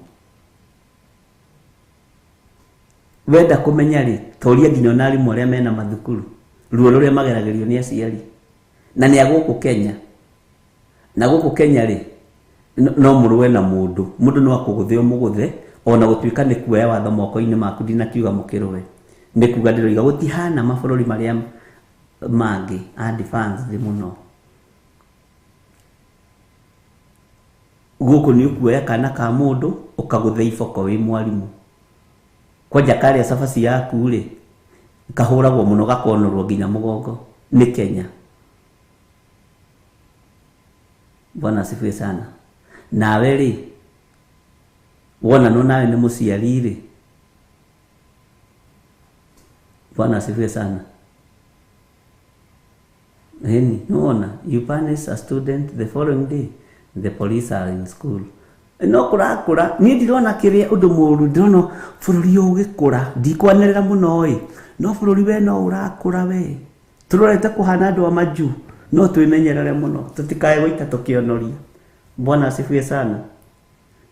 Wenda kũmenya rĩ, toria nginya ona arimũ arĩa mena mathukuru, ruo rũrĩa mageragĩrio nĩ aciari. Na nĩ a gũkũ Kenya. Na gũkũ Kenya rĩ, no mũrũe na mũndũ. Mũndũ no akũgũthe ũmũgũthe, ona gũtuĩka nĩ kuoya watho moko-inĩ maku ndinakiuga mũkĩrũe. Nĩ kuga ndĩroiga gũtihana mabũrũri marĩa mangĩ advanced mũno. Gũkũ nĩ ũkuoya kana ka mũndũ ũkagũthe iboko wĩ mwarimũ. Kwanja karĩa cabaci yaku rĩ, kahũragwo mũno gakonorwo nginya mũgongo nĩ Kenya. Bwana asifiwe sana. Nawe rĩ, wona no nawe nĩ mũciari rĩ. Bwana asifiwe sana. Heni, nona, you punish a student the following day, the police are in school. No kũrakũra, niĩ ndirona kĩrĩa ũndũ mũũru, ndĩrona bũrũri ũgĩkũra, ndikwanĩrĩra mũno ĩ, no bũrũri we no ũrakũra we. Tũrorete kũhana andũ a majuu, no twĩmenyerere mũno, tũtikae gũita tũkĩonoria. Bwana asifiwe sana.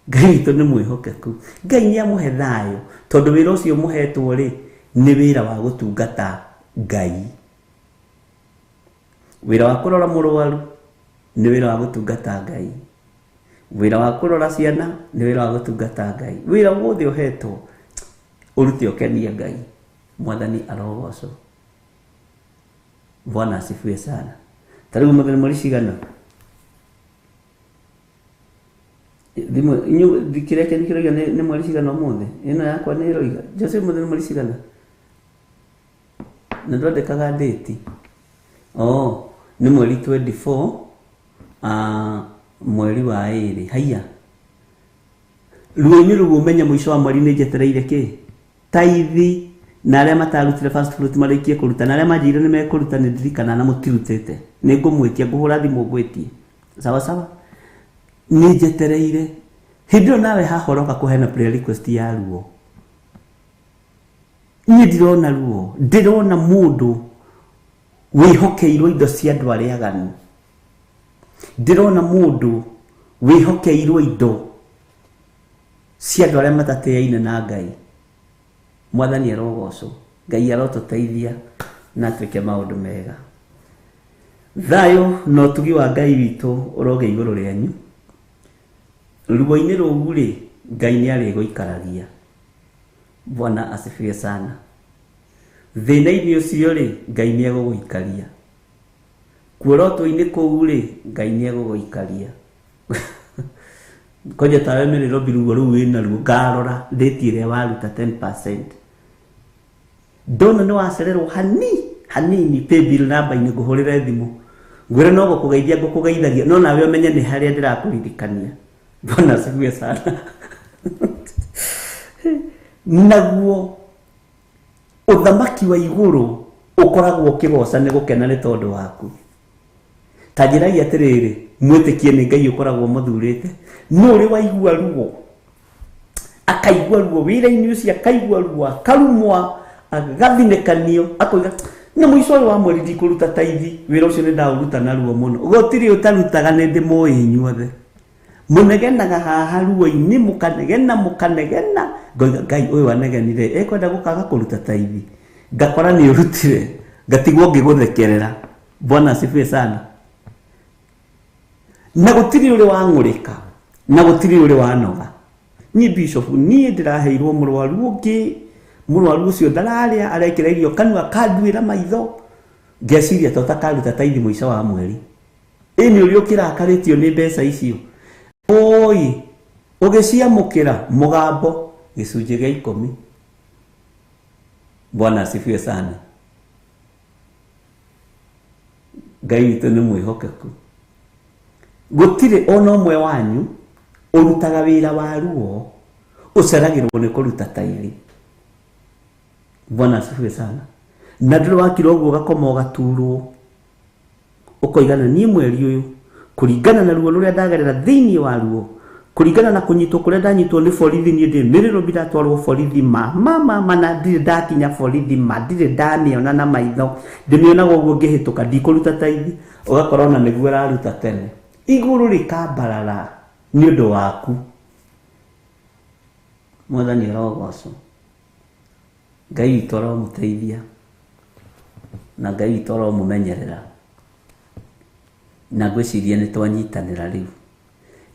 Ngai witũ nĩ mwĩhokeku. Ngai nĩ amũhe thayũ, tondũ wĩra ũcio mũhetwo rĩ, nĩ wĩra wa gũtungata Ngai. Wĩra wa kũrora mũrwaru nĩ wĩra wa gũtungata Ngai. Wĩra wa kũrora ciana nĩ wĩra wa gũtungata Ngai. Wĩra wothe ũhetwo ũrute ũkenie Ngai. Mwathani arogocwo. Bwana asifiwe sana. Ta rĩu mũthenya mweri cigana? Thimũ inyuĩ kĩrĩa kĩanyu kĩroiga nĩ mweri cigana ũmũthĩ? Ĩno yakwa nĩ ĩroiga. Jose mũthenya mweri cigana? Na ndwandĩkaga date. Oh, nĩ mweri 24 mweri wa 2. Haiya. Ruo-inĩ rũu ũmenye mũico wa mweri nĩ njetereire kĩ? Taithi na arĩa matarutire first fruit marĩkie kũruta, na arĩa manjĩrire nĩ mekũruta nĩ ndirikana na mũtirutĩte. Nĩ ngũmwĩtia, ngũhũra thimũ ngwĩtie. Sawa sawa. Nĩ njetereire. Hĩndĩ ĩyo nawe hahoroka kũheana prayer request ya ruo. Niĩ ndirona ruo, ndĩrona mũndũ wĩhokeirwo indo cia andũ arĩa aganu. Ndĩrona mũndũ wĩhokeirwo indo cia andũ arĩa matatĩaine na Ngai. Mwathani arogocwo. Ngai arotũteithia na atwĩke maũndũ mega. Thayũ na ũtugi wa Ngai witũ ũroge igũrũ rĩanyu. Ruo-inĩ rũu rĩ, Ngai nĩ arĩgũikaragia. Bwana asifiwe sana. Thĩna-inĩ ũcio rĩ, Ngai nĩ egũgũikaria. Kuorotwo-inĩ kũu rĩ, Ngai nĩ egũgũikaria. Kwanja tawe Nairobi ruo rũu wĩna ruo, ngarora rate ĩrĩa waruta 10%. Ndona nĩ wacererwo hanini pay bill number-inĩ ngũhũrĩre thimũ. Ngwĩre no gũkũgeithia ngũkũgeithagia, no nawe ũmenye nĩ harĩa ndĩrakũririkania. Bwana asifiwe sana. Naguo ũthamaki wa igũrũ ũkoragwo ũkĩgoca nĩ gũkena nĩ tondũ waku. Ta njĩrai atĩrĩrĩ, mwĩtĩkie nĩ Ngai ũkoragwo mũthurĩte. No ũrĩ waigua ruo, akaigua ruo wĩra-inĩ ũcio, akaigua ruo, akarumwa, agathinĩkanio, akoiga na mũico ũyũ wa mweri ndikũruta taithi, wĩra ũcio nĩ ndaũruta na ruo mũno. Gũtirĩ ũtarutaga, nĩ ndĩmũĩ inyuothe. Mũnegenaga haha ruo-inĩ, mũkanegena mũkanegena, ngoiga Ngai ũyũ anegenire ekwenda gũkaga kũruta taithi, ngakora nĩ ũrutire, ngatigwo ngĩgũthekerera. Bwana asifiwe sana. Na gũtirĩ ũrĩ wang'ũrĩka, na gũtirĩ ũrĩ wanoga. Niĩ bishop, niĩ ndĩraheirwo mũrwaru ũngĩ, mũrwaru ũcio ndararĩa, arekĩra irio kanua, akanduĩra maitho, ngeciria ta ũtakaruta taithi mũico wa mweri. Ĩ nĩ ũrĩa ũkĩrakarĩtio nĩ mbeca icio. Oi, ũgĩciamũkĩra mũgambo gĩcunjĩ gĩa 10. Bwana asifiwe sana. Ngai witũ nĩ mwĩhokeku. Gũtirĩ ona ũmwe wanyu ũrutaga wĩra wa ruo ũceragĩrwo nĩ kũruta taithi. Bwana asifiwe sana. Na ndũrĩ wakira ũguo ũgakoma ũgaturwo, ũkoiga na niĩ mweri ũyũ kũringana na ruo rũrĩa ndagerera thĩinĩ wa ruo, kũringana na kũnyitwo kũrĩa ndanyitwo nĩ borithi, niĩ ndĩ Mĩrĩrũmbi ndatwarwo borithi ma ma ma ma, na ndirĩ ndakinya borithi ma, ndirĩ ndamĩona na maitho, ndĩmĩonaga ũguo ngĩhĩtũka, ndikũruta taithi, ũgakora ona nĩguo ũraruta tene. Igũrũ rĩkambarara nĩ ũndũ waku. Mwathani arogocwo. Ngai witũ aromũteithia, na Ngai witũ aromũmenyerera. Na ngwĩciria nĩ twanyitanĩra rĩu.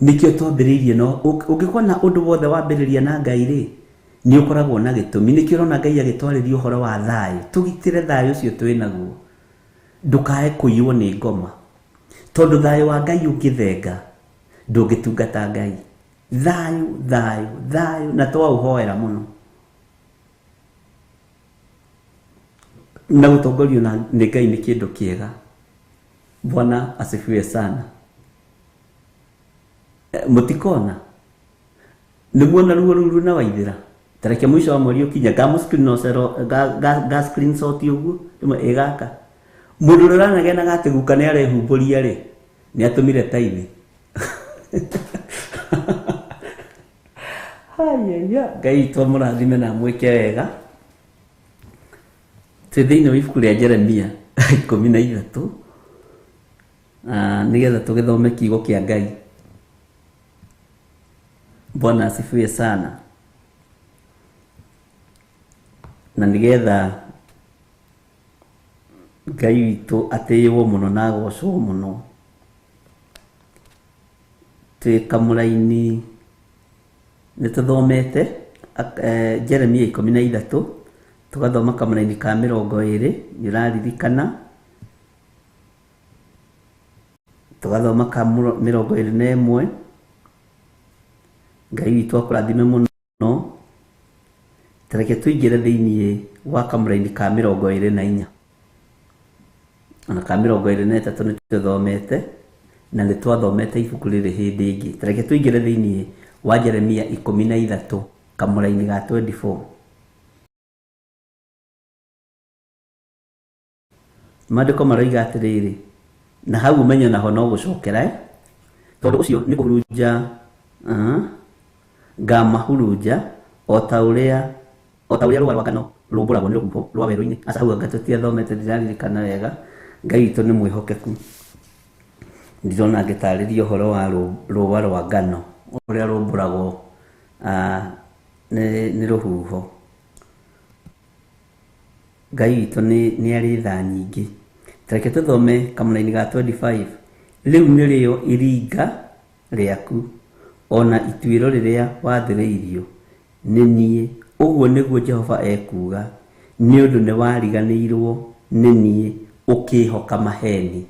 Nĩkĩo twambĩrĩirie, no ũngĩkorwo na ũndũ wothe wambĩrĩria na Ngai rĩ, nĩ ũkoragwo na gĩtũmi. Nĩkĩo ũrona Ngai agĩtwarĩria ũhoro wa thayũ. Tũgitĩre thayũ ũcio twĩ naguo, ndũkae kũiywo nĩ ngoma, tondũ thayũ wa Ngai ũngĩthenga Ndũngĩtungata Ngai. Thayũ, thayũ, thayũ, na twaũhoera mũno. Na gũtongorio nĩ Ngai nĩ kĩndũ kĩega. Bwana asifiwe sana. Mũtikona nĩ muona ruo rũu rwĩna Waithĩra. Tareke mũico wa mweri ũkinye ga screenshot ũguo rĩmwe ĩgaka. Mũndũ ũrĩa ũranagenaga atĩ guka nĩ arehumbũria rĩ, nĩ atũmire taithi. Haya, Ngai witũ amũrathime na amwĩke wega. Twĩ thĩinĩ wa ibuku rĩa Jeremia 13 nĩgetha tũgĩthome kiugo kĩa Ngai. Bwana asifiwe sana. Na nĩgetha Ngai witũ atĩĩwo mũno na agocwo mũno. Twĩ kamũraini nĩ tũthomete Jeremia 13 tũgathoma kamũraini ka 20 nĩ ũraririkana, tũgathoma ka 21. Ngai witũ akũrathime mũno. Tareke tũingĩre thĩinĩ wa kamũraini ka 24 ona ka 23 nĩ tũthomete na nĩ twathomete ibuku rĩrĩ hĩndĩ ĩngĩ. Tareke tũingĩre thĩinĩ wa Jeremia 13 kamũraini ga 24. Maandĩko maroiga atĩrĩrĩ, na hau ũmenye naho no gũcokera, tondũ ũcio nĩ kũhurunja ngamahurunja o ta ũrĩa rũũa rwa ngano rũmbũragwo nĩ rũhuho rwa werũ-inĩ. Aca hau anga tũtiathomete, ndiraririkana wega. Ngai witũ nĩ mwĩhokeku. Ndirona ngĩtarĩria ũhoro wa rũũa rwa ngano ũrĩa rũmbũragwo nĩ rũhuho. Ngai witũ nĩ arĩ tha nyingĩ. Tareke tũthome kamũraini ga 25. Rĩu nĩrĩo iringa rĩaku ona ituĩro rĩrĩa wathĩrĩirio nĩ niĩ, ũguo nĩguo Jehova ekuuga, nĩ ũndũ nĩ wariganĩirwo nĩ niĩ ũkĩĩhoka maheni.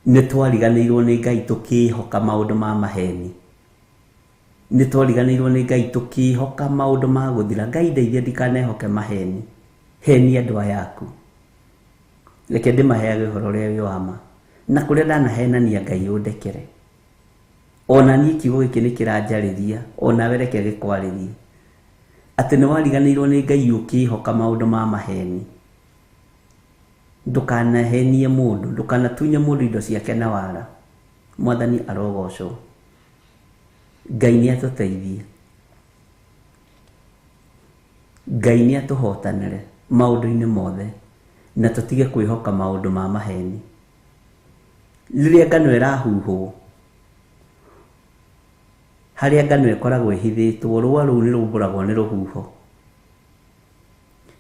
Nĩ twariganĩirwo nĩ Ngai tũkĩĩhoka maũndũ ma maheni. Nĩ twariganĩirwo nĩ Ngai tũkĩĩhoka maũndũ ma gũthira. Ngai ndeithia ndikanehoke maheni. Heni andũ aya aku. Reke ndĩmaheage ũhoro ũrĩa wĩ wa ma. Na kũrĩa ndanahenania Ngai ũndekere. Ona niĩ kiugo gĩkĩ nĩ kĩranjarĩria, onawe reke gĩkwarĩrie. Atĩ nĩ wariganĩirwo nĩ Ngai ũkĩĩhoka maũndũ ma maheni. Ndũkanahenie mũndũ, ndũkanatunye mũndũ indo ciake na wara. Mwathani arogocwo. Ngai nĩ atũteithie. Ngai nĩ atũhotanĩre maũndũ-inĩ mothe na tũtige kwĩhoka maũndũ ma maheni. Rĩrĩa ngano ĩrahuhwo, harĩa ngano ĩkoragwo ĩhithĩtwo, rũũa rũu nĩ rũmbũragwo nĩ rũhuho.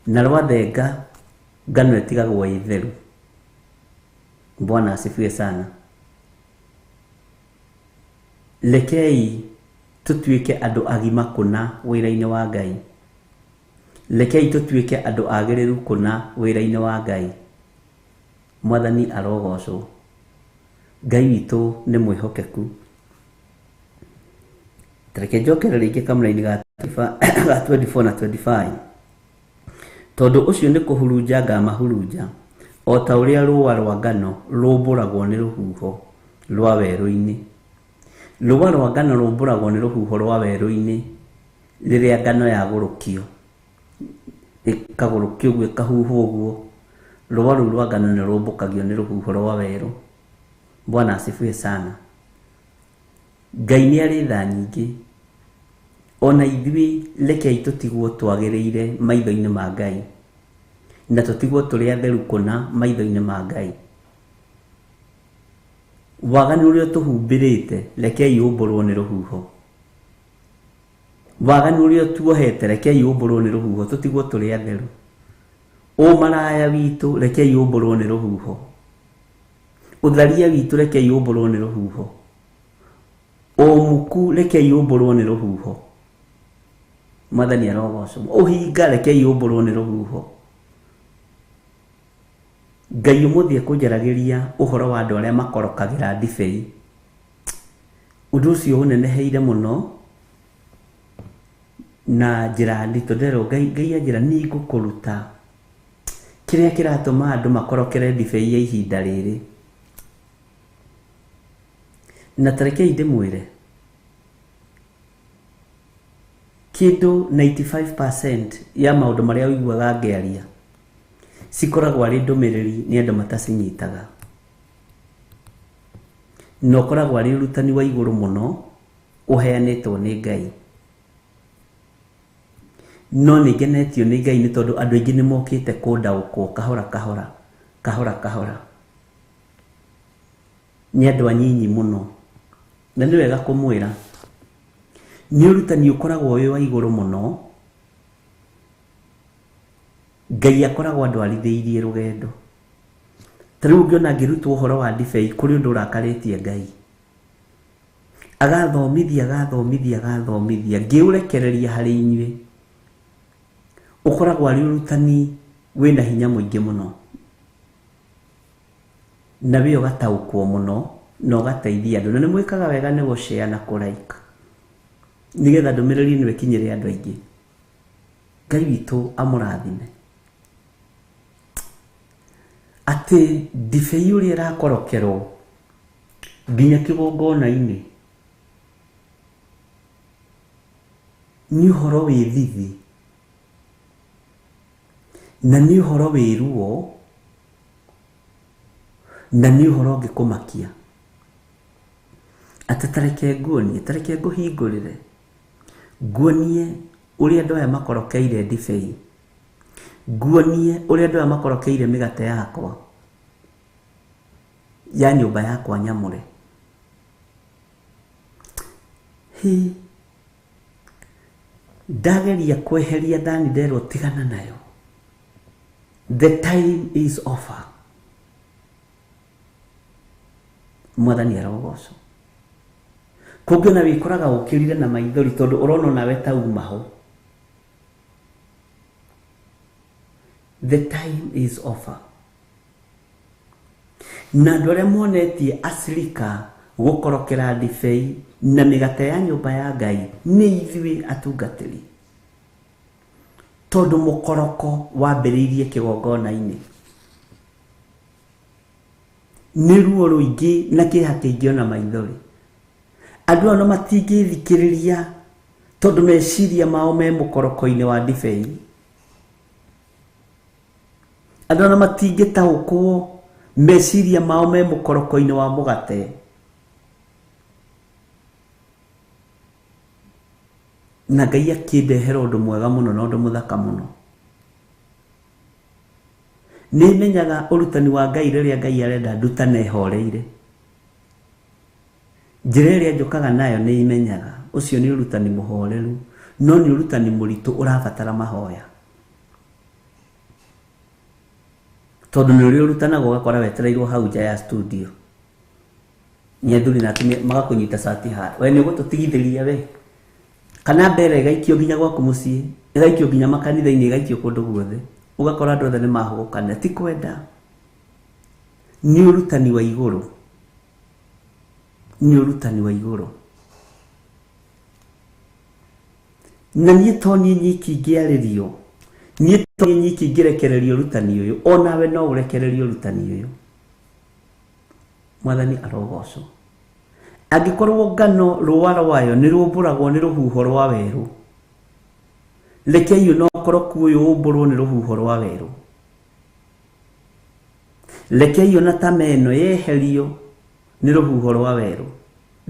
Na rwathenga ngano ĩtigagwo ĩ theru. Bwana asifiwe sana. Rekei tũtuĩke andũ agima kũna wĩra-inĩ wa Ngai. Rekei tũtuĩke andũ agĩrĩru kũna wĩra-inĩ wa Ngai. Mwathani arogocwo. Ngai witũ nĩ mwĩhokeku. Tareke njokere rĩngĩ kamũraini ga 24 na 25. Tondũ ũcio nĩ kũhurunja ngamahurunja o ta ũrĩa rũũa rwa ngano rũmbũragwo nĩ rũhuho rwa werũ-inĩ. Rũũa rwa ngano rũmbũragwo nĩ rũhuho rwa werũ-inĩ rĩrĩa ngano yagũrũkio, ĩkagũrũkio ũguo, ĩkahuhwo ũguo. Rũũa rũu rwa ngano nĩ rũmbũkagio nĩ rũhuho rwa werũ. Bwana asifiwe sana. Ngai nĩ arĩ tha nyingĩ. Ona ithuĩ rekei tũtigwo twagĩrĩire maitho-inĩ ma Ngai, na tũtigwo tũrĩ atheru kũna maitho-inĩ ma Ngai. Waganu ũrĩa ũtũhumbĩrĩte rekei ũmbũrwo nĩ rũhuho. Waganu ũrĩa ũtuohete rekei ũmbũrwo nĩ rũhuho, tũtigwo tũrĩ atheru. Ũmaraya witũ rekei ũmbũrwo nĩ rũhuho. Ũtharia witũ rekei ũmbũrwo nĩ rũhuho. Ũmuku rekei ũmbũrwo nĩ rũhuho. Mwathani arogocwo. Ũhinga rekei ũmbũrwo nĩ rũhuho. Ngai ũmũthĩ ekũnjaragĩria ũhoro wa andũ arĩa makorokagĩra ndibei. Ũndũ ũcio ũneneheire mũno na njĩra nditũ. Nderwo Ngai, Ngai anjĩra niĩ ngũkũruta kĩrĩa kĩratũma andũ makorokere ndibei ya ihinda rĩrĩ. Na tarekei ndĩmwĩre kĩndũ 95% ya maũndũ marĩa ũiguaga ngĩaria cikoragwo arĩ ndũmĩrĩri nĩ andũ matacinyitaga, na ũkoragwo arĩ ũrutani wa igũrũ mũno ũheanĩtwo nĩ Ngai. No nĩ ngenetio nĩ Ngai nĩ tondũ andũ aingĩ nĩ mokĩte kũndaũkwo kahora kahora kahora kahora, nĩ andũ anyinyi mũno. Na nĩ wega kũmwĩra nĩ ũrutani ũkoragwo wĩ wa igũrũ mũno. Ngai akoragwo andwarithĩirie rũgendo. Ta rĩu ũngĩona ngĩrutwo ũhoro wa ndibei, kũrĩ ũndũ ũrakarĩtie Ngai, agathomithia agathomithia agathomithia, ngĩũrekereria harĩ inyuĩ. Ũkoragwo arĩ ũrutani wĩna hinya mũingĩ mũno, na wĩ ũgataũkwo mũno na ũgateithia andũ. Na nĩ mwĩkaga wega nĩ gũ-share na kũ-like, nĩgetha ndũmĩrĩri ĩno ĩkinyĩre andũ aingĩ. Ngai witũ amũrathime. Atĩ ndibei ũrĩa ĩrakorokerwo nginya kĩgongona-inĩ nĩ ũhoro wĩ thithi, na nĩ ũhoro wĩ ruo, na nĩ ũhoro ũngĩkũmakia. Atĩ tareke nguonie, tareke ngũhingũrĩre, nguonie ũrĩa andũ aya makorokeire ndibei, nguonie ũrĩa andũ aya makorokeire mĩgate yakwa ya nyũmba yakwa nyamũre. Hi, ndageria kweheria thani nderwo tigana nayo. The time is over. Mwathani arogocwo. Kũngĩ ona wĩkoraga ũkĩrire na maithori tondũ ũrona onawe ta umaho. The time is over. Na andũ arĩa monetie acirika gũkorokera ndibei na mĩgate ya nyũmba ya Ngai nĩ ithuĩ atungatĩri, tondũ mũkoroko wambĩrĩirie kĩgongona-inĩ. Nĩ ruo rũingĩ na kĩeha kĩingĩ ona maithori. Andũ aya matingĩthikĩrĩria tondũ meciria mao me mũkoroko-inĩ wa ndibei. Andũ aya matingĩtaũkwo meciria mao me mũkoroko-inĩ wa mũgate. Na Ngai akĩndehera ũndũ mwega mũno na ũndũ mũthaka mũno. Nĩ menyaga ũrutani wa Ngai rĩrĩa Ngai arenda ndutane horeire. Njĩra ĩrĩa njũkaga nayo nĩ imenyaga ũcio nĩ ũrutani mũhoreru, no nĩ ũrutani mũritũ ũrabatara mahoya. Tondũ nĩ ũrĩa ũrutanaga ũgakora wetereirwo hau nja ya studio nĩ athuri na atumia magakũnyita cati haha, we nĩ ũgũtũtigithĩria we, kana mbere ĩgaikio nginya gwaku mũciĩ, ĩgaikio nginya makanitha-inĩ, ĩgaikio kũndũ guothe, ũgakora andũ othe nĩ mahũgũkana. Ti kwenda, nĩ ũrutani wa igũrũ, nĩ ũrutani wa igũrũ. Na niĩ to niĩ nyiki ingĩarĩrio, niĩ to niĩ nyiki ingĩrekererio ũrutani ũyũ, onawe no ũrekererio ũrutani ũyũ. Mwathani arogocwo. Angĩkorwo ngano rũa rwayo nĩ rũmbũragwo nĩ rũhuho rwa werũ, rekei ona ũkoroku ũyũ ũmbũrwo nĩ rũhuho rwa werũ. Rekei ona tama ĩno yeherio nĩ rũhuho rwa werũ,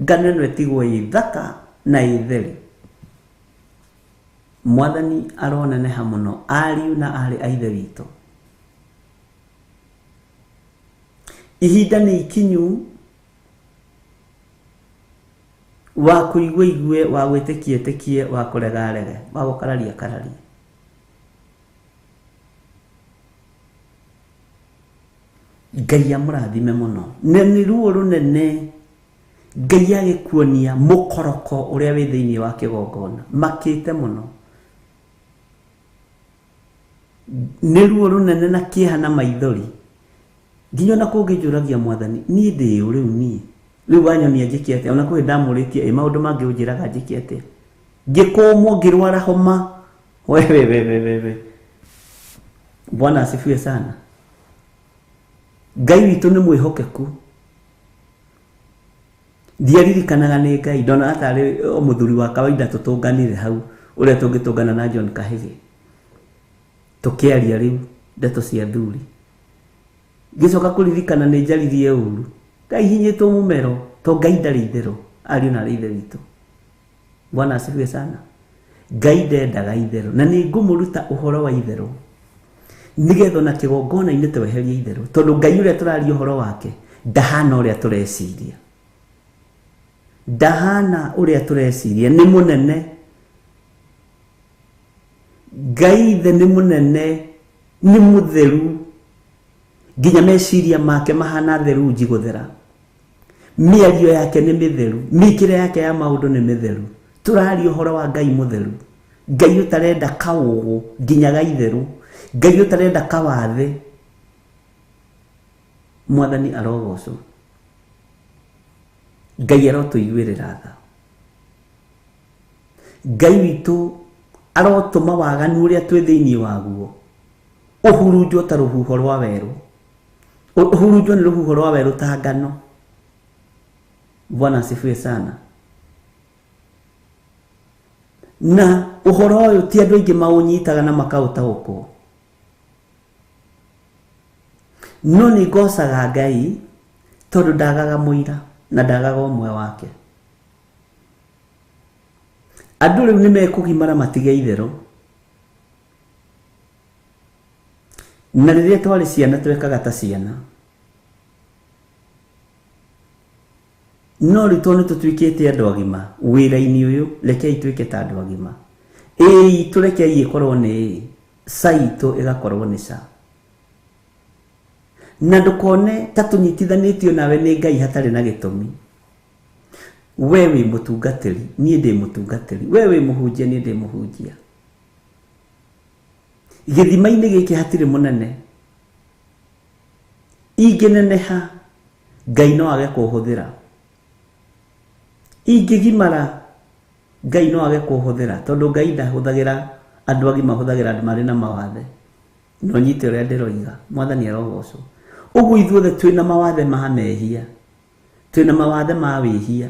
ngano ĩno ĩtigwo ĩ thaka na ĩ theru. Mwathani aroneneha mũno, ariũ na aarĩ a Ithe witũ. Ihinda nĩ ikinyu wa kũigua igue, wa gwĩtĩkia ĩtĩkie, wa kũrega arege, wa gũkararia kararie. Ngai amũrathime mũno. Na nĩ ruo rũnene Ngai agĩkuonia mũkoroko ũrĩa wĩ thĩinĩ wa kĩgongona, makĩte mũno. Nĩ ruo rũnene na kĩeha na maithori. Nginya ona kũngĩnjũragia Mwathani, niĩ ndĩ ũ rĩu niĩ? Rĩu wanyonia njĩke atĩa? Ona kwĩ ndamũrĩtie ĩ maũndũ mangĩ ũnjĩraga njĩke atĩa? Ngĩkũmwo ngĩrwara homa. Wewe wewe wewe. Bwana asifiwe sana. Ngai witũ nĩ mwĩhokeku. Ndiaririkanaga nĩ Ngai, ndonaga tarĩ o mũthuri wa kawaida tũtũnganire hau ũrĩa tũngĩtũngana na John Kahĩgĩ. Tũkĩaria rĩu ndeto cia thuri. Ngĩcoka kũririkana nĩ njaririe ũru. Ngai hinyĩtwo mũmero, to Ngai ndarĩ itherũ, ariũ na arĩ ithe witũ. Bwana asifiwe sana. Ngai ndendaga itherũ, na nĩ ngũmũruta ũhoro wa itherũ. Nĩgetha ona kĩgongona-inĩ tweherie itherũ, tondũ Ngai ũrĩa tũraria ũhoro wake ndahana ũrĩa tũreciria. Ndahana ũrĩa tũreciria, nĩ mũnene. Ngai ithe nĩ mũnene, nĩ mũtheru. Nginya meciria make mahana therunji gũthera. Mĩario yake nĩ mĩtheru, mĩkĩre yake ya maũndũ nĩ mĩtheru. Tũraria ũhoro wa Ngai mũtheru, Ngai ũtarenda kaũgũ nginya ga itherũ, Ngai ũtarenda kawathe. Mwathani arogocwo. Ngai arotũiguĩrĩra tha. Ngai witũ arotũma waganu ũrĩa twĩ thĩinĩ waguo ũhurunjwo ta rũhuho rwa werũ. Ũhurunjwo nĩ rũhuho rwa werũ ta ngano. Bwana asifiwe sana. Na ũhoro ũyũ ti andũ aingĩ maũnyitaga na makaũtaũkwo. No nĩ ngocaga Ngai tondũ ndagaga mũira na ndagaga ũmwe wake. Andũ rĩu nĩ mekũgimara matige itherũ. Na rĩrĩa twarĩ ciana twekaga ta ciana. No rĩu tondũ nĩ tũtuĩkĩte andũ agima wĩra-inĩ ũyũ, rekei twĩke ta andũ agima. Ĩĩ itũ rekei ĩkorwo nĩ ĩĩ, ca itũ ĩgakorwo nĩ ca. Na ndũkone ta tũnyitithanĩtio nawe nĩ Ngai hatarĩ na gĩtũmi. We wĩ mũtungatĩri, niĩ ndĩ mũtungatĩri. We wĩ mũhunjia, niĩ ndĩ mũhunjia. Gĩthima-inĩ gĩkĩ hatirĩ mũnene. Ingĩneneha, Ngai no age kũhũthĩra. Ingĩgimara, Ngai no age kũhũthĩra, tondũ Ngai ndahũthagĩra andũ agima, ahũthagĩra andũ marĩ na mawathe. No nyite ũrĩa ndĩroiga, Mwathani arogocwo. Ũguo ithuothe twĩna mawathe ma mehia, twĩna mawathe ma wĩhia.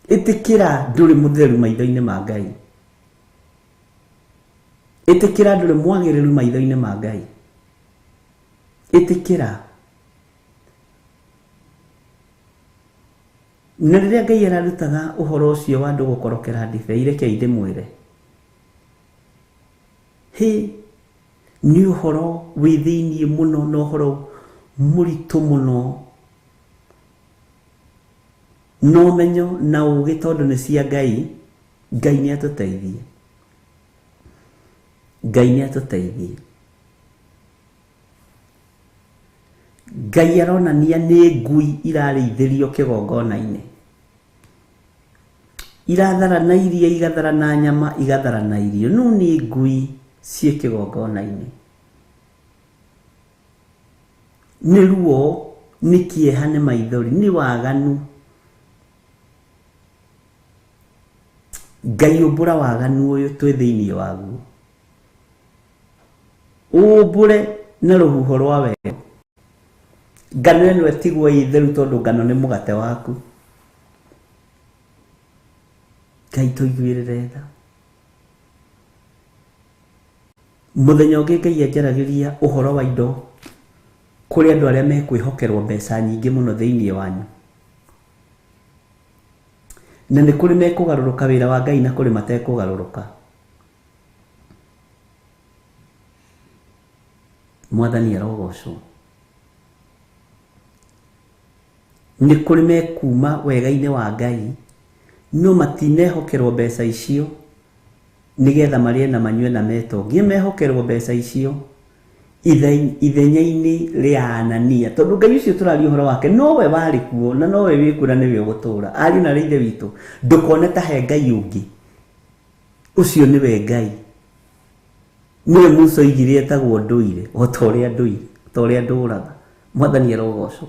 Ĩtĩkĩra ndũrĩ mũtheru maitho-inĩ ma Ngai. Ĩtĩkĩra ndũrĩ mwagĩrĩru maitho-inĩ ma Ngai. Ĩtĩkĩra. Na rĩrĩa Ngai ararutaga ũhoro ũcio wa andũ gũkorokera ndibei, rekei ndĩmwĩre. Hĩ, nĩ ũhoro wĩ thĩiniĩ mũno na ũhoro mũritũ mũno. Na ũmenyo na ũũgĩ tondũ nĩ cia Ngai, Ngai nĩ atũteithie. Ngai nĩ atũteithie. Ngai aronania nĩ ngui irarĩithĩrio kĩgongona-inĩ. Irathara na iria, igathara na nyama, igathara na irio. No nĩ ngui ciĩ kĩgongona-inĩ. Nĩ ruo, nĩ kĩeha, nĩ maithori, nĩ waganu. Ngai ũmbũra waganu ũyũ twĩ thĩinĩ waguo. Ũmbũre na rũhuho rwa werũ. Ngano ĩno ĩtigwo ĩ theru tondũ ngano nĩ mũgate waku. Ngai tũiguĩrĩre tha. Mũthenya ũngĩ Ngai anjaragĩria ũhoro wa indo kũrĩ andũ arĩa mekwĩhokerwo mbeca nyingĩ mũno thĩinĩ wanyu. Na nĩ kũrĩ mekũgarũrũka wĩra wa Ngai na kũrĩ matekũgarũrũka. Mwathani arogocwo. Nĩ kũrĩ mekuma wega-inĩ wa Ngai no matinehokerwo mbeca icio nĩgetha marĩe na manyue na metongie. Mehokerwo mbeca icio ithenya-inĩ rĩa Anania, tondũ Ngai ũcio tũraria ũhoro wake nowe warĩ kuo na nowe wĩ kuo na nĩwe ũgũtũũra. Ariũ na arĩ ithe witũ, ndũkone ta he Ngai ũngĩ. Ũcio nĩwe Ngai. Nĩwe Musa oigire etagwo ndũire, o ta ũrĩa ndũire, ta ũrĩa ndũraga. Mwathani arogocwo.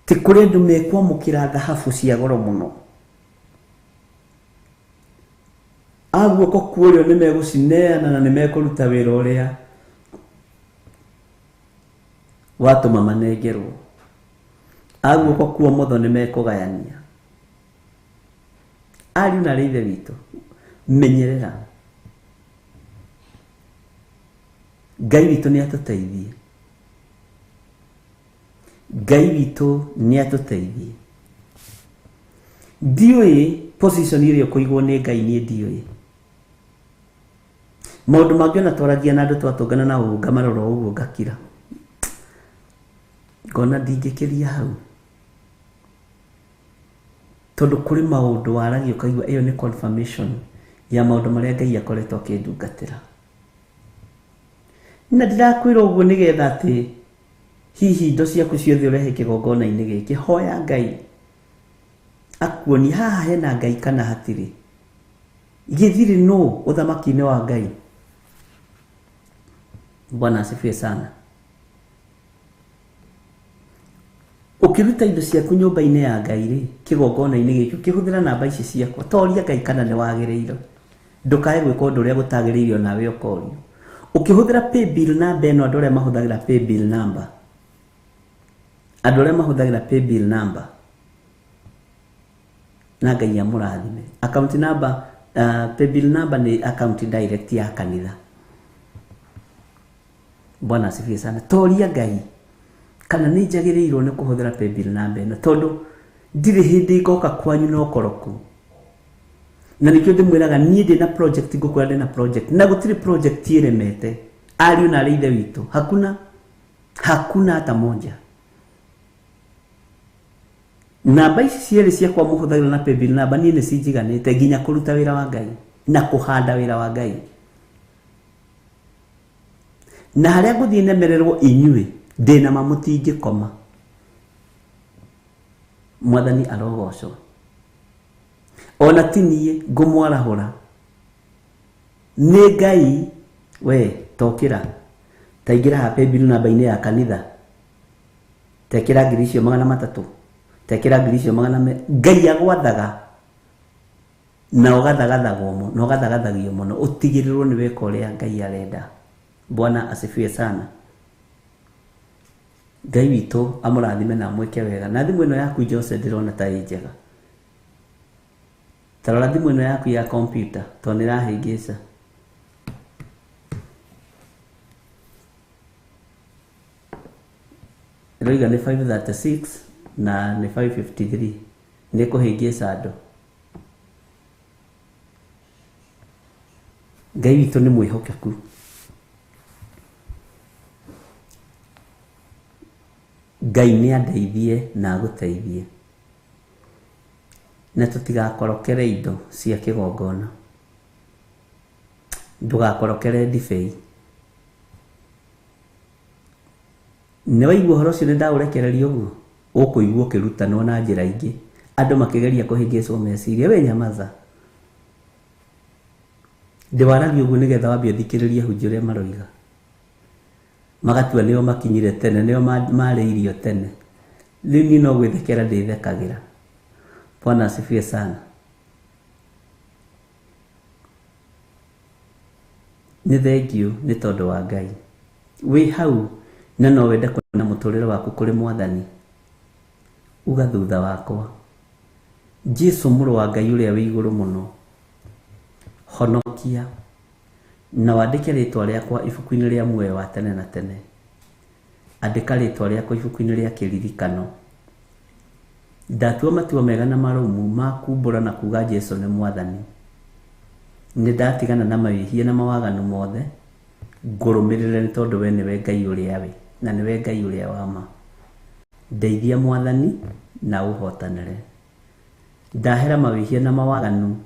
Ti kũrĩ andũ mekwamũkĩra thahabu cia goro mũno. A guoko kwa ũrĩo nĩ megũcineana na nĩ mekũruta wĩra ũrĩa watũma manengerwo. A guoko kwa ũmotho nĩ mekũgayania. Ariũ na aarĩ a Ithe witũ, menyerera. Ngai witũ nĩ atũteithie. Ngai witũ nĩ atũteithie. Ndiũĩ position ĩrĩa ũkũigwo nĩ Ngai, niĩ ndiũĩ. Maũndũ mangĩ ona twaragia na andũ twatũngana na ũũ ngamarora ũguo ngakira. Ngona ndingĩkĩria hau. Tondũ kũrĩ maũndũ waragia ũkaigua ĩyo nĩ confirmation ya maũndũ marĩa Ngai akoretwo akĩndungatĩra. Na ndĩrakwĩra ũguo nĩgetha atĩ hihi indo ciaku ciothe ũrehe kĩgongona-inĩ gĩkĩ. Hoya Ngai akuonie haha hena Ngai kana hatirĩ. Gĩthirĩ nũ ũthamaki-inĩ wa Ngai. Bwana asifiwe sana. Ũkĩruta indo ciaku nyũmba-inĩ ya Ngai rĩ, kĩgongona-inĩ gĩkĩ, ũkĩhũthĩra namba ici ciakwa, toria Ngai kana nĩ wagĩrĩirwo. Ndũkae gwĩka ũndũ ũrĩa gũtagĩrĩire nawe ũkorio. Ũkĩhũthĩra paybill number ĩno, andũ arĩa mahũthagĩra paybill number, andũ arĩa mahũthagĩra paybill number, na Ngai amũrathime. Account number, paybill number nĩ account direct ya kanitha. Bwana asifiwe sana. Toria Ngai kana nĩ njagĩrĩirwo nĩ kũhũthĩra paybill number ĩno, tondũ ndirĩ hĩndĩ ngoka kwanyu na ũkoroku. Na nĩkĩo ndĩmwĩraga niĩ ndĩna project, ngũkwĩra ndĩna project, na gũtirĩ project ĩremete. Ariũ na aarĩ a Ithe witũ, hakuna hakuna hata moja. Namba ici cierĩ ciakwa mũhũthagĩra na paybill number niĩ nĩ cinjiganĩte nginya kũruta wĩra wa Ngai na kũhanda wĩra wa Ngai. Na harĩa ngũthiĩ nemererwo inyuĩ ndĩna ma mũtingĩkoma. Mwathani arogocwo. Ona ti niĩ ngũmwarahũra, nĩ Ngai. We tokĩra, taingĩra haha paybill namba-inĩ ya kanitha, tekĩra ngiri icio 300, tekĩra ngiri icio 400. Ngai agwathaga na ũgathagathagwo mũno, na ũgathagathagio mũno, ũtigĩrĩrwo nĩ weka ũrĩa Ngai arenda. Bwana asifiwe sana. Ngai witũ amũrathime na amwĩke wega. Na thimũ ĩno yaku Jose ndĩrona ta ĩ njega. Ta rora thimũ ĩno yaku ya computer tondũ nĩ ĩrahĩngĩca. Ĩroiga nĩ 5:36 na nĩ 5:53. Nĩ kũhĩngĩca andũ. Ngai witũ nĩ mwĩhokeku. Ngai nĩ andeithie na agũteithie. Na tũtigakorokere indo cia kĩgongona. Ndũgakorokere ndibei. Nĩ waigua ũhoro ũcio nĩ ndaũrekereria ũguo? Ũkũigua ũkĩrutanwo na njĩra ingĩ. Andũ makĩgeria kũhĩngĩcwo meciria. We nyamaza. Ndĩwaragia ũguo nĩgetha wambie ũthikĩrĩrie hunjo ũrĩa maroiga. Magatua nĩo makinyire tene, nĩo marĩirio tene. Rĩu niĩ no gwĩthekera ndĩthekagĩra. Bwana asifiwe sana. Nĩ thengiũ nĩ tondũ wa Ngai. Wĩ hau na no wende kuona mũtũrĩre waku kũrĩ Mwathani. Uga thutha wakwa, Jesu mũrũ wa Ngai ũrĩa wĩ igũrũ mũno, honokia na wandĩke rĩtwa rĩakwa ibuku-inĩ rĩa muoyo wa tene na tene. Andĩka rĩtwa rĩakwa ibuku-inĩ rĩa kĩririkano. Ndatua matua mega na marũmu ma kumbũra na kuga Jesu nĩ Mwathani. Nĩ ndatigana na mawĩhia na mawaganu mothe, ngũrũmĩrĩre nĩ tondũ we nĩwe Ngai ũrĩa wĩ, na nĩwe Ngai ũrĩa wa ma. Ndeithia Mwathani na ũhotanĩre. Ndahera mawĩhia na mawaganu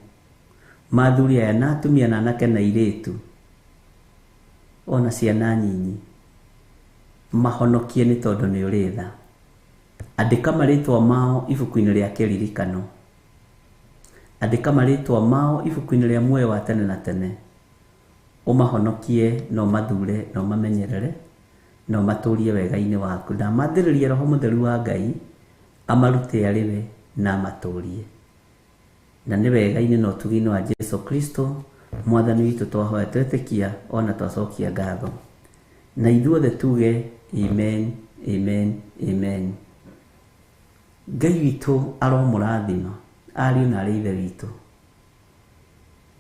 ma athuri aya na atumia na anake na airĩtu, ona ciana nyinyi, mahonokie nĩ tondũ nĩ ũrĩ tha. Andĩka marĩtwa mao ibuku-inĩ rĩa kĩririkano. Andĩka marĩtwa mao ibuku-inĩ rĩa muoyo wa tene na tene. Ũmahonokie na ũmathure na ũmamenyerere na ũmatũrie wega-inĩ waku. Ndamathĩrĩria Roho Mũtheru wa Ngai Amarute arĩ we na amatũrie. Na nĩ wega-inĩ na ũtugi-inĩ wa Jesu Kristo mwathani witũ twahoya twetĩkia ona twacokia ngatho. Na ithuothe tuge amen, amen, amen. Ngai witũ aromũrathima ariũ na arĩ ithe witũ.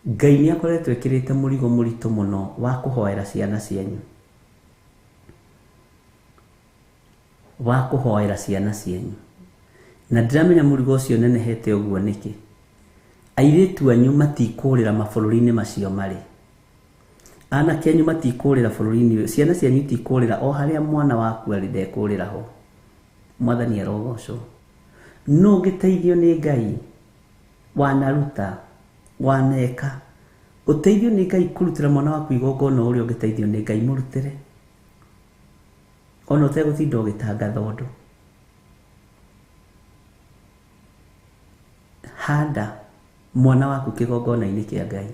Ngai nĩ akoretwo ĩkĩrĩte mũrigo mũritũ mũno wa kũhoera ciana cianyu. Wa kũhoera ciana cianyu. Na ndiramenya mũrigo ũcio ũnenehete ũguo nĩkĩ. Airĩtu anyu matikũrĩra mabũrũri-inĩ macio marĩ. Anake anyu matikũrĩra bũrũri-inĩ ũyũ. Ciana cianyu itikũrĩra o harĩa mwana waku arĩ ndekũrĩra ho. Mwathani arogocwo. No ũngĩteithio nĩ Ngai, wanaruta, waneka, ũteithio nĩ Ngai kũrutĩra mwana waku igongona ũrĩa ũngĩteithio nĩ Ngai mũrutĩre. Ona ũtegũtinda ũgĩtangatha ũndũ. Handa mwana waku kĩgongona-inĩ kĩa Ngai.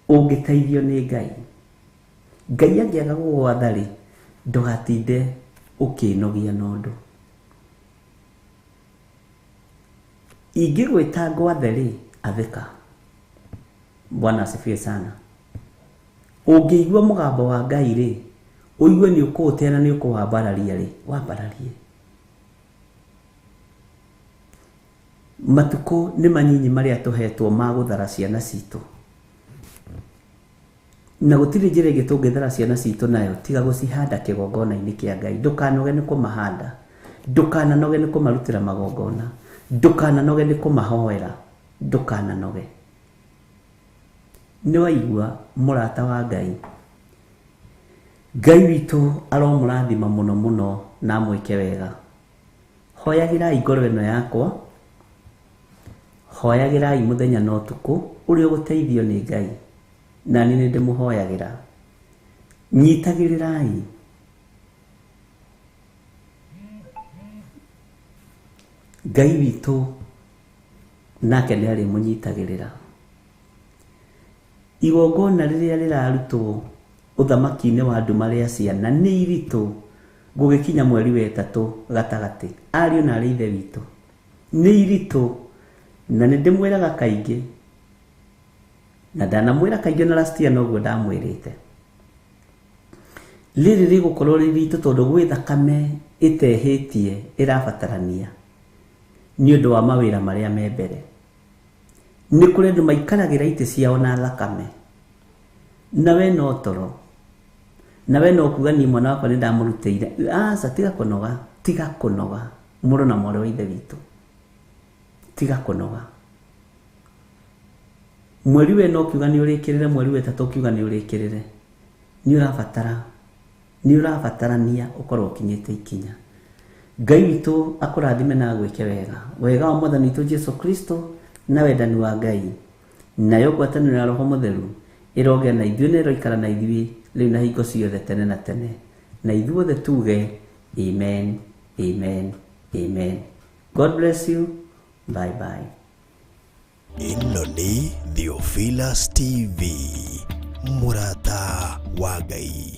Ũngĩteithio nĩ Ngai. Ngai angĩaga gũgwatha rĩ, ndũgatinde ũkĩnogia na ũndũ. Ingĩgwĩta ngwathe rĩ, athĩka. Bwana asifiwe sana. Ũngĩigua mũgambo wa Ngai rĩ, ũigue nĩ ũkũũtea na nĩ ũkũwambararia rĩ, wambararie. Matukũ nĩ manyinyi marĩa tũhetwo ma gũthara ciana citũ. Na gũtirĩ njĩra ĩngĩ tũngĩthara ciana citũ nayo tiga gũcihanda kĩgongona-inĩ kĩa Ngai. Ndũkanoge nĩ kũmahanda. Ndũkananoge nĩ kũmarutĩra magongona. Ndũkananoge nĩ kũmahoera. Ndũkananoge. Nĩ waigua mũrata wa Ngai. Ngai witũ aromũrathima mũno mũno na amwĩke wega. Hoyagĩrai ngoro ĩno yakwa. Hoyagĩrai mũthenya na ũtukũ ũrĩa ũgũteithio nĩ Ngai. Na niĩ nĩ ndĩmũhoyagĩra. Nyitagĩrĩrai. Ngai witũ nake nĩ arĩmũnyitagĩrĩra. Igongona rĩrĩa rĩrarutwo ũthamaki-inĩ wa nduma rĩa ciana nĩ iritũ gũgĩkinya mweri wa ĩtatũ gatagatĩ. Ariũ na arĩ ithe witũ nĩ iritũ, na nĩ ndĩmwĩraga kaingĩ, na ndanamwĩra kaingĩ na last year noguo ndamwĩrĩte. Rĩrĩ rĩgũkorwo rĩ iritũ tondũ gwĩ thakame ĩtehĩtie ĩrabatarania nĩ ũndũ wa mawĩra marĩa me mbere. Nĩ kũrĩ andũ maikaragĩra itĩ ciao na thakame, na we no toro, na we no kuga niĩ mwana wakwa nĩ ndamũrutĩire. Aca, tiga kũnoga, tiga kũnoga mũrũ na mwarĩ wa ithe witũ, tiga kũnoga. Mweri we no kiuga nĩ ũrĩkĩrĩre, mweri wa ĩtatũ ũkiuga nĩ ũrĩkĩrĩre. Nĩ ũrabatara, nĩ ũrabatarania ũkorwo ũkinyĩte ikinya. Ngai witũ akũrathime na agwĩke wega. Wega wa Mwathani witũ Jesu Kristo na wendani wa Ngai nayo ngwatanĩro ya Roho Mũtheru ĩrogĩa na ithuĩ na ĩroikara na ithuĩ rĩu na hingo ciothe tene na tene. Na ithuothe tuge amen, amen, amen. God bless you. Bye bye. Ĩno nĩ Theophilus TV, mũrata wa Ngai.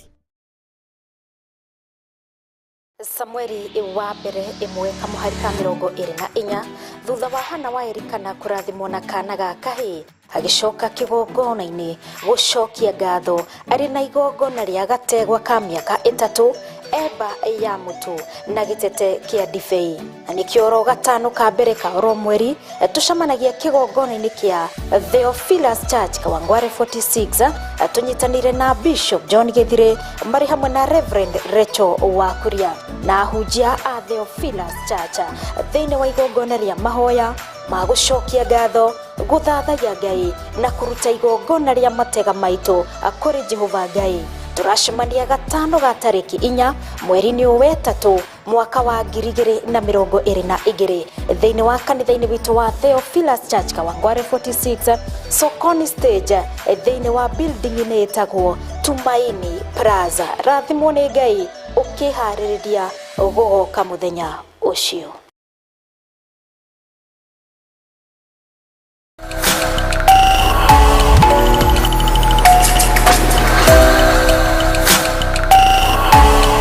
Samueli wa mbere 1 kamũhari ka 24 thutha wa Hana wa Elikana kũrathimwo na kana ga kahĩĩ agĩcoka kĩgongona-inĩ gũcokia ngatho arĩ na igongona rĩa gategwa ka mĩaka 3 eba ya mũtu na gĩtete kĩa ndibei. Na nĩkĩo oro gatano ka mbere ka oro mweri tũcemanagia kĩgongona-inĩ kĩa Theophilus Church Kawangware 46 tũnyitanĩire na Bishop John Gĩthire marĩ hamwe na Reverend Rachel Wakuria na ahunjia a Theophilus Church thĩinĩ wa igongona rĩa mahoya ma gũcokia ngatho, gũthathaiya Ngai na kũruta igongona rĩa matega maitũ kũrĩ Jehova Ngai. Tũracemania gatano ga tarĩki 4 mweri-inĩ wa 3 mwaka wa 2022 thĩinĩ wa kanitha-inĩ witũ wa Theophilus Church Kawangware 46 Sokoni stage thĩinĩ wa building-inĩ ĩtagwo Tumaini Plaza. Rathimwo nĩ Ngai ũkĩharĩrĩria gũgoka mũthenya ũcio.